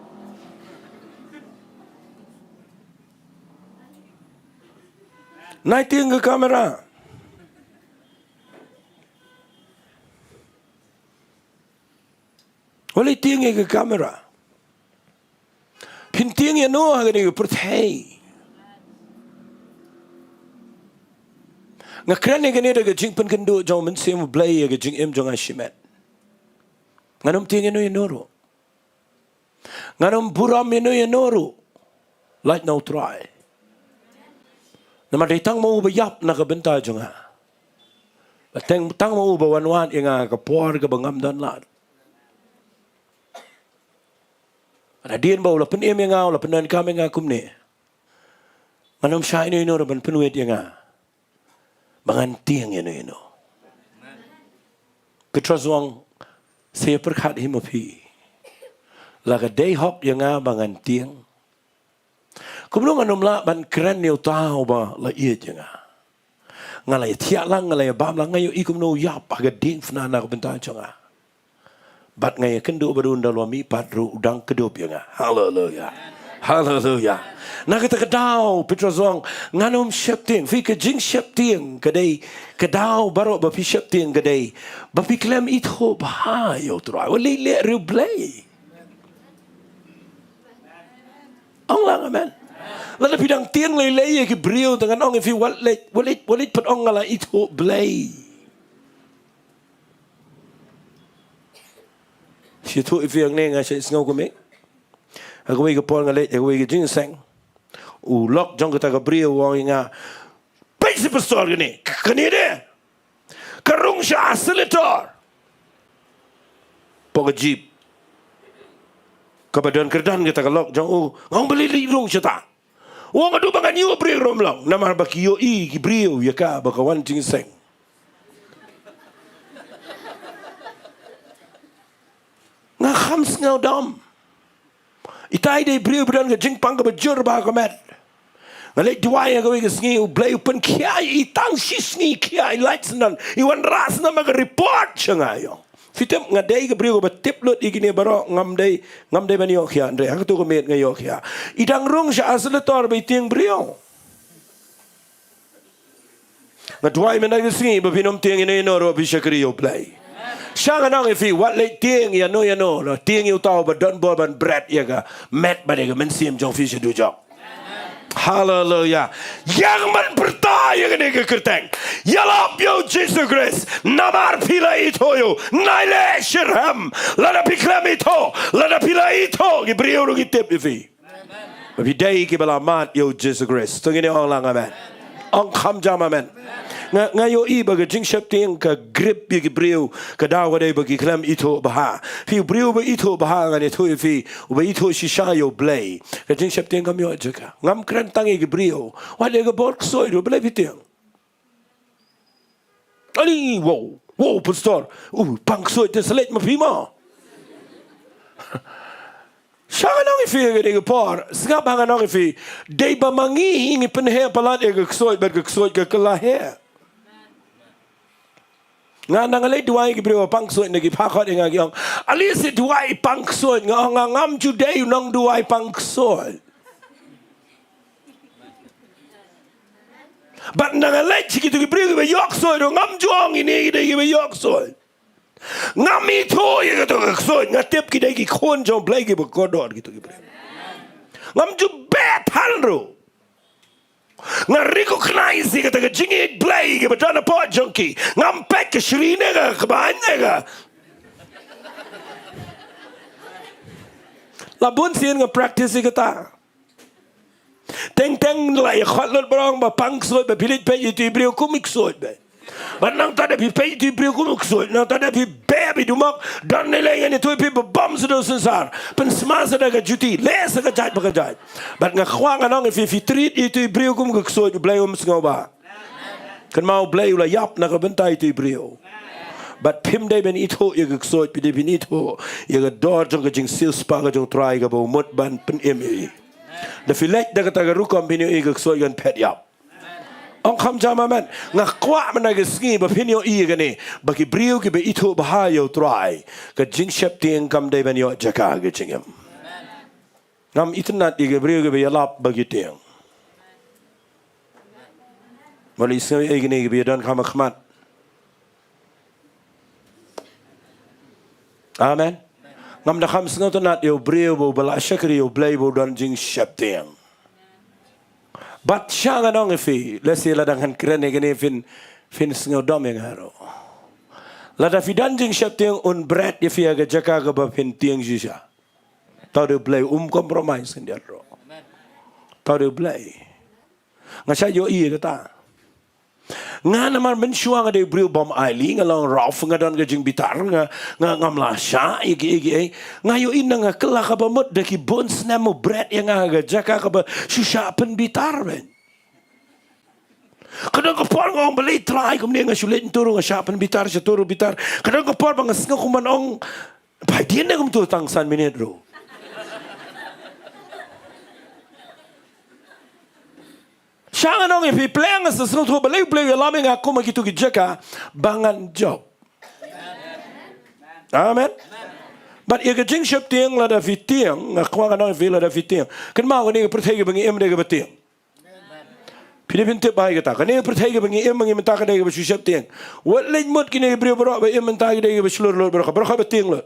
Nai tieng ka kamera. Wat leit tieng ïa ka kamera. Phin tieng ïano ha kane ka pyrthei? Nga kren ïa kane da ka jingpynkynduh jong u Mynsiem U Blei ïa ka jingim jong nga shimet. Ngan ym tieng ïano ïano ruh. Ngan ym burom ïano ïano ruh. Lait na u Trai. Namar dei tang ma u ba ïap na ka bynta jong nga. Tang, tang ma u ba wan wad ïa nga ha ka por kaba ngam don lad. Hadien ba u la pynim ïa nga, u la pyndonkam ïa nga kumne, ngan ym shah ïano ïano ruh ban pynwit ïa nga ba ngan tieng ïano ïano. Petros u ong, sa ïa pyrkhat hi ma phi, la ka dei hok ïa nga ba ngan tieng? Kumno ngan ym lah ban kren ïa uta uba la ïeit ïa nga? Nga la ïa thiah lang, nga la ïa bam lang, nga ïohi kumno u ïap ha ka diengphna na ka bynta jong nga. Bad nga ïa kynduh bad u, ynda u la mihpat ruh u dang kdup ïa nga. Haleluya. Haleluya. Na kata ka daw Petros u ong, ngan ym sheptieng. Phi, ka jingsheptieng ka dei, ka daw baroh ba phi sheptieng ka dei ba phi khlem ithuh bha ïa U Trai. Wat leh leh ïa U Blei. Ong lang amen. Lada phi dang tieng lei lei ïa ki briew, te ngan ong ïa phi, wat leit, wat leit, wat leit pat ong nga la ithuh Blei. Shu ïathuh ïa phi hangne, nga shait sngew kumne. Ha kawei ka por nga leit ha kawei ka jingïaseng. U lok jong kata ka briew u ong ïa nga, peit sha pastor kane, kane de ka rung sha accelerator. Pok ka jeep kaba don kyrdan kata ka lok jong u, nga ong balei leit rung shata. U ong haduh ba ngan ïoh briew ruh ym long, namar ba ki ïohi ki briew ïa ka ba ka wan jingïaseng. Nga kham sngew dom. Itai dei briew ba don ka jingpang kaba jur bha ha ka met. Nga leit duwai ha kawei ka sngi, U Blei u pynkhia ïa i tang shi sngi, khia i lait snem, i wanrah snem ha ka report sha nga ïa u. Phi tip nga dei ka briew kaba tip lut ïa kine baroh, ngam dei, ngam dei ban ïoh khia, hynrei ha kato ka miet nga ïoh khia. I dang rung sha accelerator ba i tieng briew. Nga duwai mynta ka sngi ba phin ym tieng ïano ïano ruh, phi shakri ïa U Blei. Sha ngan ong ïa phi, wat leit tieng ïano ïano ruh, tieng ïa uta uba don bor ban bret ïa ka met bad ïa ka mynsiem jong phi sha dujok. Haleluya. Ïa nga ban pyrta ïa kane ka kyrteng. Ïalap ïa U Jisu Khrist. Namar phi la ithuh ïa u. Nai leh shitrhem. Lada phi khlem ithuh, lada phi la ithuh, ki briew ruh ki tip ïa phi ba phi dei kiba la mad ïa U Jisu Khrist. To ngin ong lang amen. Ong kham jam amen. Nga, nga ïohi ba ka jingsheptieng ka grip ïa ki briew, ka daw ka dei ba ki khlem ithuh bha. Phi, u briew ba ithuh bha, ngan ïathuh ïa phi, uba ithuh shisha ïa U Blei, ka jingsheptieng kam ïoh jaka. Ngam kren tang ïa ki briew, wat ïa ka bor ksuid ruh balei phi tieng? Ani, wow, wow, pastor, u pang ksuid te, sa leit ma phi ma. Sha ngan ong ïa phi ha kane ka por, sngap ha ngan ong ïa phi, dei ba ma ngi ngi pynheh palat ïa ka ksuid bad ka ksuid ka kylla heh. Nga nang leit duwai ki briew ba pang ksuid, na ki phah khot ïa nga ki ong, "Ale sa duwai pang ksuid." Nga ong, "Nga ngam ju dei u nongduwai pang ksuid." Bad nang leit sha kito ki briew kiba ïoh ksuid ruh ngam ju ong ine ki dei kiba ïoh ksuid. Ngam ithuh ïa kito ki ksuid, nga tip ki dei ki khun jong U Blei kiba kordor kito ki briew. Ngam ju beh than ruh. Nga recognize ïa kata ka jingïeit Blei kaba don hapoh jong ki. Ngam peit ka shrine ka, ka bahain ka. La bun sien nga practice ïa kata. Teng teng la ïa khot lut ba ong ba pang ksuid, ba phi leit peit ïa itu i briew kum i ksuid bha. Bad nangta da phi peit ïa itu i briew kum i ksuid, nangta da phi beh, phi dumok, don ne lei ngan ïathuh ïa phi ba bam sa da u synsar. Pynsma sa da ka juti, leh sa ka jait ba ka jait. Bad nga kwah ngan ong ïa phi, phi treat ïa itu i briew kum ka ksuid, U Blei um sngewbha. Kynmaw, U Blei u la ïap na ka bynta itu i briew. Bad phim dei ban ithuh ïa ka ksuid, phi dei ban ithuh ïa ka dor jong ka jingsiewspah ka jong U Trai kaba u mut ban pynim ïa i. Da phi leit da kata ka rukom phin ïohi ka ksuid kan phet ïap. Ong kham jam amen. Nga kwah mynta ka sngi ba phin ïohi ïa kane, ba ki briew kiba ithuh bha ïa U Trai, ka jingsheptieng kam dei ban ïoh jaka ha ka jingim. Ngam itynnad ïa ki briew kiba ïalap ba ki tieng. Mano i sngew ïa kine kiba ïadon kham ha khmat? Amen. Ngam da kham sngewtynnad ïa u briew ba u ba la shakri ïa U Blei ba u don jingsheptieng. Bad sha ngan ong ïa phi, lehse lada ngan kren ïa kine phin, phin sngewdom ïa nga ruh. Lada phi don jingsheptieng un bret ïa phi ha ka jaka kaba phin tieng shisha. Tang da U Blei, um compromise khyndiat ruh. Tang da U Blei. Nga shait ïohi ïa kata. Nga namar mynshuwa nga dei u briew bym ailad, nga long rough, nga don ka jingbitar, nga, nga, ngam lah shah ïa kiei kiei. Nga ïohi na nga kylla kaba mut da ki bun snem u bret ïa nga ha ka jaka kaba shu shah pynbitar, beit. Ka don ka por nga ong balei Trai kumne, nga shu leit tur nga shah pynbitar, shah tur bitar. Ka don ka por ba nga sngew kumban ong, phi dien da kumtu tang san minit ruh. Sha ngan ong ïa phi, Blei, nga sngewthuh balei Blei u ïalam ïa nga kum ha kitu ki jaka ba ngan jop. Amen. Bad ïa ka jingsheptieng, lada phi tieng, nga kwah ngan ong ïa phi, lada phi tieng, kynmaw kane ka pyrthei kaba ngi im dei kaba tieng. Phi dei phin tip bha ïa kata. Kane ka pyrthei kaba ngi im ngi mynta ka dei kaba shu sheptieng. Wat leit mut kine ki briew baroh ba im mynta ki dei kaba shlur lut baroh, baroh ba tieng lut.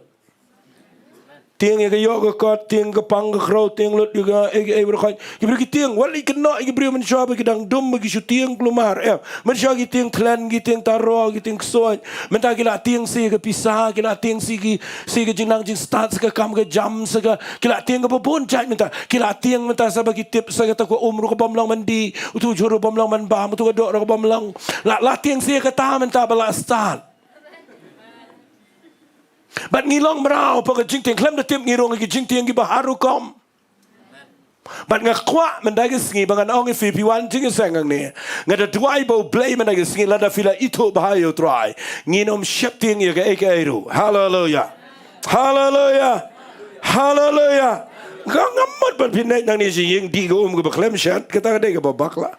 Tieng ïa ka ïoh ka kot, tieng ka pang ka khrew, tieng lut ïa ka ei ei baroh. Ki briew ki tieng, wat leit kynnoh ïa ki briew mynshuwa ba ki dang dum ba ki shu tieng kulmar, em. Mynshuwa ki tieng thlen, ki tieng taro, ki tieng ksuid. Mynta ki la tieng sa ïa ka pisa, ki la tieng sa ïa ki, sa ïa ka jingnang jingstad, sa ka kam ka jam, sa ka, ki la tieng kaba bun jait mynta. Ki la tieng mynta sa ba ki tip sa kata ka um ruh ka bym long ban dih, utu u jhur ruh bym long ban bam, utu ka doh ruh ka bym long. La, la tieng sa ïa kata mynta ba la stad. Bad ngi long mraw hapoh ka jingtieng, khlem da tip ngi rung ha ki jingtieng kiba har rukom. Bad nga kwah mynta ka sngi ba ngan ong ïa phi, phi wan jingïaseng hangne, nga da duwai ba U Blei mynta ka sngi lada phi la ithuh bha ïa U Trai, ngin ym sheptieng ïa kaei kaei ruh. Haleluia. Haleluia. Haleluia. Nga ngam mut ban pynleit nangne sha ïing dih ka um kaba khlem shet, kata ka dei kaba bakla.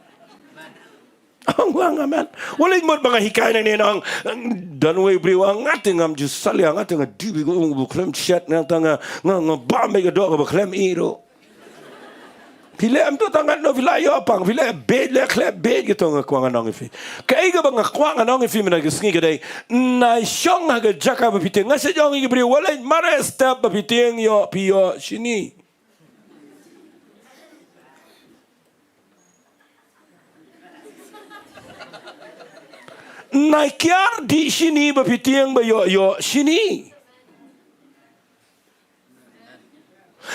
Ong lang amen. Wat leit mut ba nga hikai nangne nong, don wei briew, nga te ngam ju salia, nga te nga dih beit ka um kaba khlem shet, nga te nga, nga, nga bam beit ka doh kaba khlem ih ruh. Phi leh em, to tang ngat, no, phi la ïoh pang, phi leh beit, leh khleh beit, kato nga kwah ngan ong ïa phi. Kaei kaba nga kwah ngan ong ïa phi mynta ka sngi ka dei, nai shong ha ka jaka ba phi tieng. Nga sa ong ïa ki briew, wat leit mareh step ba phi tieng ïoh, phi ïoh shini. Nai kiar dih shini ba phi tieng ba ïoh ïoh shini.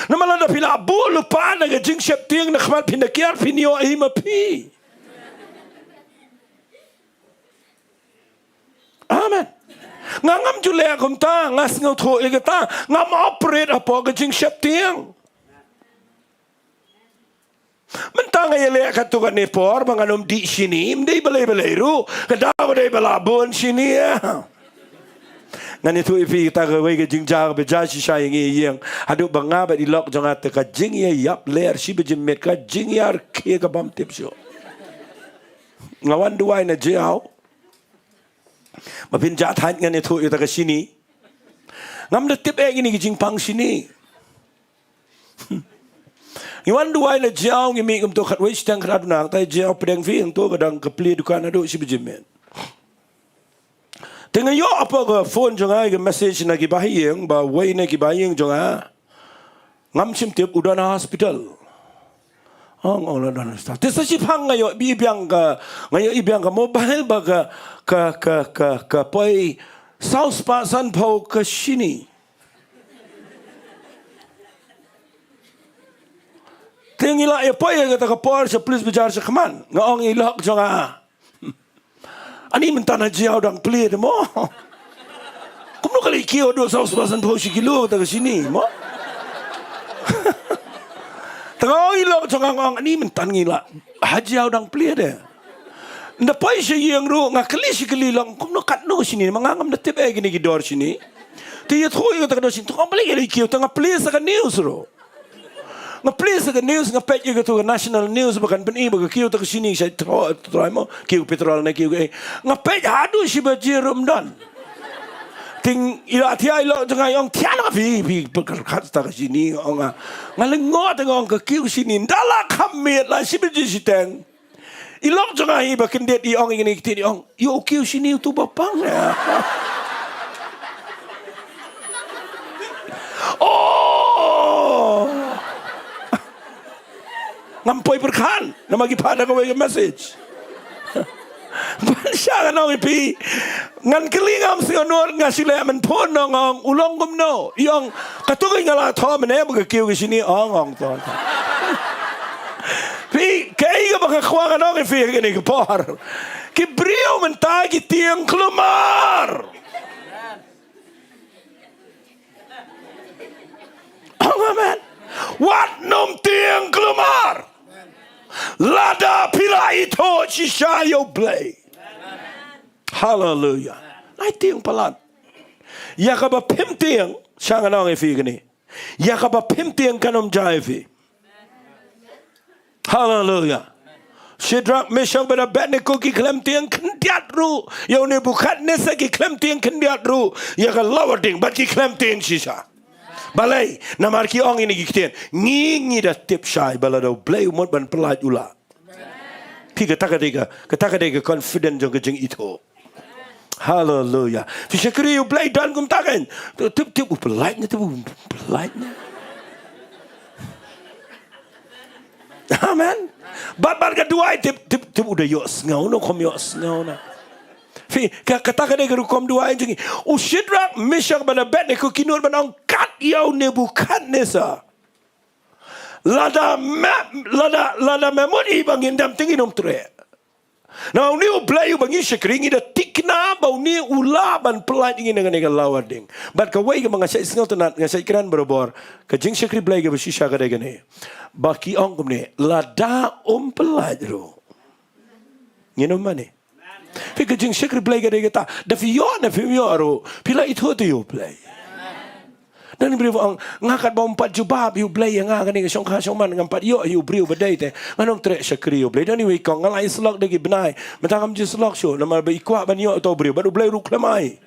Namar lada phi la buh lypa na ka jingsheptieng na khmat phi, nai kiar phin ïoh hi ma phi. Amen. Nga ngam ju leh kumta, nga sngewthuh ïa kata, ngam operate hapoh ka jingsheptieng. Mynta nga ïaleh katto katne por ba ngan ym dih shini, ym dei balei balei ruh, ka daw ka dei ba la bun shini ïa. Ngan ïathuh ïa phi kata kawei ka jingjia kaba jia shisha ïa ngi ïa ïing. Haduh ba nga bad i lok jong nga te ka jingïaïap ler shi baje miet, ka jingïarkhie ka bym tip shuh. Nga wan duwai na Jaïaw. Ba phin jah thait ngan ïathuh ïa kata ka shini. Ngam da tip eh kine ki jingpang shini. Ngi wan duwai na Jaïaw, ngi mih kumto khatwei shiteng khatar duna, te Jaïaw pdeng phi hangto ka dang ka plie dukan haduh shi baje miet. Te nga ïoh hapoh ka phone jong nga ka message na ki bahaïing, ba wei na ki bahaïing jong nga, ngam shym tip, u don ha hospital. Ong, ong, la don ha hospital. Te sa shiphang nga ïohi biang ka, nga ïohi biang ka mobile ba ka, ka, ka, ka, ka poi saw spah sanphew ka shini. Te ngi la ïa poi ïa kata ka por sha police bazaar sha khmat. Nga ong ïa i lok jong nga, ani mynta na Jaïaw dang plie te mo. Kumno ka leit kiew haduh saw spah sanphew shi kilo kata ka shini mo. Te nga ong ïa i lok jong nga, nga ong ani mynta ngi la ha Jaïaw dang plie te. Nda poi sha ïing ruh nga kylli shi kylli, long kumno katno shini, ma nga ngam da tip eh kine ki dor shini. Te ïathuh ïa kata ka dor shini, te nga ong balei ka leit kiew, te nga plie sa ka news ruh. Nga plie sa ka news, nga peit ïa kato ka national news ba kan pyni ba ka kiew ta ka shini shait throh, throh mo, kiew petrol ne kiew kaei. Nga peit haduh shi baje ruh ym don. Te i la thiah, i lok jong nga i ong thiah noh phi, phi pyrkhat ta ka shini, nga ong nga. Nga lyngngoh te nga ong ka kiew shini, nda la kham miet la shi baje shiteng. I lok jong nga hi ba kyndit i ong ïa kine ki ktien, i ong, ïoh u kiew shini uto ba pang. Oh. Ngam poi pyrkhat namar ki phah da kawei ka message. Ban sha ngan ong ïa phi, ngan kylli, ngam sngew nud, nga shu leh mynphone, nga ong u long kumno. I ong kato ka nga la thoh mynne ba ka kiew ka shini, ong ong to. Phi Kaei kaba nga kwah ngan ong ïa phi ha kane ka por. Ki briew mynta ki tieng khlumar. Ong amen. Wat nym tieng khlumar. Lada phi la ithuh shisha ïa U Blei. Haleluya. Nai tieng palat. Ïa kaba phim tieng, sha ngan ong ïa phi kane. Ïa kaba phim tieng kan ym jia ïa phi. Haleluya. Shadrak, Meshak bad Abednego ki khlem tieng khyndiat ruh. Ïa u Nebukadnesar ki khlem tieng khyndiat ruh. Ïa ka lawar ding bad ki khlem tieng shisha. Balei? Namar ki ong ïa kine ki ktien. Ngi ngi da tip shai ba lada U Blei u mut ban pyllait u lah. Phi, kata ka dei ka, kata ka dei ka confident jong ka jingithuh. Haleluya. Phi shakri ïa U Blei, don kumta kan. Tip tip u pyllait ne, tip u pyllait ne. Amen. Bad bad ka duwai, tip tip tip u da ïohsngew ne, kham ïohsngew ne. Phi, ka, kata ka dei ka rukom duwai jong ngi. U Shadrak, Meshak bad Abednego ki nud ban ong kat ïa u Nebukadnesar. Lada me, lada, lada me mut hi ba ngin dem te ngin ym treh. Na une U Blei uba ngi shakri ngi da thikna ba une u lah ban pyllait ïa ngi na kane ka lawar ding. Bad kawei kaba nga shait sngewtynnat, nga shait kren barabor, ka jingshakri Blei kaba shisha ka dei kane. Ba ki ong kumne, lada um pyllait ruh, ngin ym mane. Phi, ka jingshakri Blei ka dei kata. Da phi ïoh ne phim ïoh ruh, phi la ithuh te ïa U Blei. Don i briew ba ong, nga katba um pat jubab ïa U Blei ïa nga kane ka shongkha shongman, ngam pat ïoh ïa u briew ba dei te, ngan ym treh shakri ïa U Blei. Don iwei i kong, nga la ïasyllok da ki bnai, mynta ngam ju syllok shuh namar ba i kwah ban ïoh ïa uta u briew bad U Blei ruh khlem ai.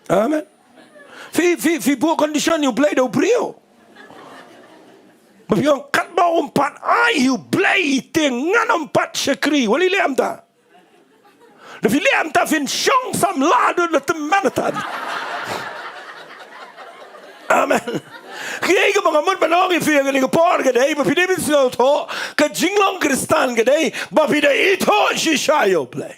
Amen. Phi, phi, phi buh condition ïa U Blei da u briew. Ba phi ong katba um pat ai ïa U Blei te ngan ym pat shakri. Wat leh ïa mynta. Da phi leh ïa mynta phin shong samla dud na tymmen atan. Amen. Kiei kaba nga mut ban ong ïa phi ha kane ka por ka dei ba phi dei ban sngewthuh, ka jinglong Khristan ka dei ba phi da ithuh shisha ïa U Blei.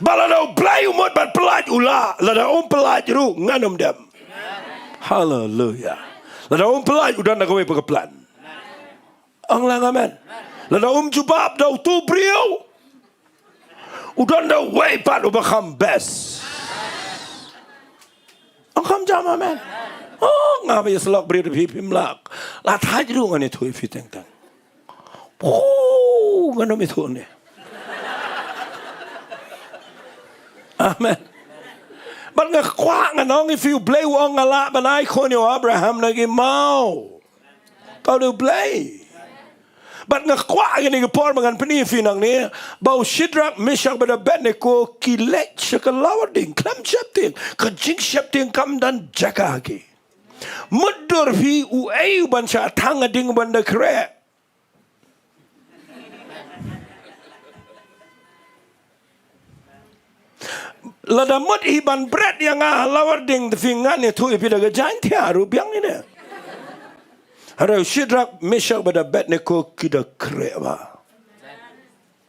Ba lada U Blei u mut ban pyllait u lah, lada um pyllait ruh ngan ym dem. Haleluya. Lada um pyllait u don da kawei pat ka plan. Ong lang amen. Lada um jubab da utu u briew, u don da uwei pat uba kham best. Ong kham jam amen. Oh, nga ba ïasyllok briew da phi phim lah. La thait ruh ngan ïathuh ïa phi teng teng. Oh, ngan ym ïathuh ne. Amen. Bad nga kwah ngan ong ïa phi, U Blei u ong nga lah ban ai khun ïa u Abraham na ki maw. Tau da U Blei. Bad nga kwah kane ka por ba ngan pyni ïa phi nangne ba u Shadrak, Meshak bad Abednego ki leit sha ka lawar ding khlem sheptieng. Ka jingsheptieng kam don jaka ha ki. Mutdur phi uei uban shah thang ha ding uban da khreh. Lada mut hi ban bret ïa nga ha lawar ding te phi, ngan ïathuh ïa phi da ka jaiñtia ruh biang ine. Hynrei u Shadrak, Meshak bad Abednego ki da khreh ba.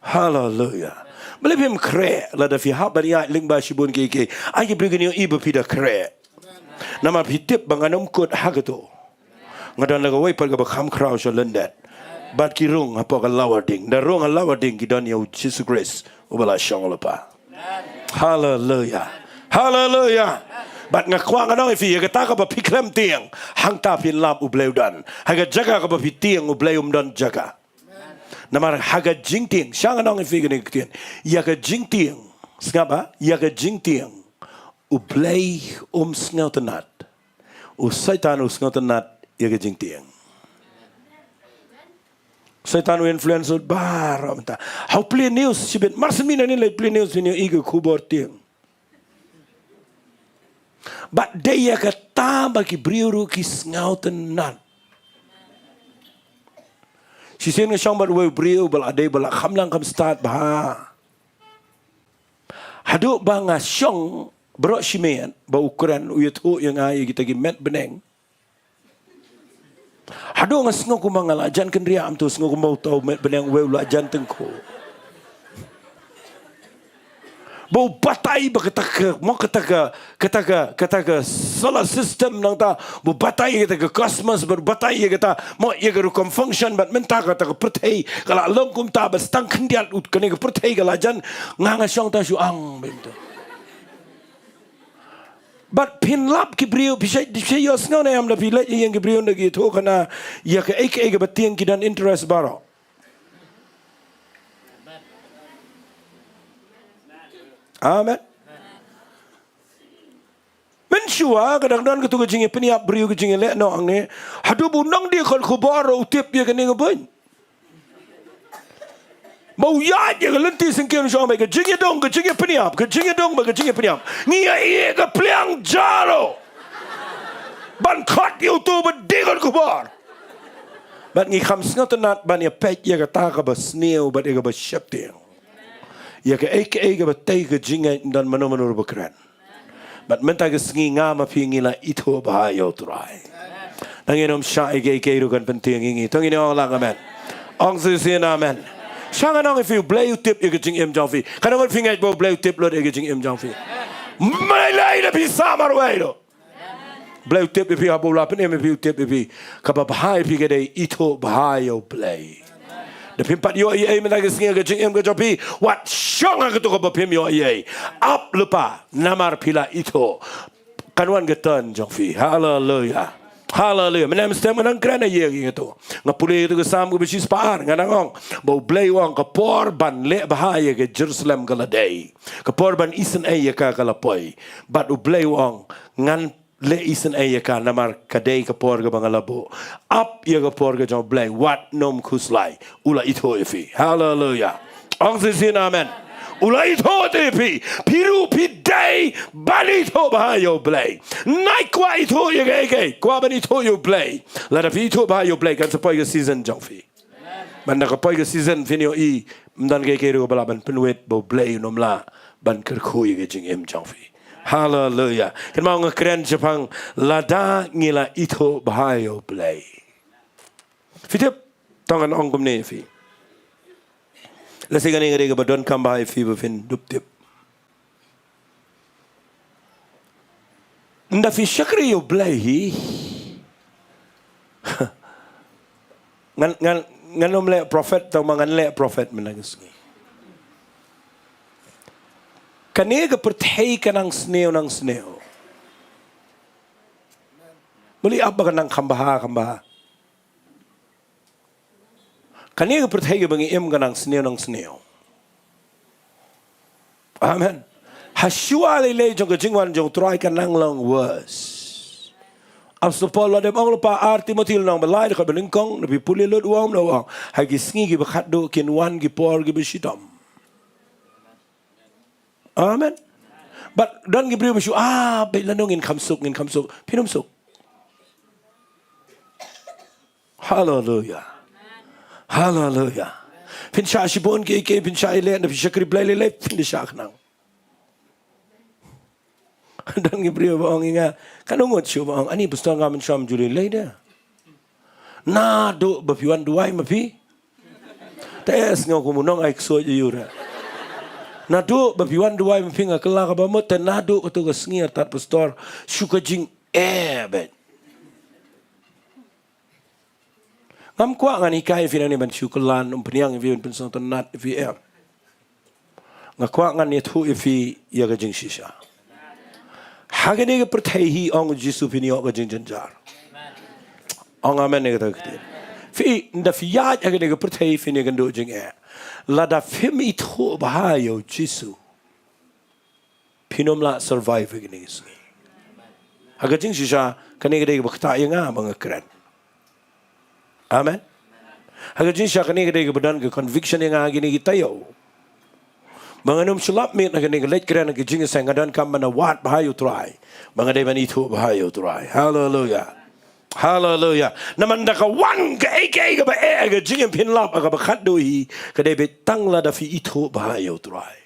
Haleluya. Balei phim khreh? Lada phi hap ban ïaid lyngba shibun kiei kiei, ai ki briew kin ïohi ba phi da khreh. Namar phi tip ba ngan ym kut ha kato. Nga don la kawei pat kaba kham khraw sha lyndet. Bad ki rung hapoh ka lawar ding. Da rung ha lawar ding ki don ïa u Jisu Khrist uba la shong lypa. Haleluya. Haleluya. Bad nga kwah ngan ong ïa phi, ïa kata kaba phi khlem tieng, hangta phin lap U Blei u don. Ha ka jaka kaba phi tieng U Blei um don jaka. Namar ha ka jingtieng, sha ngan ong ïa phi kane ka ktien. Ïa ka jingtieng. Sngap ba, ïa ka jingtieng U Blei um sngewtynnat. U Soitan u sngewtynnat ïa ka jingtieng. Soitan u influence baroh mynta. Ha u plie news shibit, mar shen mynne leit plie news phin ïohi ka khubor tieng. Bad dei ïa kata ba ki briew ruh ki sngewtynnat. Shisien nga shong bad uwei u briew ba la dei ba la kham lang kham stad bha. Haduh ba nga shong baroh shi miet ba u kren u ïathuh ïa nga ïa kita ki met bneng. Haduh nga sngew kumba nga la jan kynriah, kumto sngew kumba uta u met bneng uwei u la jan tyngkhuh. Ba u batai ba kata ka, mo kata ka, kata ka, kata ka solar system nangta, ba u batai ïa kata ka cosmos, ba u batai ïa kata, mo ïa ka rukom function, bad mynta kata ka pyrthei, ka la long kumta, bad tang khyndiat u kane ka pyrthei ka la jan, nga nga shong ta shu ang, bynta. Bad phin lap ki briew, phi shait, phi shait ïohsngew ne em da phi leit ïa ki briew da ki thoh kana, ïa kaei kaei kaba tieng ki don interest baroh. Amen. Mynshuwa ka dang don katu ka jingïapynïap briew ka jingïaleh noh hangne. Haduh ba u nongdie khot khubor u tip ïa kane ka bun. Ba u ïaid ïa ka lynti syngkien shong ba ka jingïadong, ka jingïapynïap, ka jingïadong ba ka jingïapynïap. Ngi ïa ïa ka pliang jaro. Ban khot ïa utu ba die khot khubor. Bad ngi kham sngewtynnat ban ïa peit ïa kata kaba sniew bad ïa kaba sheptieng. Ïa kaei kaei kaba tei ka jingngeit ym don mano mano ruh ba kren. Bad mynta ka sngi nga ma phi ngi la ithuh bha ïa u Trai. Nangno ym shah ïa kaei kaei ruh kan pyntieng ïa ngi. To ngin ong lang amen. Ong shisien amen. Shah ngan ong ïa phi u Blei u tip ïa ka jingim jong phi. Katno ngan phi ngeit ba u Blei u tip lut ïa ka jingim jong phi. Mlei lei da phi sa marwei ruh. Blei u tip ïa phi haba u la pynim ïa phi u tip ïa phi. Kaba bha ïa phi ka dei ithuh bha ïa u Blei. Da phim pat ïoh ei ei mynta ka sngi ka jingim ka jong phi. Wat shong ha kato kaba phim ïoh ei ei. Ap lypa namar phi la ithuh. Kan wan ka turn jong phi. Haleluya. Haleluya. Mynne mynstep nga nang kren ïa kato. Nga pule ïa kato ka Salm kaba shispah ar nga nang ong. Ba u Blei u ong ka por ban leh bha ïa ka Jerusalem ka la dei. Ka por ban isynei ïa ka ka la poi. Bad u Blei u ong ngan leh isynei ïa ka namar ka dei ka por kaba nga la buh. Ap ïa ka por ka jong u Blei wat nym khuslai. U la ithuh ïa phi. Haleluya. Ong shisien amen. U la ithuh ïa phi. Phi ruh phi dei ban ithuh bha ïa u Blei. Nai kwah ithuh ïa kaei kaei. Kwah ban ithuh ïa u Blei. Lada phi ithuh bha ïa u Blei kan sa poi ka season jong phi. Ban da ka poi ka season phin ïohi ym don kaei kaei ruh ba lah ban pynwit ba u Blei un ym lah ban kyrkhu ïa ka jingim jong phi. Haleluya. Kynmaw nga kren shaphang lada ngi la ithuh bha ïa u Blei. Phi tip, to ngan ong kumne ïa phi. Lehse kane ka dei kaba donkam bha ïa phi ba phin dup tip. Ynda phi shakri ïa u Blei hi. Ngan, ngan, ngan ym leh prophet, tang ma ngan leh prophet mynta ka sngi. Kane ka pyrthei ka nang sniew, nang sniew. Muli ap ba ka nang kham bha, kham bha. Kane ka pyrthei kaba ngi im ka nang sniew, nang sniew. Amen. Hashwa lei lei jong ka jingwan jong u Trai ka nang long worse. Apostol Paul u la dep ong lypa ar Timothi lynnong ba lai dkhot ba nyngkong, na phi pule lut u ong, u ong. Ha ki sngi kiba khatduh kin wan ki por kiba shitom. Amen. Bad don ki briew ba shu, ah, bad lano ngin kham suk, ngin kham suk. Phin ym suk. Haleluya. Haleluya. Phin shah shibun kiei kiei, phin shah ïaleh, na phi shakri Blei lei lei, phin da shah khnang. Don ki briew ba ong ïa nga, kano ngut shuh ba ong, ani pastor nga mynshwa ym ju lei lei de. Naduh ba phi wan duwai ma phi. Te sngew kum u nong ai ksuid ïa u re. Naduh ba phi wan duwai ma phi nga kylla kaba mut te naduh kato ka sngi artat pastor shu ka jingeh bad. Ngam kwah ngan hikai ïa phi nangne ban shu kylla, ym pynïang ïa phi, ym pynsngewtynnat ïa phi em. Nga kwah ngan ïathuh ïa phi ïa ka jingshisha. Ha kane ka pyrthei hi ong u Jisu phin ïoh ka jingjynjar. Ong amen ïa kata ka ktien. Phi, ynda phi ïaid ha kane ka pyrthei phin ïakynduh jingeh. Lada phim ithuh bha ïa u Jisu. Phin ym lah survive ha kine ki sngi. Ha ka jingshisha, kane ka dei kaba ktah ïa nga ba nga kren. Amen. Ha ka jingshisha kane ka dei kaba don ka conviction ïa nga ha kine ki taïew. Ba ngan ym shu lap miet ha kane ka leit kren ha ka jingïaseng, nga donkam ban wad bha ïa u Trai. Ba nga dei ban ithuh bha ïa u Trai. Haleluya. Haleluya. Namar da ka wan kaei kaei kaba eh ha ka jingim phin lap ha kaba khatduh hi, ka dei beit tang lada phi ithuh bha ïa u Trai.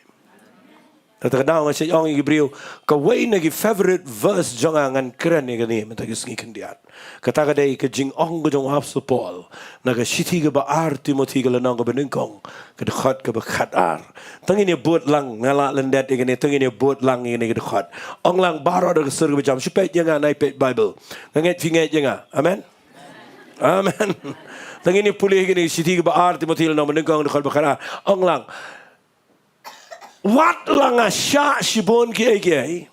Kata ka daw nga shait ong ïa ki briew, kawei na ki favorite verse jong nga, ngan kren ïa kane mynta ka sngi khyndiat. Kata ka dei ka jingong ka jong u Apostol Paul na ka shithi kaba ar Timothi ka lynnong kaba nyngkong, ka dkhot kaba khatar. To ngin ïa bud lang, nga lah lyndet ïa kane, to ngin ïa bud lang ïa kane ka dkhot. Ong lang baroh da ka sur kaba jam, shu peit ïa nga, nai peit Bible. Nga ngeit phi ngeit ïa nga. Amen. Amen. To ngin ïa pule ïa kane ka shithi kaba ar Timothi lynnong kaba nyngkong, dkhot ba khatar. Ong lang. Wat la nga shah shibun kiei kiei,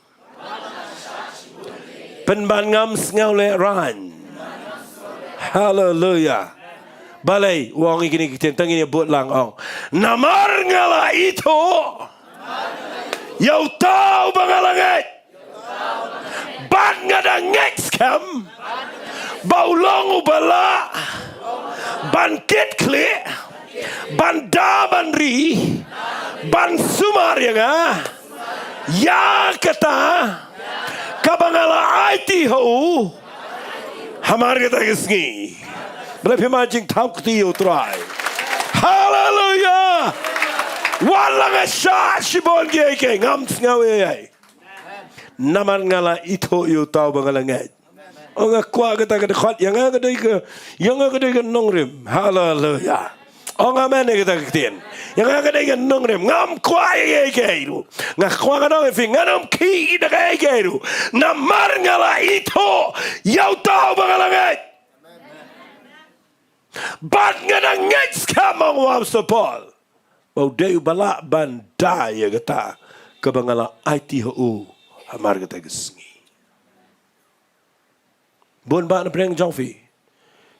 pynban ngam sngewlehraiñ. Haleluya. Balei u ong ïa kine ki ktien? To ngin ïa bud lang, ong. Namar nga la ithuh ïa uta uba nga la ngeit, bad nga dang ngeit skhem ba u long uba lah ban kit khlieh, ban da ban ri, ban sumar ïa nga ïa kata kaba nga la aiti ha u hamar kata ka sngi. Balei phim ai jingthaw kti ïa u Trai? Haleluya. Wat la nga shah shibun kiei kiei, ngam sngew ei ei, namar nga la ithuh ïa uta uba nga la ngeit. Ong, nga kwah kata ka dkhot, ïa nga ka dei ka, ïa nga ka dei ka nongrim. Haleluya. Ong amen ïa kata ka ktien. Ïa nga ka dei ka nongrim, ngam kwah ïa kiei kiei ruh. Nga kwah ngan ong ïa phi, ngan ym khih da kiei kiei ruh, namar nga la ithuh ïa uta uba nga la ngeit, bad nga dang ngeit skhem, ong u Apostol Paul, ba u dei uba lah ban da ïa kata kaba nga la aiti ha u hamar kata ka sngi. Bun bah na pdeng jong phi,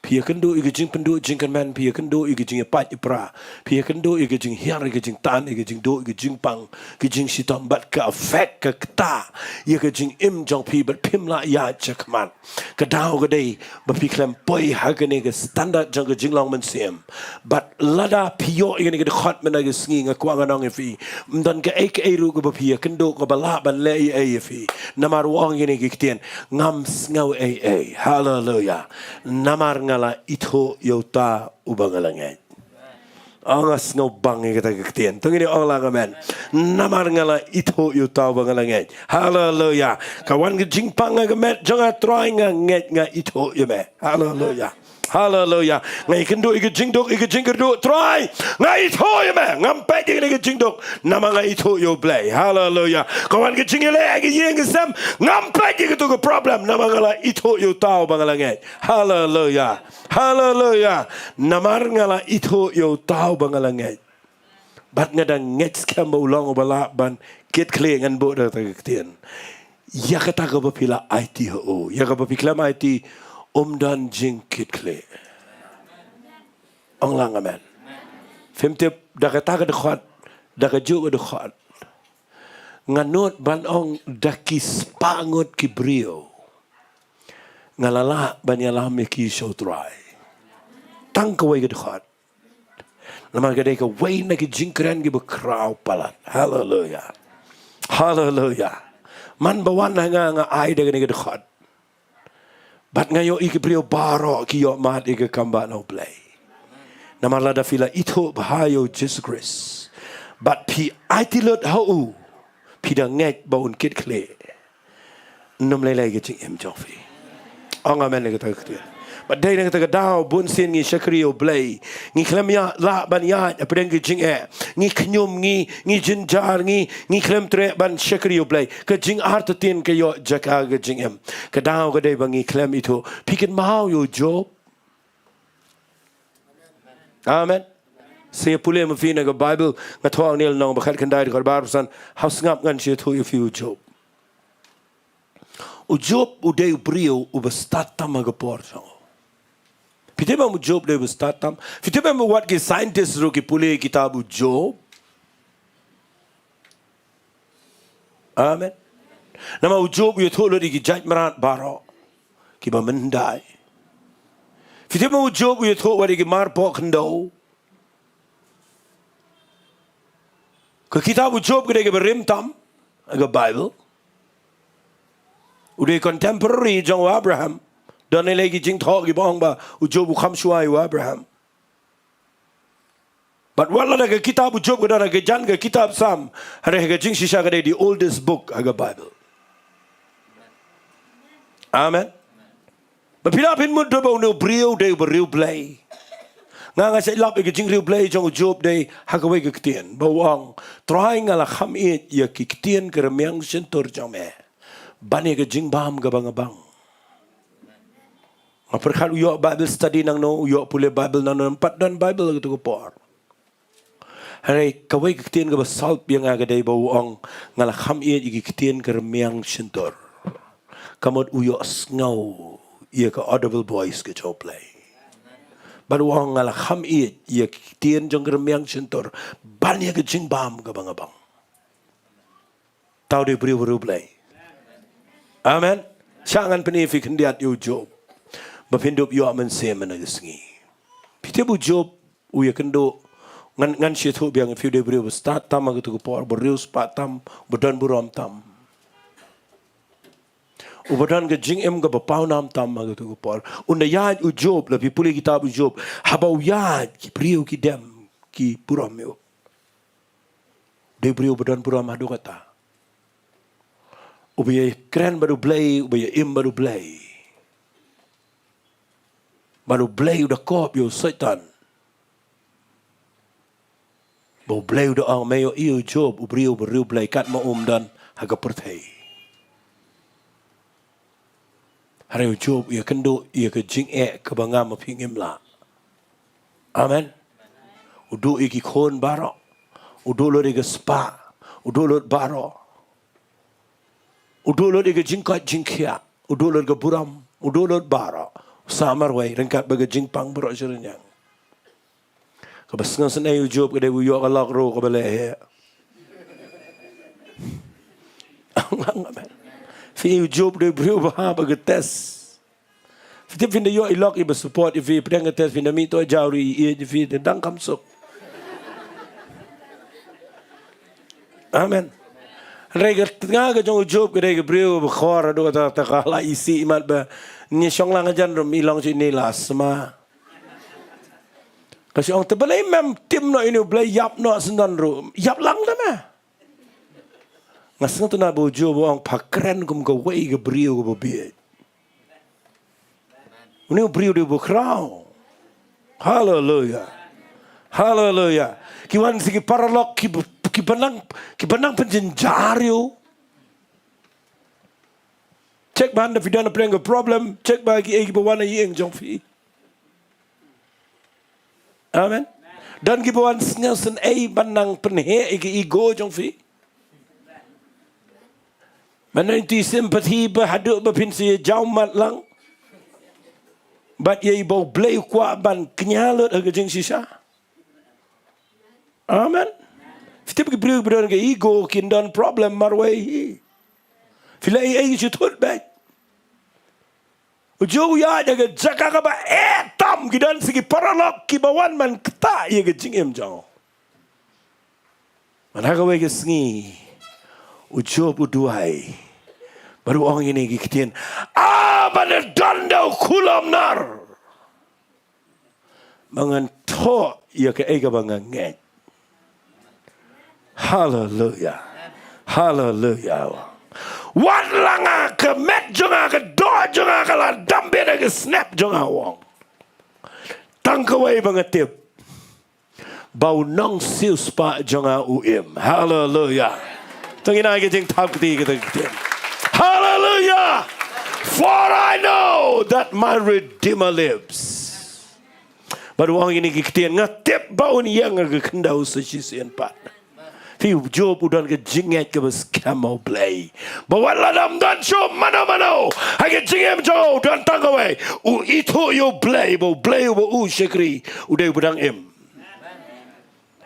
phi ïakynduh ïa ka jingpynduh jingkyrmen, phi ïakynduh ïa ka jingïapait ïapra, phi ïakynduh ïa ka jinghiar, ïa ka jingtan, ïa ka jingduh, ïa ka jingpang, ka jingshitom, bad ka affect, ka kta ïa ka jingim jong phi, bad phim lah ïaid shakhmat. Ka daw ka dei ba phi khlem poi ha kane ka standard jong ka jinglong mynsiem. Bad lada phi ïoh ïa kane ka dkhot mynta ka sngi, nga kwah ngan ong ïa phi, ym don kaei kaei ruh kaba phi ïakynduh kaba lah ban leh ei ei ïa phi. Namar u ong ïa kine ki ktien, ngam sngew ei ei. Haleluya. Namar nga la ithuh ïa uta uba nga la ngeit. Ong, nga sngewbang ïa kata ka ktien. To ngin ong lang amen. Namar nga la ithuh ïa uta uba nga la ngeit. Haleluya. Ka wan ka jingpang ha ka met jong nga, Trai, nga ngeit nga ithuh ïa me. Haleluya. Haleluya. Nga ïakynduh ïa ka jingduk, ïa ka jingkyrduh, Trai, nga ithuh ïa me. Ngam peit ïa ka jingduk, namar nga ithuh ïa U Blei. Haleluya. Ka wan ka jingïaleh ha ka ïing ka sem, ngam peit ïa kato ka problem, namar nga la ithuh ïa uta uba nga la ngeit. Haleluya. Haleluya. Namar nga la ithuh ïa uta uba nga la ngeit, bad nga dang ngeit skhem ba u long uba lah ban kit khlieh, ngan buh da kata ka ktien, ïa kata kaba phi la aiti ha u, ïa kaba phi khlem aiti, um don jingkit khlieh. Ong lang amen. Phim tip, da kata ka dkhot, da kajuh ka dkhot, nga nud ban ong, da ki spah ngut ki briew nga la lah ban ïalam ïa ki sha U Trai. Tang kawei ka dkhot. Namar ka dei kawei na ki jingkren kiba khraw palat. Haleluya. Haleluya. Man ba wan ha nga, nga ai da kane ka dkhot, bad nga ïohi ki briew baroh ki ïoh mad ïa ka kam ba na U Blei. Namar lada phi la ithuh bha ïa U Jisu Khrist, bad phi aiti lut ha u, phi dang ngeit ba un kit khlieh, ym lei lei ka jingim jong phi. Ong amen ïa kata ka ktien. Bad dei na kata ka daw, bun sien ngi shakri ïa U Blei, ngi khlem ïa lah ban ïaid hapdeng ka jingeh, ngi khñium, ngi, ngi jynjar, ngi, ngi khlem treh ban shakri ïa U Blei. Ka jingartatien ka ïoh jaka ka jingim. Ka daw ka dei ba ngi khlem ithuh. Phi kynmaw ïa u Job? Amen. Sa ïa pule ma phi na ka Baibl, nga thoh ha u Daniel lynnong ba khatkhyndai, dkhot ba arphew san, ha u sngap ngan sa ïathuh ïa phi u Job. U Job u dei u briew uba stad tam ha ka por jong u. Phi tip em u Job u dei uba stad tam? Phi tip em wat ki scientist ruh ki pule ïa kitab u Job? Amen. Namar u Job u ïathuh lut ïa ki jait mrad baroh kiba mynhyndai. Phi tip em u Job u ïathuh wat ïa ki marpoh khyndew. Ka kitab u Job ka dei kaba rim tam ha ka Baibl. U dei contemporary jong u Abraham. Don lei lei ki jingthoh kiba ong ba u Job u kham shuwa ïa u Abraham. Bad wat la da ka kitab u Job ka don ha ka jan ka kitab Salm, hynrei ha ka jingshisha ka dei the oldest book ha ka Bible. Amen. Ba phi lah phin mut ba une u briew dei u ba riewblei. Nga nga sa lap ïa ka jingriewblei jong u Job dei ha kawei ka ktien ba u ong, Trai, nga la kham ïeit ïa ki ktien ka rmiang shyntur jong me ban ïa ka jingbam kaba nga bang. Nga pyrkhat u ïoh Bible study nangno, u ïoh pule Bible nangno, ym pat don Bible ha kato ka por. Hynrei kawei ka ktien kaba solve ïa nga ka dei ba u ong, nga la kham ïeit ïa ki ktien ka rmiang shyntur. Ka mut u ïohsngew ïa ka audible voice ka jong U Blei. Bad u ong, nga la kham ïeit ïa ki ktien jong ka rmiang shyntur ban ïa ka jingbam kaba nga bang. Tau dei u briew u riewblei. Amen. Shah ngan pyni ïa phi khyndiat ïa u Job ba phin dup ïoh mynsiem mynne ka sngi. Phi tip u Job u ïakynduh, ngan, ngan sngewthuh biang ïa phi, u dei u briew ba stad tam ha kato ka por, ba riewspah tam, ba don burom tam, u ba don ka jingim kaba pawnam tam ha kato ka por. Ynda ïaid u Job, la phi pule kitab u Job, haba u ïaid ki briew ki dem ki burom ïa u. Dei u briew ba don burom haduh katta. U ba ïakren bad U Blei, u ba ïa im bad U Blei. Bad U Blei u da kop ïa u Soitan. Ba U Blei u da ong, me ïohi ïa u Job, u briew ba riewblei, kat ma um don ha ka pyrthei. Hynrei u Job u ïakynduh ïa ka jingeh kaba nga ma phi ngim lah. Amen. U duh ïa ki khun baroh. U duh lut ïa ka spah. U duh lut baroh. U duh lut ïa ka jingkoit jingkhiah. U duh lut ka burom. U duh lut baroh. U sah marwei ryngkat bad ka jingpang baroh shi rynieng. Kaba sngewsynei u Job ka dei u ïoh ka lok ruh kaba leh heh. Phi, u Job dei u briew ba hap ha ka test. Phi tip, phin da ïoh i lok i ba support ïa phi, pdeng ka test phin da mih to jaw ruh i ïeit ïa phi, te dang kham suk. Amen. Hynrei ka tnga ka jong u Job ka dei ka briew ba khor haduh katta, te ka la isih imat ba, ngi shong lang hajan ruh i long shuh, i la sma. Ka shu ong, te balei mem tim noh ïa une U Blei, ïap noh syndon ruh. Ïap lang te me. Nga sngewtynnat ba u Job u ong, pha kren kum kawei ka briew kaba bieit. Une u briew dei u ba khraw. Haleluya. Haleluya. Ki wan sha ki paralok ki, ki ba nang, ki ba nang pynjynjar ïa u. Check ba haba phi don ha pdeng ka problem, check ba kiei ki ba wan ha ïing jong phi. Amen. Don ki ba wan sngewsynei ban nang pynheh ïa ka ego jong phi. Mynta i sympathy ba haduh ba phin sa ïa jaw mat lang. Bad ïa i ba U Blei u kwah ban kñia lut ha ka jingshisha. Amen. Phi tip ki briew ba don ka ego kin don problem marwei. Phi la ïa, ïa ki shu thut beit. U Job u ïaid ha ka jaka kaba eh tam, ki don sha ki paralok ki ba wan ban ktah ïa ka jingim jong u. Mynta kawei ka sngi u Job u duwai. Bad u ong ïa kine ki ktien. Ah, ba nga don da u khulom nar. Ba ngan thoh ïa kaei kaba nga ngeit. Haleluya. Haleluya. Wat la nga, ka met jong nga, ka doh jong nga ka la dam beit ha ka snep jong nga, u ong. Tang kawei ba nga tip, ba u nongsiewspah jong nga u im. Haleluya. To ngin ai ka jingthap kti kata ka ktien. Haleluya. For I know that my Redeemer lives. Bad u ong ïa kine ki ktien, nga tip ba un ïeng ha ka khyndew sa shisien pat. Phi, u Job u don ka jingngeit kaba skhem ha U Blei. Ba wat la dam don shuh mano mano ha ka jingim jong u, don tang kawei, u ithuh ïa U Blei, ba U Blei uba u shakri u dei uba dang im.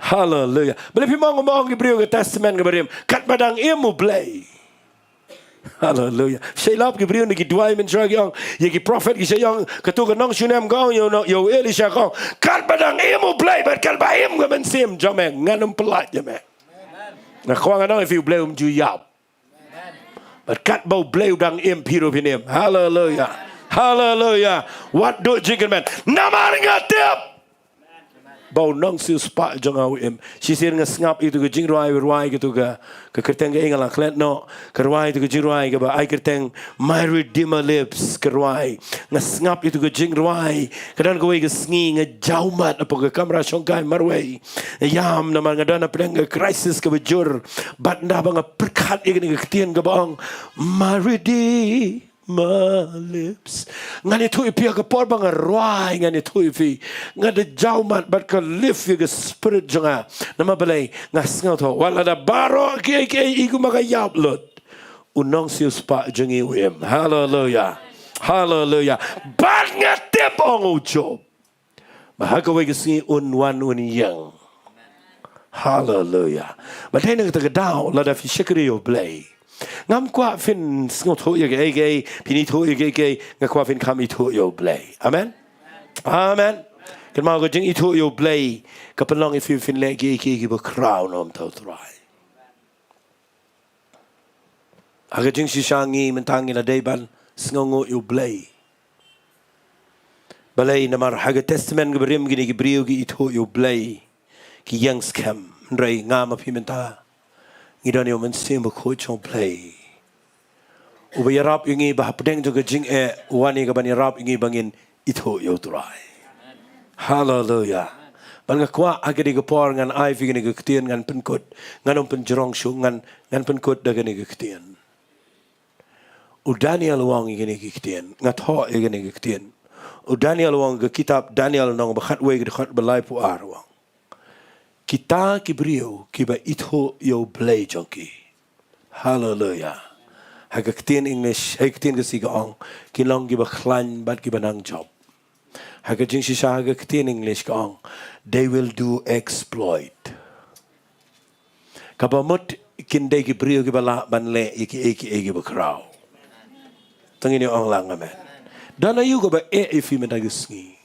Haleluya. Balei phim ong, ong ki briew ka Testament kaba rim, katba dang im U Blei. Haleluya. Shei lap ki briew na ki duwai mynshuwa ki ong, ïa ki prophet ki shei ong, katu ka nongshun em ka ong ïa u, ïa u Elisha ka ong, katba dang im U Blei bad katba im ka mynsiem jong me, ngan ym pyllait ïa me. Nga kwah ngan ong ïa phi, U Blei um ju ïap. Bad katba U Blei u dang im, phi ruh phin im. Haleluya. Haleluya. Wat duh jingkyrmen. Namar nga tip ba u nongsiewspah jong nga u im. Shisien nga sngap ïa katu ka jingrwai, rwai katu ka, ka kyrteng ka, nga la klet noh, ka rwai katu ka jingrwai kaba ai kyrteng My Redeemer Lives, ka rwai. Nga sngap ïa katu ka jingrwai, ka don kawei ka sngi nga jaw mat hapoh ka kamra shongkai marwei. Ïam, namar nga don hapdeng ka crisis kaba jur. Bad ynda ba nga pyrkhat ïa kane ka ktien kaba ong, My Redeemer Lives, ngan ïathuh ïa phi ha ka por ba nga rwai, ngan ïathuh ïa phi, nga da jaw mat bad ka lift ïa ka spirit jong nga. Namar balei? Nga sngewthuh, wat lada baroh kiei kiei i kumba ka ïap lut, u nongsiewspah jong ngi u im. Haleluya. Haleluya. Bad nga tip, ong u Job, ba ha kawei ka sngi un wan un ïeng. Haleluya. Bad hynrei na kata ka daw, lada phi shakri ïa u Blei, ngam kwah phin sngewthuh ïa kiei kiei, phin ithuh ïa kiei kiei, nga kwah phin kham ithuh ïa u Blei. Amen. Amen. Kynmaw, ka jingithuh ïa u Blei ka pynlong ïa phi phin leh kiei kiei kiba khraw na ka bynta u Trai. Ha ka jingshisha ngi mynta ngi la dei ban sngewnguh ïa u Blei. Balei? Namar ha ka Testament kaba rim kine ki briew ki ithuh ïa u Blei, ki ïeng skhem. Hynrei nga ma phi mynta ngi don ïa u Mynsiem Bakhuid jong u Blei, uba ïarap ïa ngi, ba hapdeng jong ka jingeh u wan ïa ka ban ïarap ïa ngi ba ngin ithuh ïa u Trai. Haleluya. Bad nga kwah ha kane ka por ngan ai phi kane ka ktien, ngan pynkut, ngan ym pynjrong shuh, ngan, ngan pynkut da kane ka ktien. U Daniel u ong ïa kane ka ktien, nga thoh ïa kane ka ktien. U Daniel u ong, ka kitab Daniel lynnong ba khatwei, ka dkhot ba laiphew ar, u ong, kita ki briew kiba ithuh ïa u Blei jong ki. Haleluya. Ha ka ktien English, ha ka ktien Khasi ka ong, kin long kiba khlaiñ bad kiba nang jop. Ha ka jingshisha ha ka ktien English ka ong, they will do exploit. Kaba mut kin dei ki briew kiba lah ban leh ïa kiei kiei kiba khraw. To ngin ïa ong lang amen. Don aïu kaba eh ïa phi mynta ka sngi?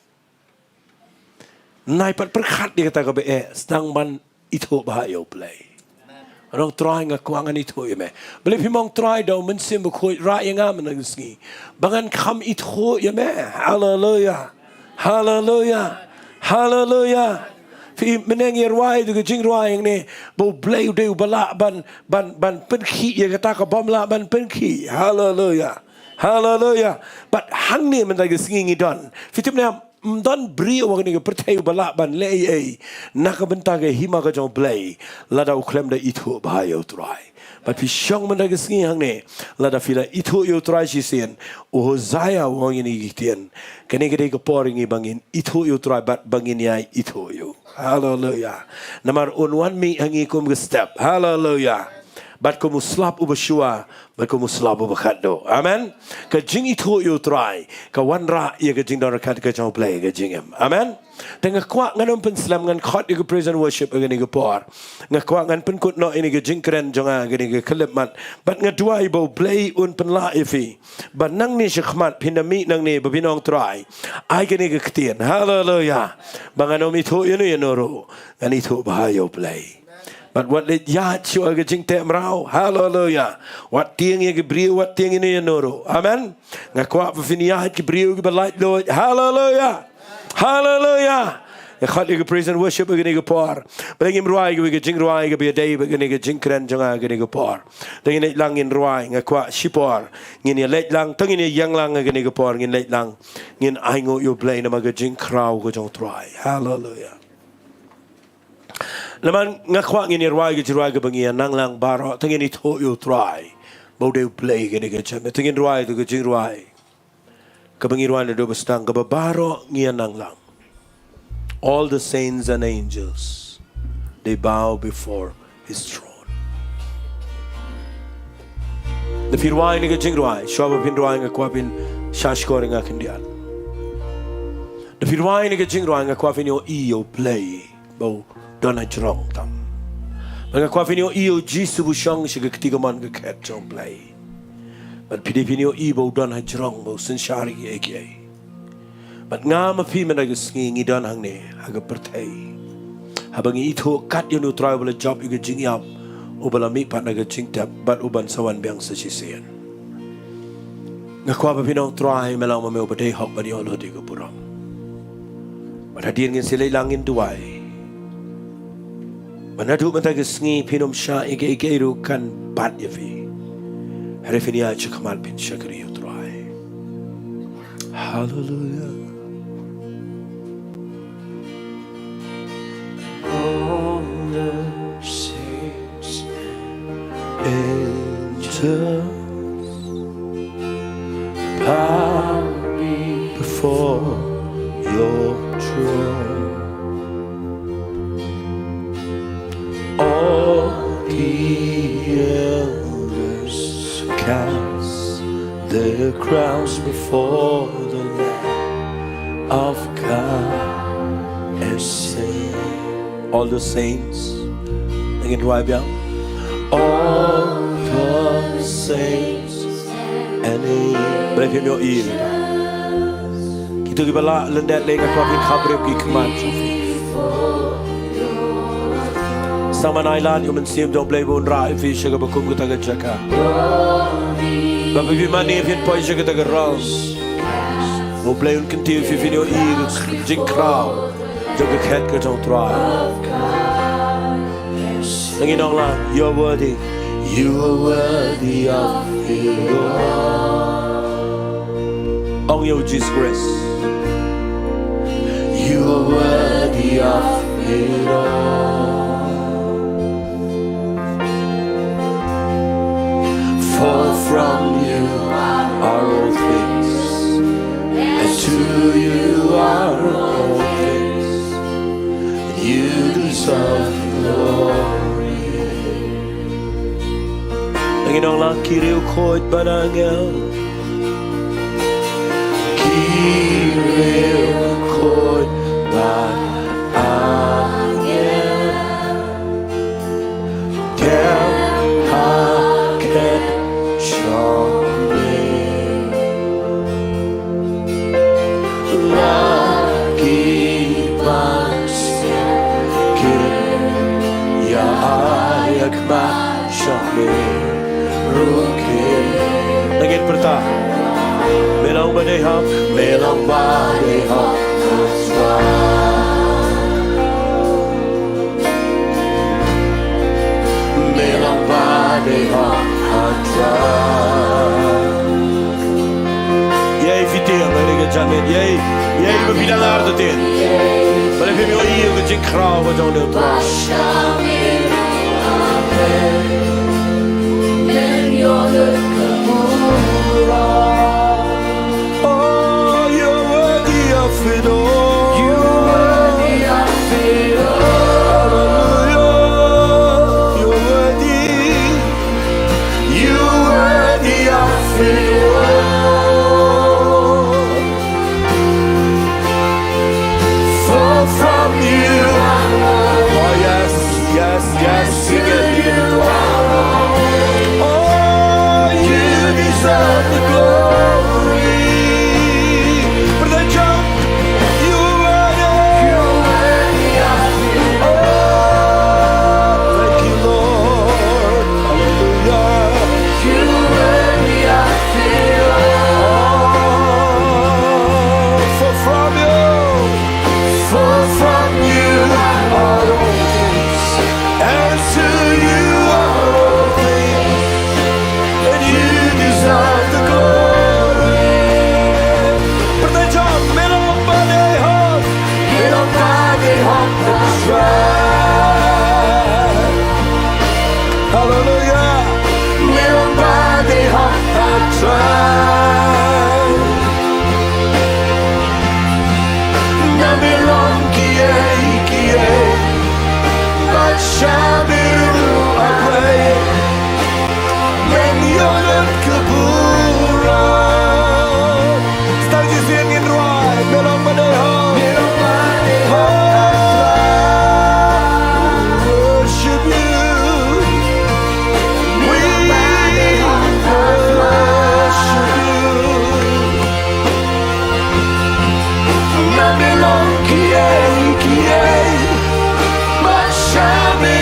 Nai pat pyrkhat ïa kata kaba eh, sdang ban ithuh bha ïa u Blei. Ong, Trai, nga kwah ngan ithuh ïa me. Balei phim ong, Trai, da u Mynsiem Bakhuid rah ïa nga mynta ka sngi ba ngan kham ithuh ïa me? Haleluya. Haleluya. Haleluya. Phi mynne ngi rwai da ka jingrwai hangne ba u Blei u dei uba lah ban, ban, ban pynkhih ïa kata ka bym lah ban pynkhih. Haleluya. Haleluya. Bad hangne mynta ka sngi ngi don, phi tip ne em, ym don briew ha kane ka pyrthei uba lah ban leh ei ei na ka bynta ka hima ka jong u Blei lada u khlem da ithuh bha ïa u Trai. Bad phi shong mynta ka sngi hangne, lada phi la ithuh ïa u Trai shisien, u Hosea u ong ïa ngi ki ktien, kane ka dei ka por ïa ngi ba ngin ithuh ïa u Trai bad ba ngin ïai ithuh ïa u. Haleluya. Namar un wan mih ha ngi kum ka step. Haleluya. Bad kum u slap uba shuwa, bad kum u slap uba khatduh. Amen. Ka jingithuh ïa u Trai ka wanrah ïa ka jingdon ryngkat ka jong u Blei ha ka jingim. Amen. Te nga kwah ngan ym pynslem, ngan khot ïa ka praise and worship ha kane ka por. Nga kwah ngan pynkut noh ïa kane ka jingkren jong nga ha kane ka khyllipmat. Bad nga duwai ba u Blei un pynlah ïa phi ba nangne shakhmat phin da mih nangne ba phin ong, Trai, ai kane ka ktien, haleluya, ba ngan ym ithuh ïano ïano ruh, ngan ithuh bha ïa u Blei. Bad wat leit ïaid shuh ha ka jingteh mraw. Haleluya. Wat tieng ïa ki briew, wat tieng ïano ïano ruh. Amen. Nga kwah ba phin ïaid ki briew kiba laitluid. Haleluya. Haleluya. Nga khot ïa ka praise and worship ha kane ka por. Balei ngim rwai kawei ka jingrwai kaba ïadei bad kane ka jingkren jong nga ha kane ka por? To ngin leit lang ngin rwai, nga kwah shipor ngin ïa leit lang, to ngin ïa ïeng lang ha kane ka por, ngin leit lang ngin ainguh ïa u Blei namar ka jingkhraw ka jong u Trai. Haleluya. Namar nga kwah ngin ïa rwai ka jingrwai kaba ngi ïa nang lang baroh, to ngin ithuh ïa u Trai ba u dei u Blei kane ka jingim. To ngin rwai, to ka jingrwai kaba ngi rwai naduh ba sdang, kaba baroh ngi ïa nang lang. All the saints and angels, they bow before his throne. Da phi rwai ïa kane ka jingrwai, shuwa ba phin rwai nga kwah phin shah shkor ïa nga khyndiat. Da phi rwai ïa kane ka jingrwai nga kwah phin ïohi ïa u Blei ba u don hajrong tam. Bad nga kwah phin ïohi ïa u Jisu ba u shong sha ka kti kamon ka khet jong u Blei. Bad phi dei phin ïohi ba u don hajrong, ba u synshar ïa kiei kiei. Bad nga ma phi mynta ka sngi ngi don hangne ha ka pyrthei, haba ngi ithuh kat ïa une u Trai uba la jop ïa ka jingïap, uba la mihpat na ka jingtep bad uban sa wan biang sa shisien. Nga kwah ba phin ong, Trai, me long ma me uba dei hok ban ïoh lut ïa ka burom. Bad hadien ngin sa leit lang ngin duwai. Bad naduh mynta ka sngi phin ym shah ïa kaei kaei ruh kan bat ïa phi. Hynrei phin ïaid shakhmat phin shakri ïa u Trai. Haleluia. All the saints and angels bow before your throne. All the elders cast their crowns before the Lamb of God and say, all the saints, ngin duwai biang. All the saints and angels. Balei phim ïohi? Kito kiba la lyndet lei, nga kwah phin khapbriew ki khmat. Sa ban ai lad ïa u Mynsiem jong U Blei ba un rah ïa phi sha kaba kum kata ka jaka. Ba phi mane phin poi sha kata ka rong. U Blei un kyntiew ïa phi, phin ïohi ka jingkhraw jong ka khet ka jong U Trai. Ngi ong lang, you're worthy. You are worthy of it all. Ong ïa u Jesus Christ. You are worthy of it all. For from you are all things, and to you are all things. You deserve the glory. Ngi ong lang, ki riewkhuid bad angel. Ki riewkhuid bad angel. Dem ha khet shong me. La ki ban sngewthuh ïa ïa ka khmat shong me ruh. Nangin pyrta. Me long ba dei hok, me long ba dei hok. Me long ba dei hok ha Trai. Ïa phi tieng, ïa ka janmiet, ïa, ïa ba phi dang artatien. Balei phim ïohi ïa ka jingkhraw ka jong U Trai. Oh, you're worthy of it all. You're worthy of it all. Hallelujah. You're worthy. You're worthy of it all. For from you. Oh, yes, yes, yes. Sing it. Oh, you deserve the glory. Pyrthei jong, you are worthy. Oh, thank you, Lord. Hallelujah. You are worthy of it all. For from you, for from you are all things, and to you are all things, and you deserve the glory. Pyrthei jong, me long ba dei hok. Me long ba dei hok ha Trai. Hallelujah. Me long ba dei hok ha Trai. Nga me long kiei kiei, bad sha me ruh A Blei. Ngan ïoh lut ka burom. Start to sing in right. Me long ba dei hok. Worship you. We worship you. Nga me long kiei kiei, bad sha me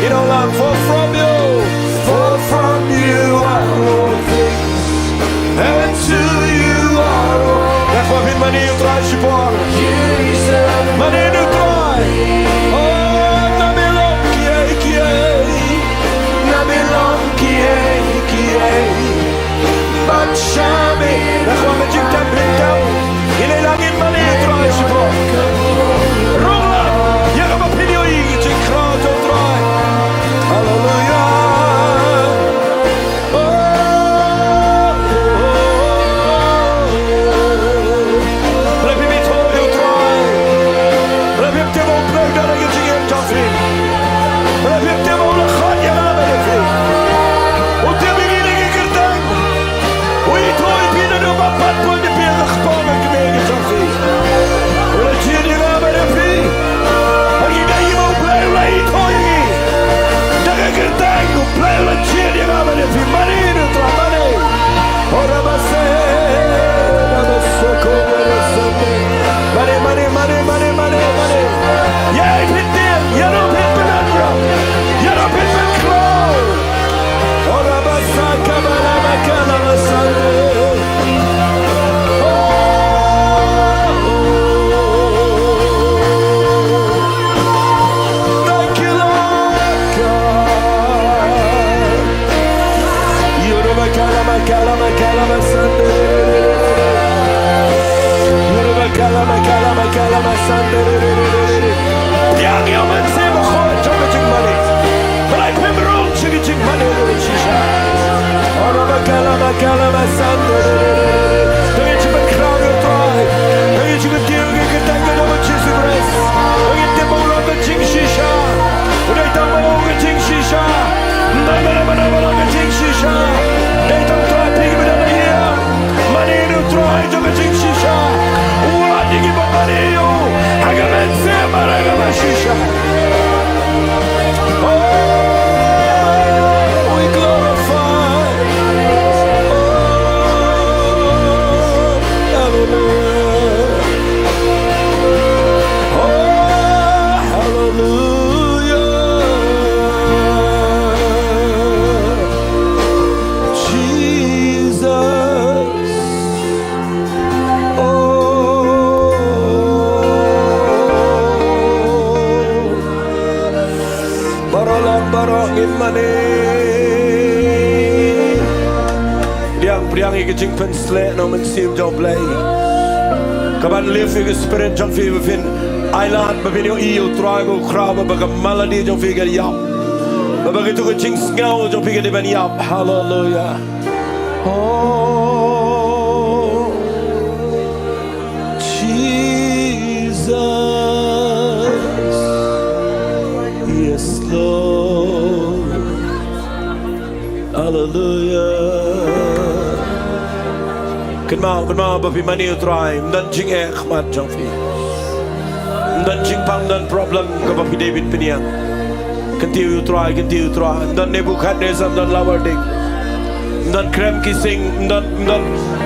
Ïa u lang, for from you, for from you are all things, and to you are all. Ngi kwah ban mane ïa u Trai shipor. Mane ïa u Trai. Oh, nam i long kiei kiei, nam i long kiei kiei, bad sha me. Ngi kwah ban jingtep, jingtep. Ïa la ngin mane ïa u Trai shipor. Rung lang ïa kaba phin ïohi ka jingkhraw jong u Trai. Haleluia. Oh, oh, oh, oh. Balei phim ithuh ïa u Trai? Balei phim tip ba u Blei u don ha ka jingim jong phi? Balei phim tip ba u la khot ïa nga bad ïa phi? U tip ïa ngi na ki kyrteng. U ithuh ïa phi naduh ba pat bun ïa phi ha ka kpoh ka kmie ka jong phi. U la jied ïa nga bad ïa phi. Ha ki dei ba u Blei u la ithuh ïa ngi. Da ka kyrteng u Blei u la jied ïa nga bad ïa phi. Mane ïa u Trai, mane. Ora base, ora base, ko, ora base. Mane, mane, mane, mane, mane, mane. Ïa phi tieng, ïa phi pynlong, ïa phi pynlong. Ora basa kabala bakala basande. Oh, thank you, Lord God. Ora bakala bakala bakala basande. Ora bakala bakala bakala basande. Ïa ngi ïa u Mynsiem Bakhuid jong ka jingmane. Balei phim rung sha ka jingmane ruh shisha? Ora bakala bakala basande. Dang ïa jingpynkhraw ïa u Trai. Dang ïa jingpynkhraw ïa ka kyrteng ka jong u Jisu Khrist. Dang ïa tip ba u long ka jingshisha. U dei tang ma u ka jingshisha. Ym dei mano mano ba long ka jingshisha. Dei tang u Trai phi kiba don ha ïing. Mane ïa u Trai jong ka jingshisha. U wan ïa kiba mane ïa u ha ka mynsiem bad ha kaba shisha. Oh, we glorify. Oh, hallelujah. Oh, hallelujah. Jesus. Oh. Baroh lang baroh ngin mane. Pdiang, pdiang ïa ka jingpynsleh na u Mynsiem jong u Blei. Kaban lift ïa ka spirit jong phi ba phin ailad ba phin ïohi ïa u Trai ba u khraw ba ka malady jong phi ka ïap. Ba ka tu ka jingsngew jong phi ka dei ban ïap. Hallelujah. Oh, Jesus. Yes, Lord. Hallelujah. Kynmaw, kynmaw ba phi mane ïa u Trai, ym don jingeh khmat jong phi. Ym don jingpang, ym don problem kaba phi dei ban pynïeng. Kyntiew ïa u Trai, kyntiew ïa u Trai. Ym don Nebuchadnezzar, ym don Lawarding. Ym don Krem Kising, ym don, ym don,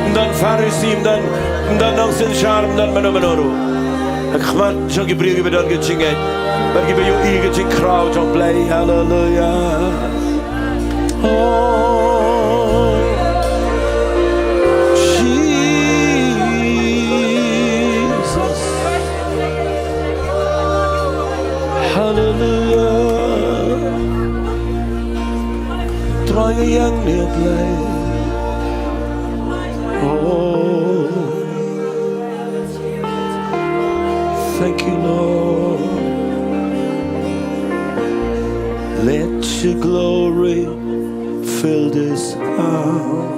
ym don Pharisi, ym don, ym don nongsynshar, ym don mano mano ruh. Ha khmat jong ki briew kiba don ka jingngeit bad kiba ïohi ka jingkhraw jong u Blei. Hallelujah. Oh, Jesus. Hallelujah. Trai ïa ngi, Blei. Oh. Thank you, Lord. Let your glory fill this house.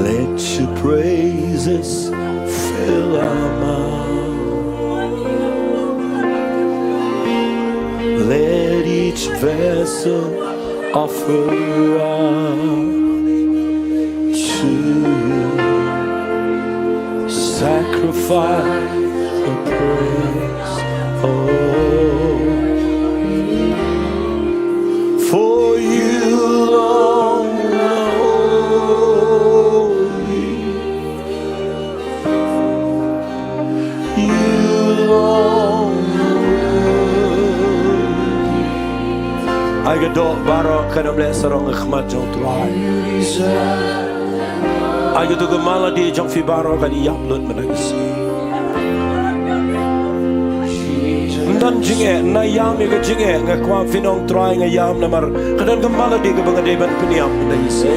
Let your praises fill our mouth. Let each vessel offer up to you sacrifice of praise. Oh, for you alone are holy. You alone Ai ka doh baroh kan ym leh sarong ha khmat jong u Trai. Ai ka tu ka malady jong phi baroh kan ïap lut mynta ka sngi. Ym don jingeh, nga ïam ïa ka jingeh, nga kwah phin ong Trai nga ïam namar ka don ka malady kaba nga dei ban pynïap mynta ka sngi.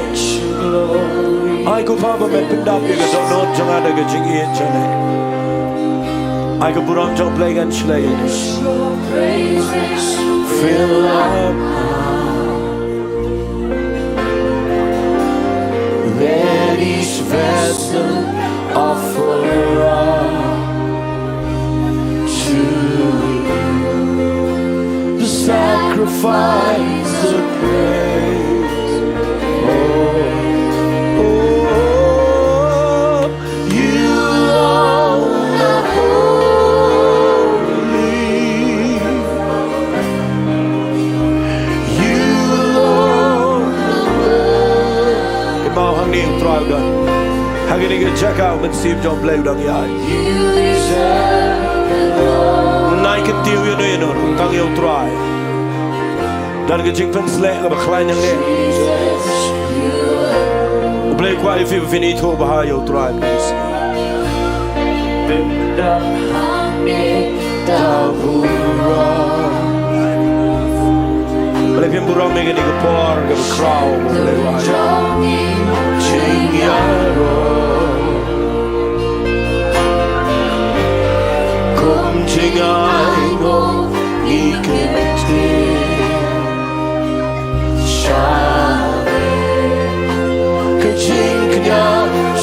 Ai ko Kpa ba men pyndap ïa ka dohnud jong nga da ka jingïeit jong me. Ai ka burom jong u Blei kan shlei. Fill up. Let each vessel offer up to you the sacrifice of praise. Oh, oh, you alone are holy. You alone are worthy. Kynmaw hangne u Trai u don. Ha kane ka jaka u Mynsiem jong u Blei u dang ïaid. Nai kyntiew ïano ïano, tang ïa u Trai. Don ka jingpynsleh kaba khlaiñ hangne. U Blei u kwah ïa phi ba phin ithuh bha ïa u Trai. Balei phim burom ïa kane ka por kaba khraw, Blei, ba u ai jingïaroh kum jingainguh ïa ka ktien. Shah ka jingkñia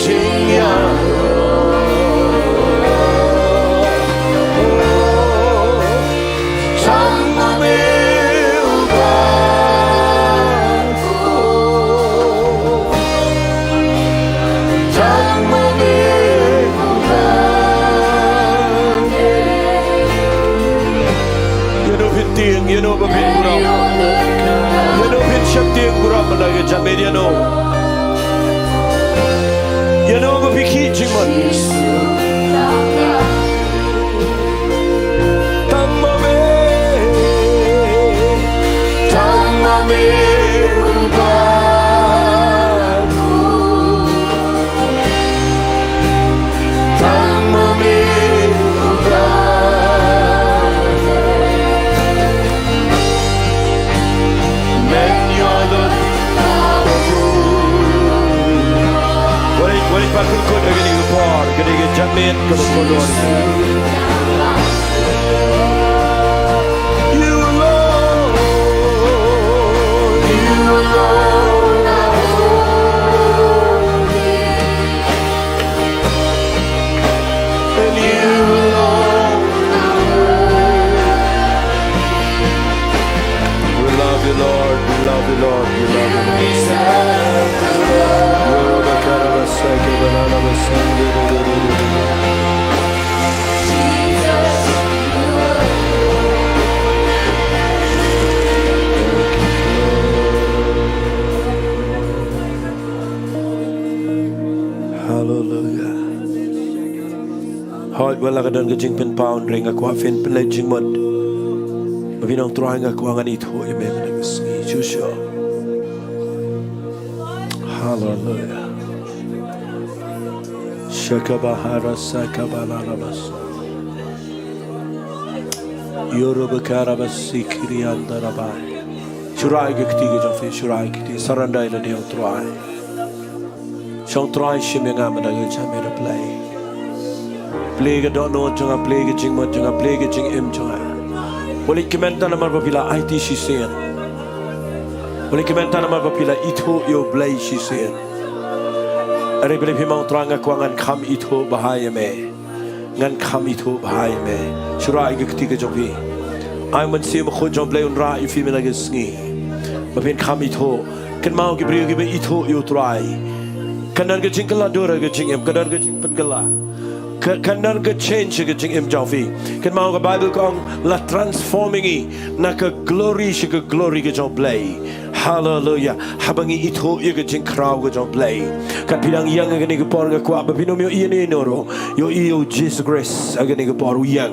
jingïaroh. Tang ma me uba. Tang ma me uba. Ïano phin tieng, ïano ba phin burom. Ïano phin sheptieng burom mynta ka jingmut, ïano. Ïano ba phi khih jingmut. Tang ma me. Tang ma me uba. Tang ma me uba. Men ïa u don. Wat ïa, wat ïa pat kynkut ha kane ka por, kane ka janmiet kaba kordor. You alone, you alone are holy. And you alone are worthy. We love you, Lord. We love you, Lord. We love you, Lord. Hallelujah. Hooid, wat la ka don ka jingpynpaw, hynrei nga kwah phin pynleit jingmut. Ba phin ong, Trai, nga kwah ngan ithuh ïa me mynta ka sngi. Shuh shuh. Hallelujah. Shakabahara sakabalarabasa. Yorobakarabasikiriandarabai. Shu rah ïa ka kti ka jong phi, shu rah ïa ka kti, surrender ïa lade ha u Trai. Shong Trai, shim ïa nga mynta ka jingmut, Blei. Plie ka dohnud jong nga, plie ka jingmut jong nga, plie ka jingim jong nga. Wat leit kmen tang namar ba phi la aiti shisien. Wat leit kmen tang namar ba phi la ithuh ïa u Blei shisien. Hynrei Blei, phi ong, Trai, nga kwah ngan kham ithuh bha ïa me. Ngan kham ithuh bha ïa me. Shu rah ïa ka kti ka jong phi. Ai u Mynsiem Bakhuid jong u Blei un rah ïa phi mynta ka sngi. Ba phin kham ithuh. Kynmaw, ki briew kiba ithuh ïa u Trai, kan don ka jingkylla dur ha ka jingim, kan don ka jingpynkylla. Ka, kan don ka change ha ka jingim jong phi. Kynmaw, ka Baibl ka ong, la transform ïa ngi na ka glory sha ka glory ka jong u Blei. Haleluya. Haba ngi ithuh ïa ka jingkhraw ka jong U Blei, kat phi dang ïeng ha kane ka por, nga kwah ba phin ym ïohi ïa uno uno ruh, ïohi ïa U Jisu Khrist ha kane ka por, u ïeng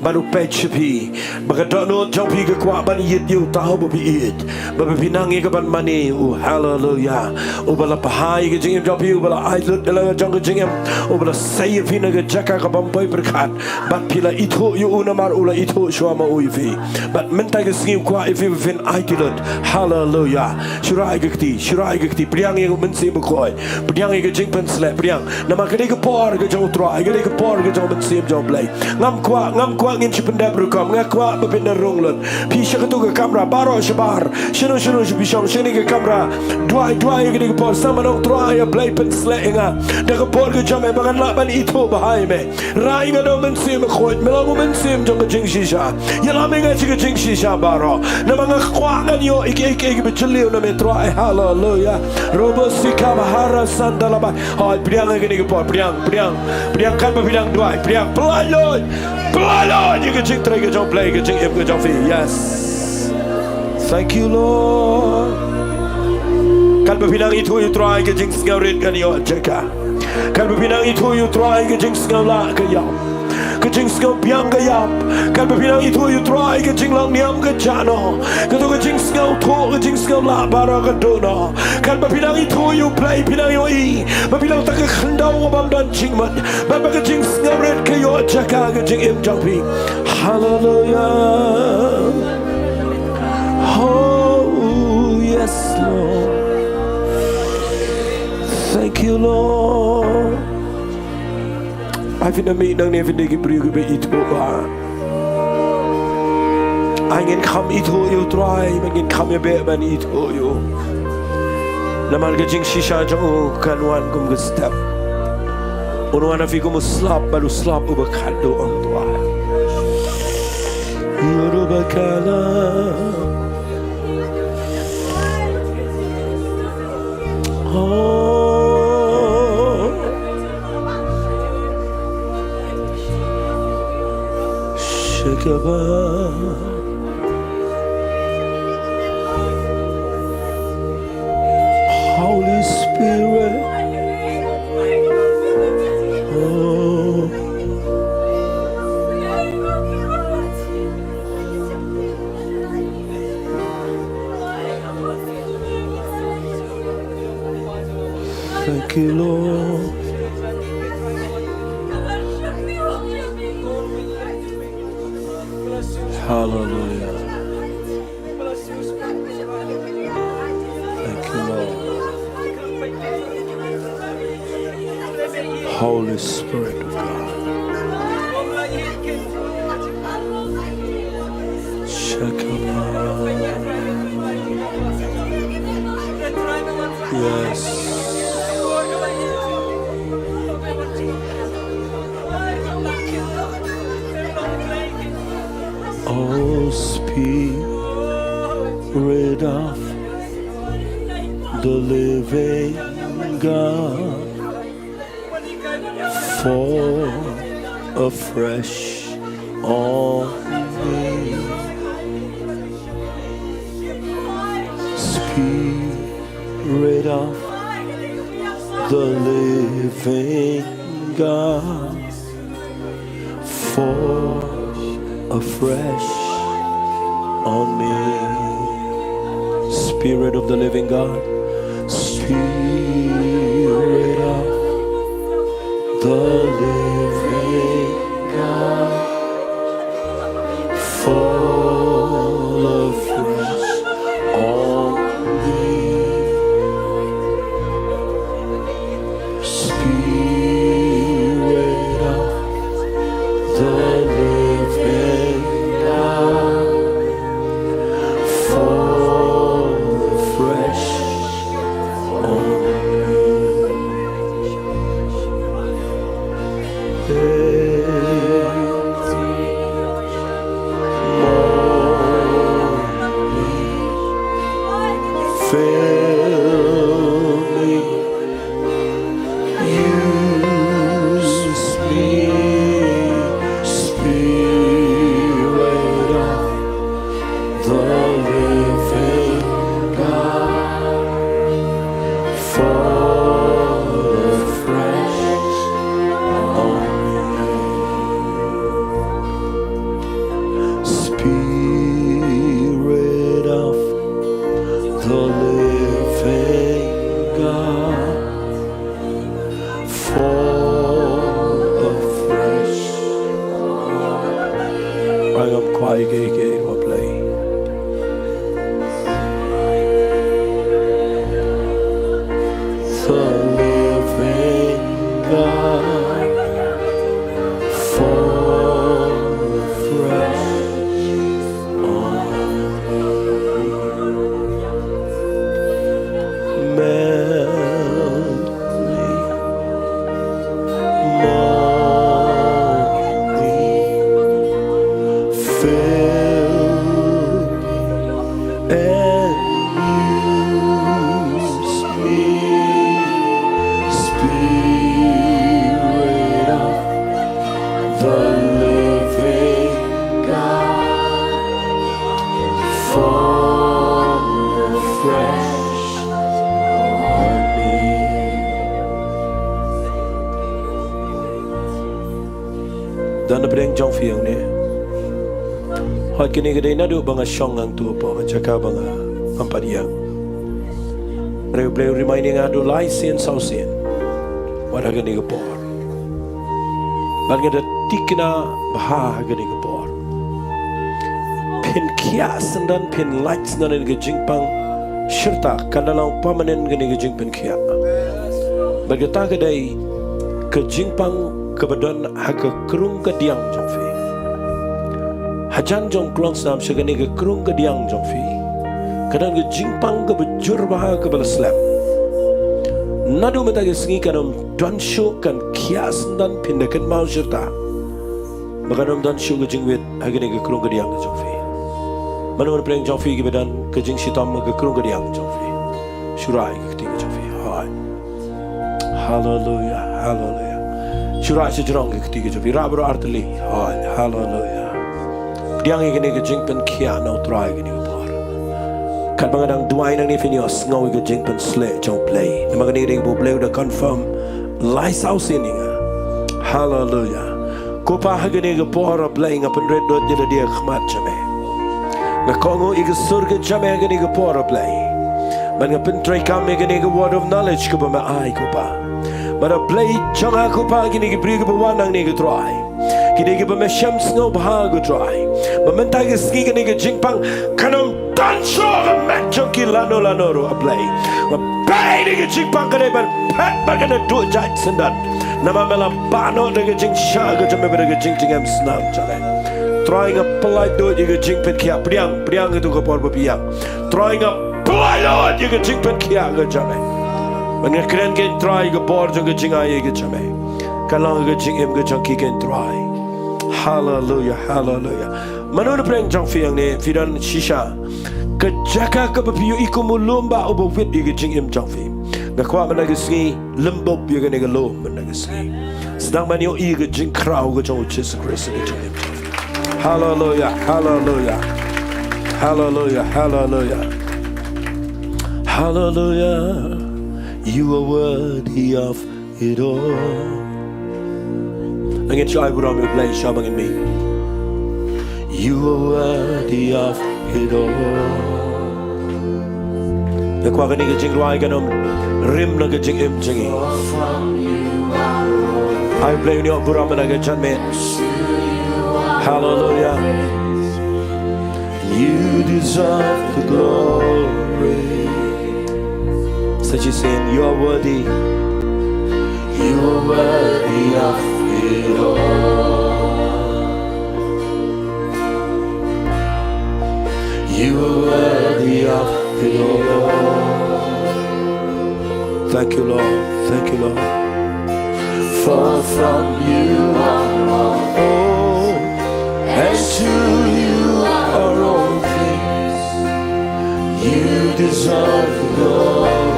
bad u peit sha phi. Ba ka dohnud jong phi nga kwah ban ïeit ïa uta uba phi ïeit, ba phin nang ïa kaban mane ïa u. Haleluya. Uba la phai ïa ka jingim jong phi, uba la ai lut ïa la ka jong ka jingim, uba la sei ïa phi na ka jaka ka bym poi pyrkhat. Bad phi la ithuh ïa u namar u la ithuh shuwa ma u ïa phi. Bad mynta ka sngi u kwah ïa phi ba phin aiti lut. Haleluya. Shu rah ïa ka kti, shu rah ïa ka kti. Pdiang ïa U Mynsiem Bakhuid. Pdiang ïa ka jingpynshlur, pdiang. Namar ka dei ka por ka jong U Trai, ka dei ka por ka jong U Mynsiem jong U Blei. Ngam kwah, ngam kwah ngin shu pyndep rukom, nga kwah ba phin da rung lut. Phi sha kato ka kamra, baroh shabar. Shano shano sha phi shong, shane ka kamra. Duwai, duwai ïa kane ka por, sa ma nong Trai, ïa Blei pynshlur ïa nga da ka por ka jong me ba ngan lah ban ithuh bha ïa me. Rai ïa nga da U Mynsiem Bakhuid, me long U Mynsiem jong ka jingshisha. Ïalam ïa nga sha ka jingshisha baroh. Namar nga kwah ngan ïoh ïa kiei kiei kiba jylliew na me Trai. Haleluya. Robo sika bahara santa laba. Hoi, pdiang ïa kane ka por, pdiang, pdiang. Pdiang katba phi dang duwai, pdiang. Pynlait lut. Pynlait lut ïa ka jingtrei ka jong U Blei, ka jingim ka jong phi. Yes. Thank you, Lord. Katba phi dang ithuh ïa U Trai, ka jingsngewrit kan ïoh jaka. Katba phi dang ithuh ïa U Trai, ka jingsngewlah ka ïap. Ka jingsngewbiang ka ïap. Katba phi dang ithuh ïa U Trai, ka jinglong niam ka jah noh. Kato ka jingsngewthuh, ka jingsngewlah baroh ka duh noh. Katba phi dang ithuh ïa U Blei, phi dang ïohi ba phi long tang ka khyndew bym don jingmut. Bad ba ka jingsngewrit ka ïoh jaka ha ka jingim jong phi. Haleluya. Oh, yes, Lord. Thank you, Lord. Ai phin da mih nangne, phin dei ki briew kiba ithuh bha. Ai ngin kham ithuh ïa U Trai, ba ngin kham ïa beh ban ithuh ïa u. Namar ka jingshisha jong u kan wan kum ka step. Un wan ha phi kum u slap, bad u slap uba khatduh, ong Trai. Ïa u ba kala. Oh. Shakaba. Holy Spirit. Oh. Thank you, Lord. Hallelujah. Thank you, Lord. Holy Spirit of God. Shakama. Yes. Oh, Spirit of the living God, fall afresh on me. Spirit of the living God, fall afresh on me. Spirit of the living God, Spirit of the living God, fall afresh on me. Spirit of the living God, fall afresh on me. Fill me. Use me, Spirit of the living God. Ïa ki, ïa ki, ïa ki, ïa ki. The living God, fall afresh on me. Melt me, mold me, fill me, and use me, Spirit of the living God, fall afresh on me. Don napdeng jong phi hangne. Hooid, kane ka dei naduh ba nga shong hangto hapoh ka jaka ba nga ym pat ïeng. Hynrei U Blei u remind ïa nga haduh lai sien saw sien. Wat ha kane ka por. Bad nga da thikna bha ha kane ka por. Phin khiah syndon, phin lait syndon ïa ka jingpang shirta, kan da long permanent kane ka jingpynkhiah. Bad kata ka dei ka jingpang kaba don ha ka krung kadiang jong phi. Hajan jong klongsnam sha kane ka krung kadiang jong phi, ka don ka jingpang kaba jur bha kaba la slem. Naduh mynta ka sngi kan ym don shuh, kan khiah syndon, phin da kynmaw shirta ba kan ym don shuh ka jingwit ha kane ka krung kadiang ka jong phi. Mano napdeng jong phi kiba don ka jingshitom ha ka krung kadiang jong phi? Shu rah ïa ka kti ka jong phi. Hooid. Haleluia, haleluia. Shu rah shajrong ïa ka kti ka jong phi. Rah baroh artylli. Hooid, haleluia. Pdiang ïa kane ka jingpynkhiah na U Trai kane ka por. Katba nga dang duwai nangne phin ïohsngew ïa ka jingpynsleh jong U Blei. Namar kane ka dei kaba U Blei u da confirm lai saw sien ïa nga. Haleluia. Ko Pa, ha kane ka por, A Blei, nga pynrit dud ïa lade ha khmat jong me. Nga kohnguh ïa ka sur ka jong me ha kane ka por, A Blei. Bad nga pyntreikam ïa kane ka word of knowledge kaba me ai, ko Pa. Bad A Blei jong nga, ko Pa, kine ki briew kiba wan hangne, ko Trai, ki dei kiba me shem sngewbha, ko Trai, ba mynta ka sngi kane ka jingpang kan ym don shuh ha ka met jong ki lano lano ruh, A Blei. Nga peit ïa ka jingpang ka dei ban phet bad kan da duh jait syndon. Namar me la bah noh da ka jingshah ka jong me bad da ka jingjngem snam jong me. Trai, nga pyllait dud ïa ka jingpynkhiah. Pdiang, pdiang ïa kato ka por ba phi ïeng. Trai, nga pyllait dud ïa ka jingpynkhiah ka jong me. Bad nga kren, ko Trai, ka bor jong ka jingai ka jong me kan long ka jingim ka jong ki, ko Trai. Haleluia, haleluia. Mano napdeng jong phi hangne, phi don shisha ka jaka kaba phi ïohi kum u lum bah uba wit ïa ka jingim jong phi? Nga kwah mynta ka sngi, lum bup ïa kane ka lum mynta ka sngi. Sdang ban ïohi ïa ka jingkhraw ka jong U Jisu Khrist ha ka jingim jong phi. Haleluia, haleluia. Haleluia, haleluia. Haleluia. You are worthy of it all. Ngin shu ai burom ïa U Blei sha ba ngin mih. You are worthy of it all. Nga kwah kane ka jingrwai kan ym rim na ka jingim jong ngi. Ai U Blei u ïoh burom na ka janmiet. Haleluia. You deserve the glory. Such is saying, you are worthy. You are worthy of it all. You are worthy of it all. Thank you, Lord. Thank you, Lord. For from you are all, and to you are all things. You deserve the glory.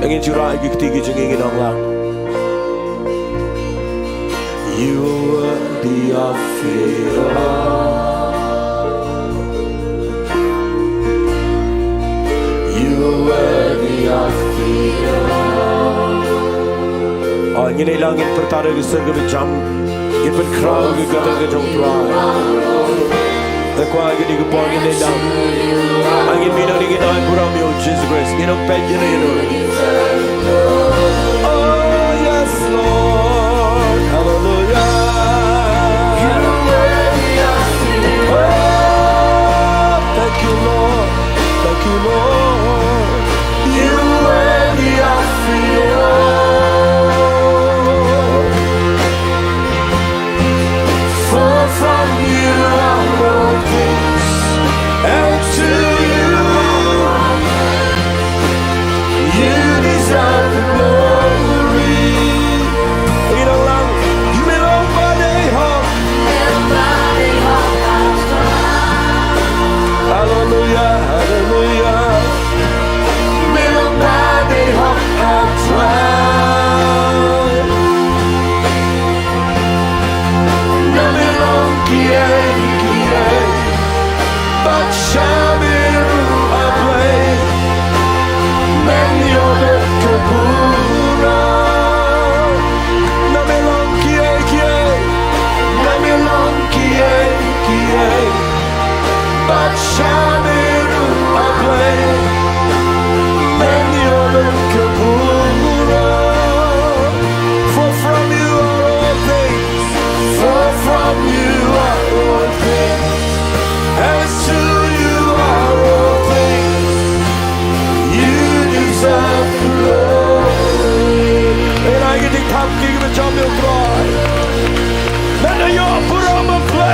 Ngin ju rah ïa ki kti ki jong ngi, ngin ong lang. You are worthy of it all. You are worthy of it all. Oh, ngin ïa lang, ngin pyrta da ka sur kaba jam. Ngin pynkhraw ïa ka kyrteng ka jong U Trai. Nga kwah ha kane ka por ngin ïa lang. Ngin mih nangne, ngin ai burom ïa U Jisu Khrist. Ngin ym peit ïano ïano. Oh, yes, Lord. Hallelujah.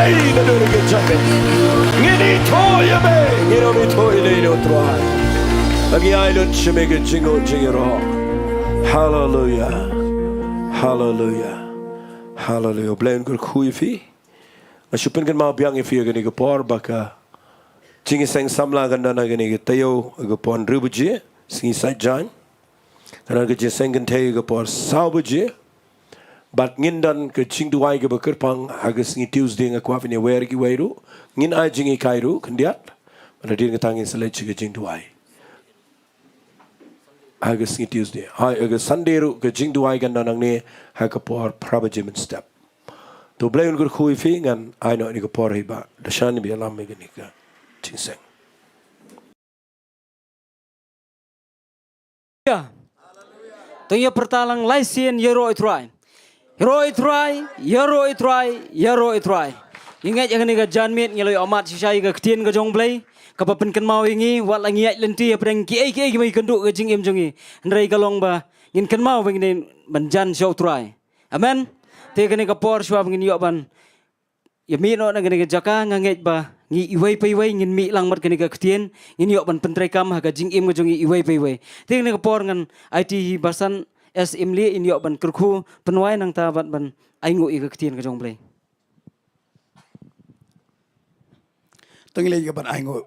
Ngi da dor ke jabet. Ngi ni to ya me. Ngi ro mi to ile ile Trai. Ngi ai lut sheme ke jingo jingiro. Hallelujah. Hallelujah. Hallelujah. Blei un kyrkhu ïa phi. Nga shu pynkynmaw biang ïa phi ïa kane ka por ba ka jingïaseng samla kan don ha kane ka taïew ha ka por hynriew baje, sngi Saitjaiñ. Kan don ka jingïaseng kynthei ha ka por saw baje. Bad ngin don ka jingduwai kaba kyrpang ha ka sngi Tuesday, nga kwah phin ïa wer kiwei ruh. Ngin ai jinghikai ruh khyndiat. Bad hadien kata ngin sa leit sha ka jingduwai ha ka sngi Tuesday. Hai, ha ka Sunday ruh ka jingduwai kan don nangne ha ka por phra baje mynstep. To Blei un kyrkhu ïa phi, ngan ai noh ïa kane ka por ha i Bah Dashan ba ïalam ïa kane ka jingïaseng. Ïa. To ïa pyrta lang lai sien, ïaroh ïa u Trai. Ïaroh ïa u Trai, ïaroh ïa u Trai, ïaroh ïa u Trai. Ngi ngeit ïa kane ka janmiet ngi la ïoh mad shisha ïa ka ktien ka jong u Blei kaba pynkynmaw ïa ngi, wat la ngi ïaid lynti hapdeng kiei kiei kiba ngi kynduh ka jingim jong ngi. Hynrei ka long ba ngin kynmaw ba ngin dei ban jan sha u Trai. Amen. Te kane ka por shuwa ba ngin ïoh ban ïa mih noh na kane ka jaka, nga ngeit ba ngi iwei pa iwei ngin mih lang bad kane ka ktien, ngin ïoh ban pyntreikam ha ka jingim ka jong ngi iwei pa iwei. Te kane ka por ngan aiti hi Bah San S Imli in ïoh ban kyrkhu pynwai nangta bad ban ainguh ïa ka ktien ka jong u Blei. To ngin leit ïa ka ban ainguh.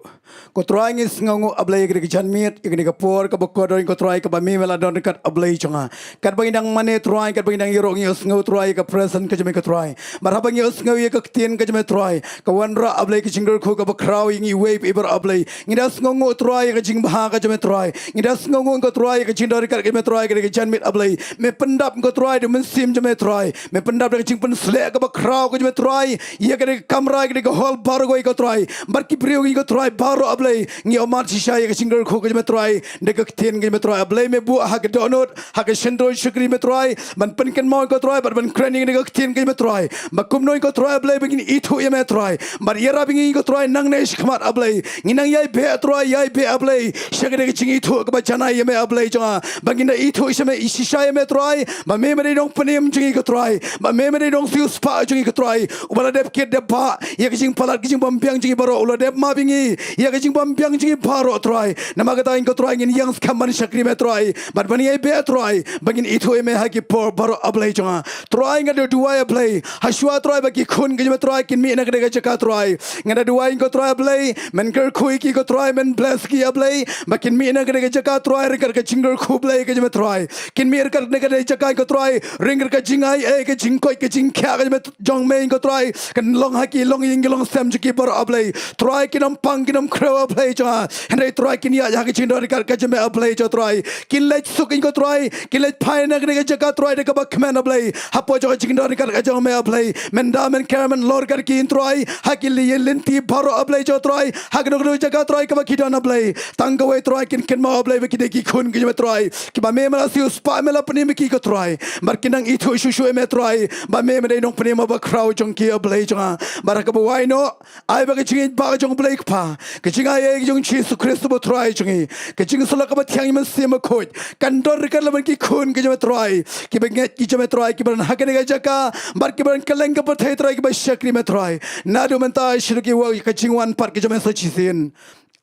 Ko Trai ngi sngewnguh A Blei ïa kane ka janmiet, ïa kane ka por kaba kordor, ko Trai kaba me me la don ryngkat A Blei jong nga. Katba ngi dang mane Trai, katba ngi dang ïaroh ngi ïohsngew Trai ïa ka presence ka jong me ko Trai. Bad haba ngi ïohsngew ïa ka ktien ka jong me Trai, ka wanrah A Blei ka jingkyrkhu kaba khraw ïa ngi iwei pa iwei baroh A Blei. Ngi da sngewnguh Trai ïa ka jingbha ka jong me Trai. Ngi da sngewnguh ko Trai ïa ka jingdon ryngkat ka jong me Trai, ka dei ka janmiet A Blei. Me pyndap ko Trai da u Mynsiem jong me Trai. Me pyndap da ka jingpynshlur kaba khraw ka jong me Trai. Ïa ka dei ka kamra, ïa ka dei ka hall baroh kawei ko Trai. Bad ki briew ko Trai baroh A Blei. Ngi ïoh mad shisha ïa ka jingkyrkhu ka jong me Trai. Da ka ktien ka jong me Trai A Blei, me buh ha ka dohnud, ha ka shyntur shakri me Trai. Ban pynkynmaw ko Trai, bad ban kren ïa ka ktien ka jong me Trai. Ba kumno ko Trai A Blei ba ngin ithuh ïa me Trai. Bad ïarap ïa ngi ko Trai nangne shakhmat A Blei. Ngi nang ïai beh Trai, ïai beh A Blei. Sha ka dei ka jingithuh kaba janai ïa me A Blei jong nga. Ba ngin da ithuh sha me, shisha ïa me Trai. Ba me me dei nongpynim jong ngi ko Trai. Ba me me dei nongsiewspah jong ngi ko Trai. Uba la dep kit dep bah ïa ka jingpalat ka jingbymbiang jong ngi baroh, u la dep map ïa ngi ïa ka jingbymbiang jong ngi baroh Trai. Namar kata ko Trai ngin ïeng skhem ban shakri me Trai. Bad ban ïai beh Trai. Ba ngin ithuh ïa me ha ki por baroh A Blei jong nga. Trai nga da duwai A Blei. Hashwa Trai ba ki khun ka jong me Trai kin mih na ka dei ka jaka Trai. Nga da duwai ko Trai A Blei. Men kyrkhu ïa ki ko Trai, men bless ki A Blei. Ba kin mih na ka dei ka jaka Trai ryngkat ka jingkyrkhu Blei ka jong me Trai. Kin mih ryngkat na ka dei ka jaka ko Trai. Ryngkat ka jingai, eh, ka jingkoit, ka jingkhiah ka jong me, jong me ko Trai. Kan long ha ki longïing ki longsem jong ki baroh A Blei. Trai kin ym pang kin ym khrew A Blei jong nga. Hynrei Trai kin ïaid ha ka jingdon ryngkat ka jong me A Blei jong Trai. Kin leit suk ko Trai. Kin leit phai na ka dei ka jaka Trai da kaba kmen A Blei. Hapoh jong ka jingdon ryngkat ka jong me A Blei. Men da men ker men lor ryngkat ki Trai. Ha ki lynti baroh A Blei jong Trai. Ha kano kano ka jaka Trai kaba ki don A Blei. Tang kawei Trai kin kynmaw A Blei ba ki dei ki khun ka jong me Trai. Kiba me me la siewspah me la pynim ïa ki ko Trai. Bad kin nang ithuh shuh shuh ïa me Trai. Ba me me dei nongpynim ba khraw jong ki A Blei jong nga. Bad ha kaba wai noh. Ai ba ka jingïeit ba ka jong U Blei Kpa, ka jingaiei ka jong U Jisu Khrist uba U Trai jong ngi, ka jingïasyllok kaba thiang jong U Mynsiem Bakhuid, kan don ryngkat lem bad ki khun ka jong me Trai, kiba ngeit ki jong me Trai, kiba don ha kane ka jaka, bad kiba don kylleng ka pyrthei Trai, kiba shakri me Trai. Naduh mynta shaduh ki wa ka jingwan pat ka jong me sa shisien.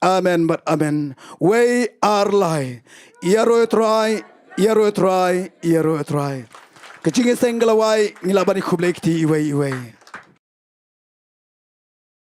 Amen bad amen. Wei ar lai. Ïaroh ïa U Trai, ïaroh ïa U Trai, ïaroh ïa U Trai. Ka jingïaseng ka la wai, ngi lah ban ïakhublei kti iwei iwei.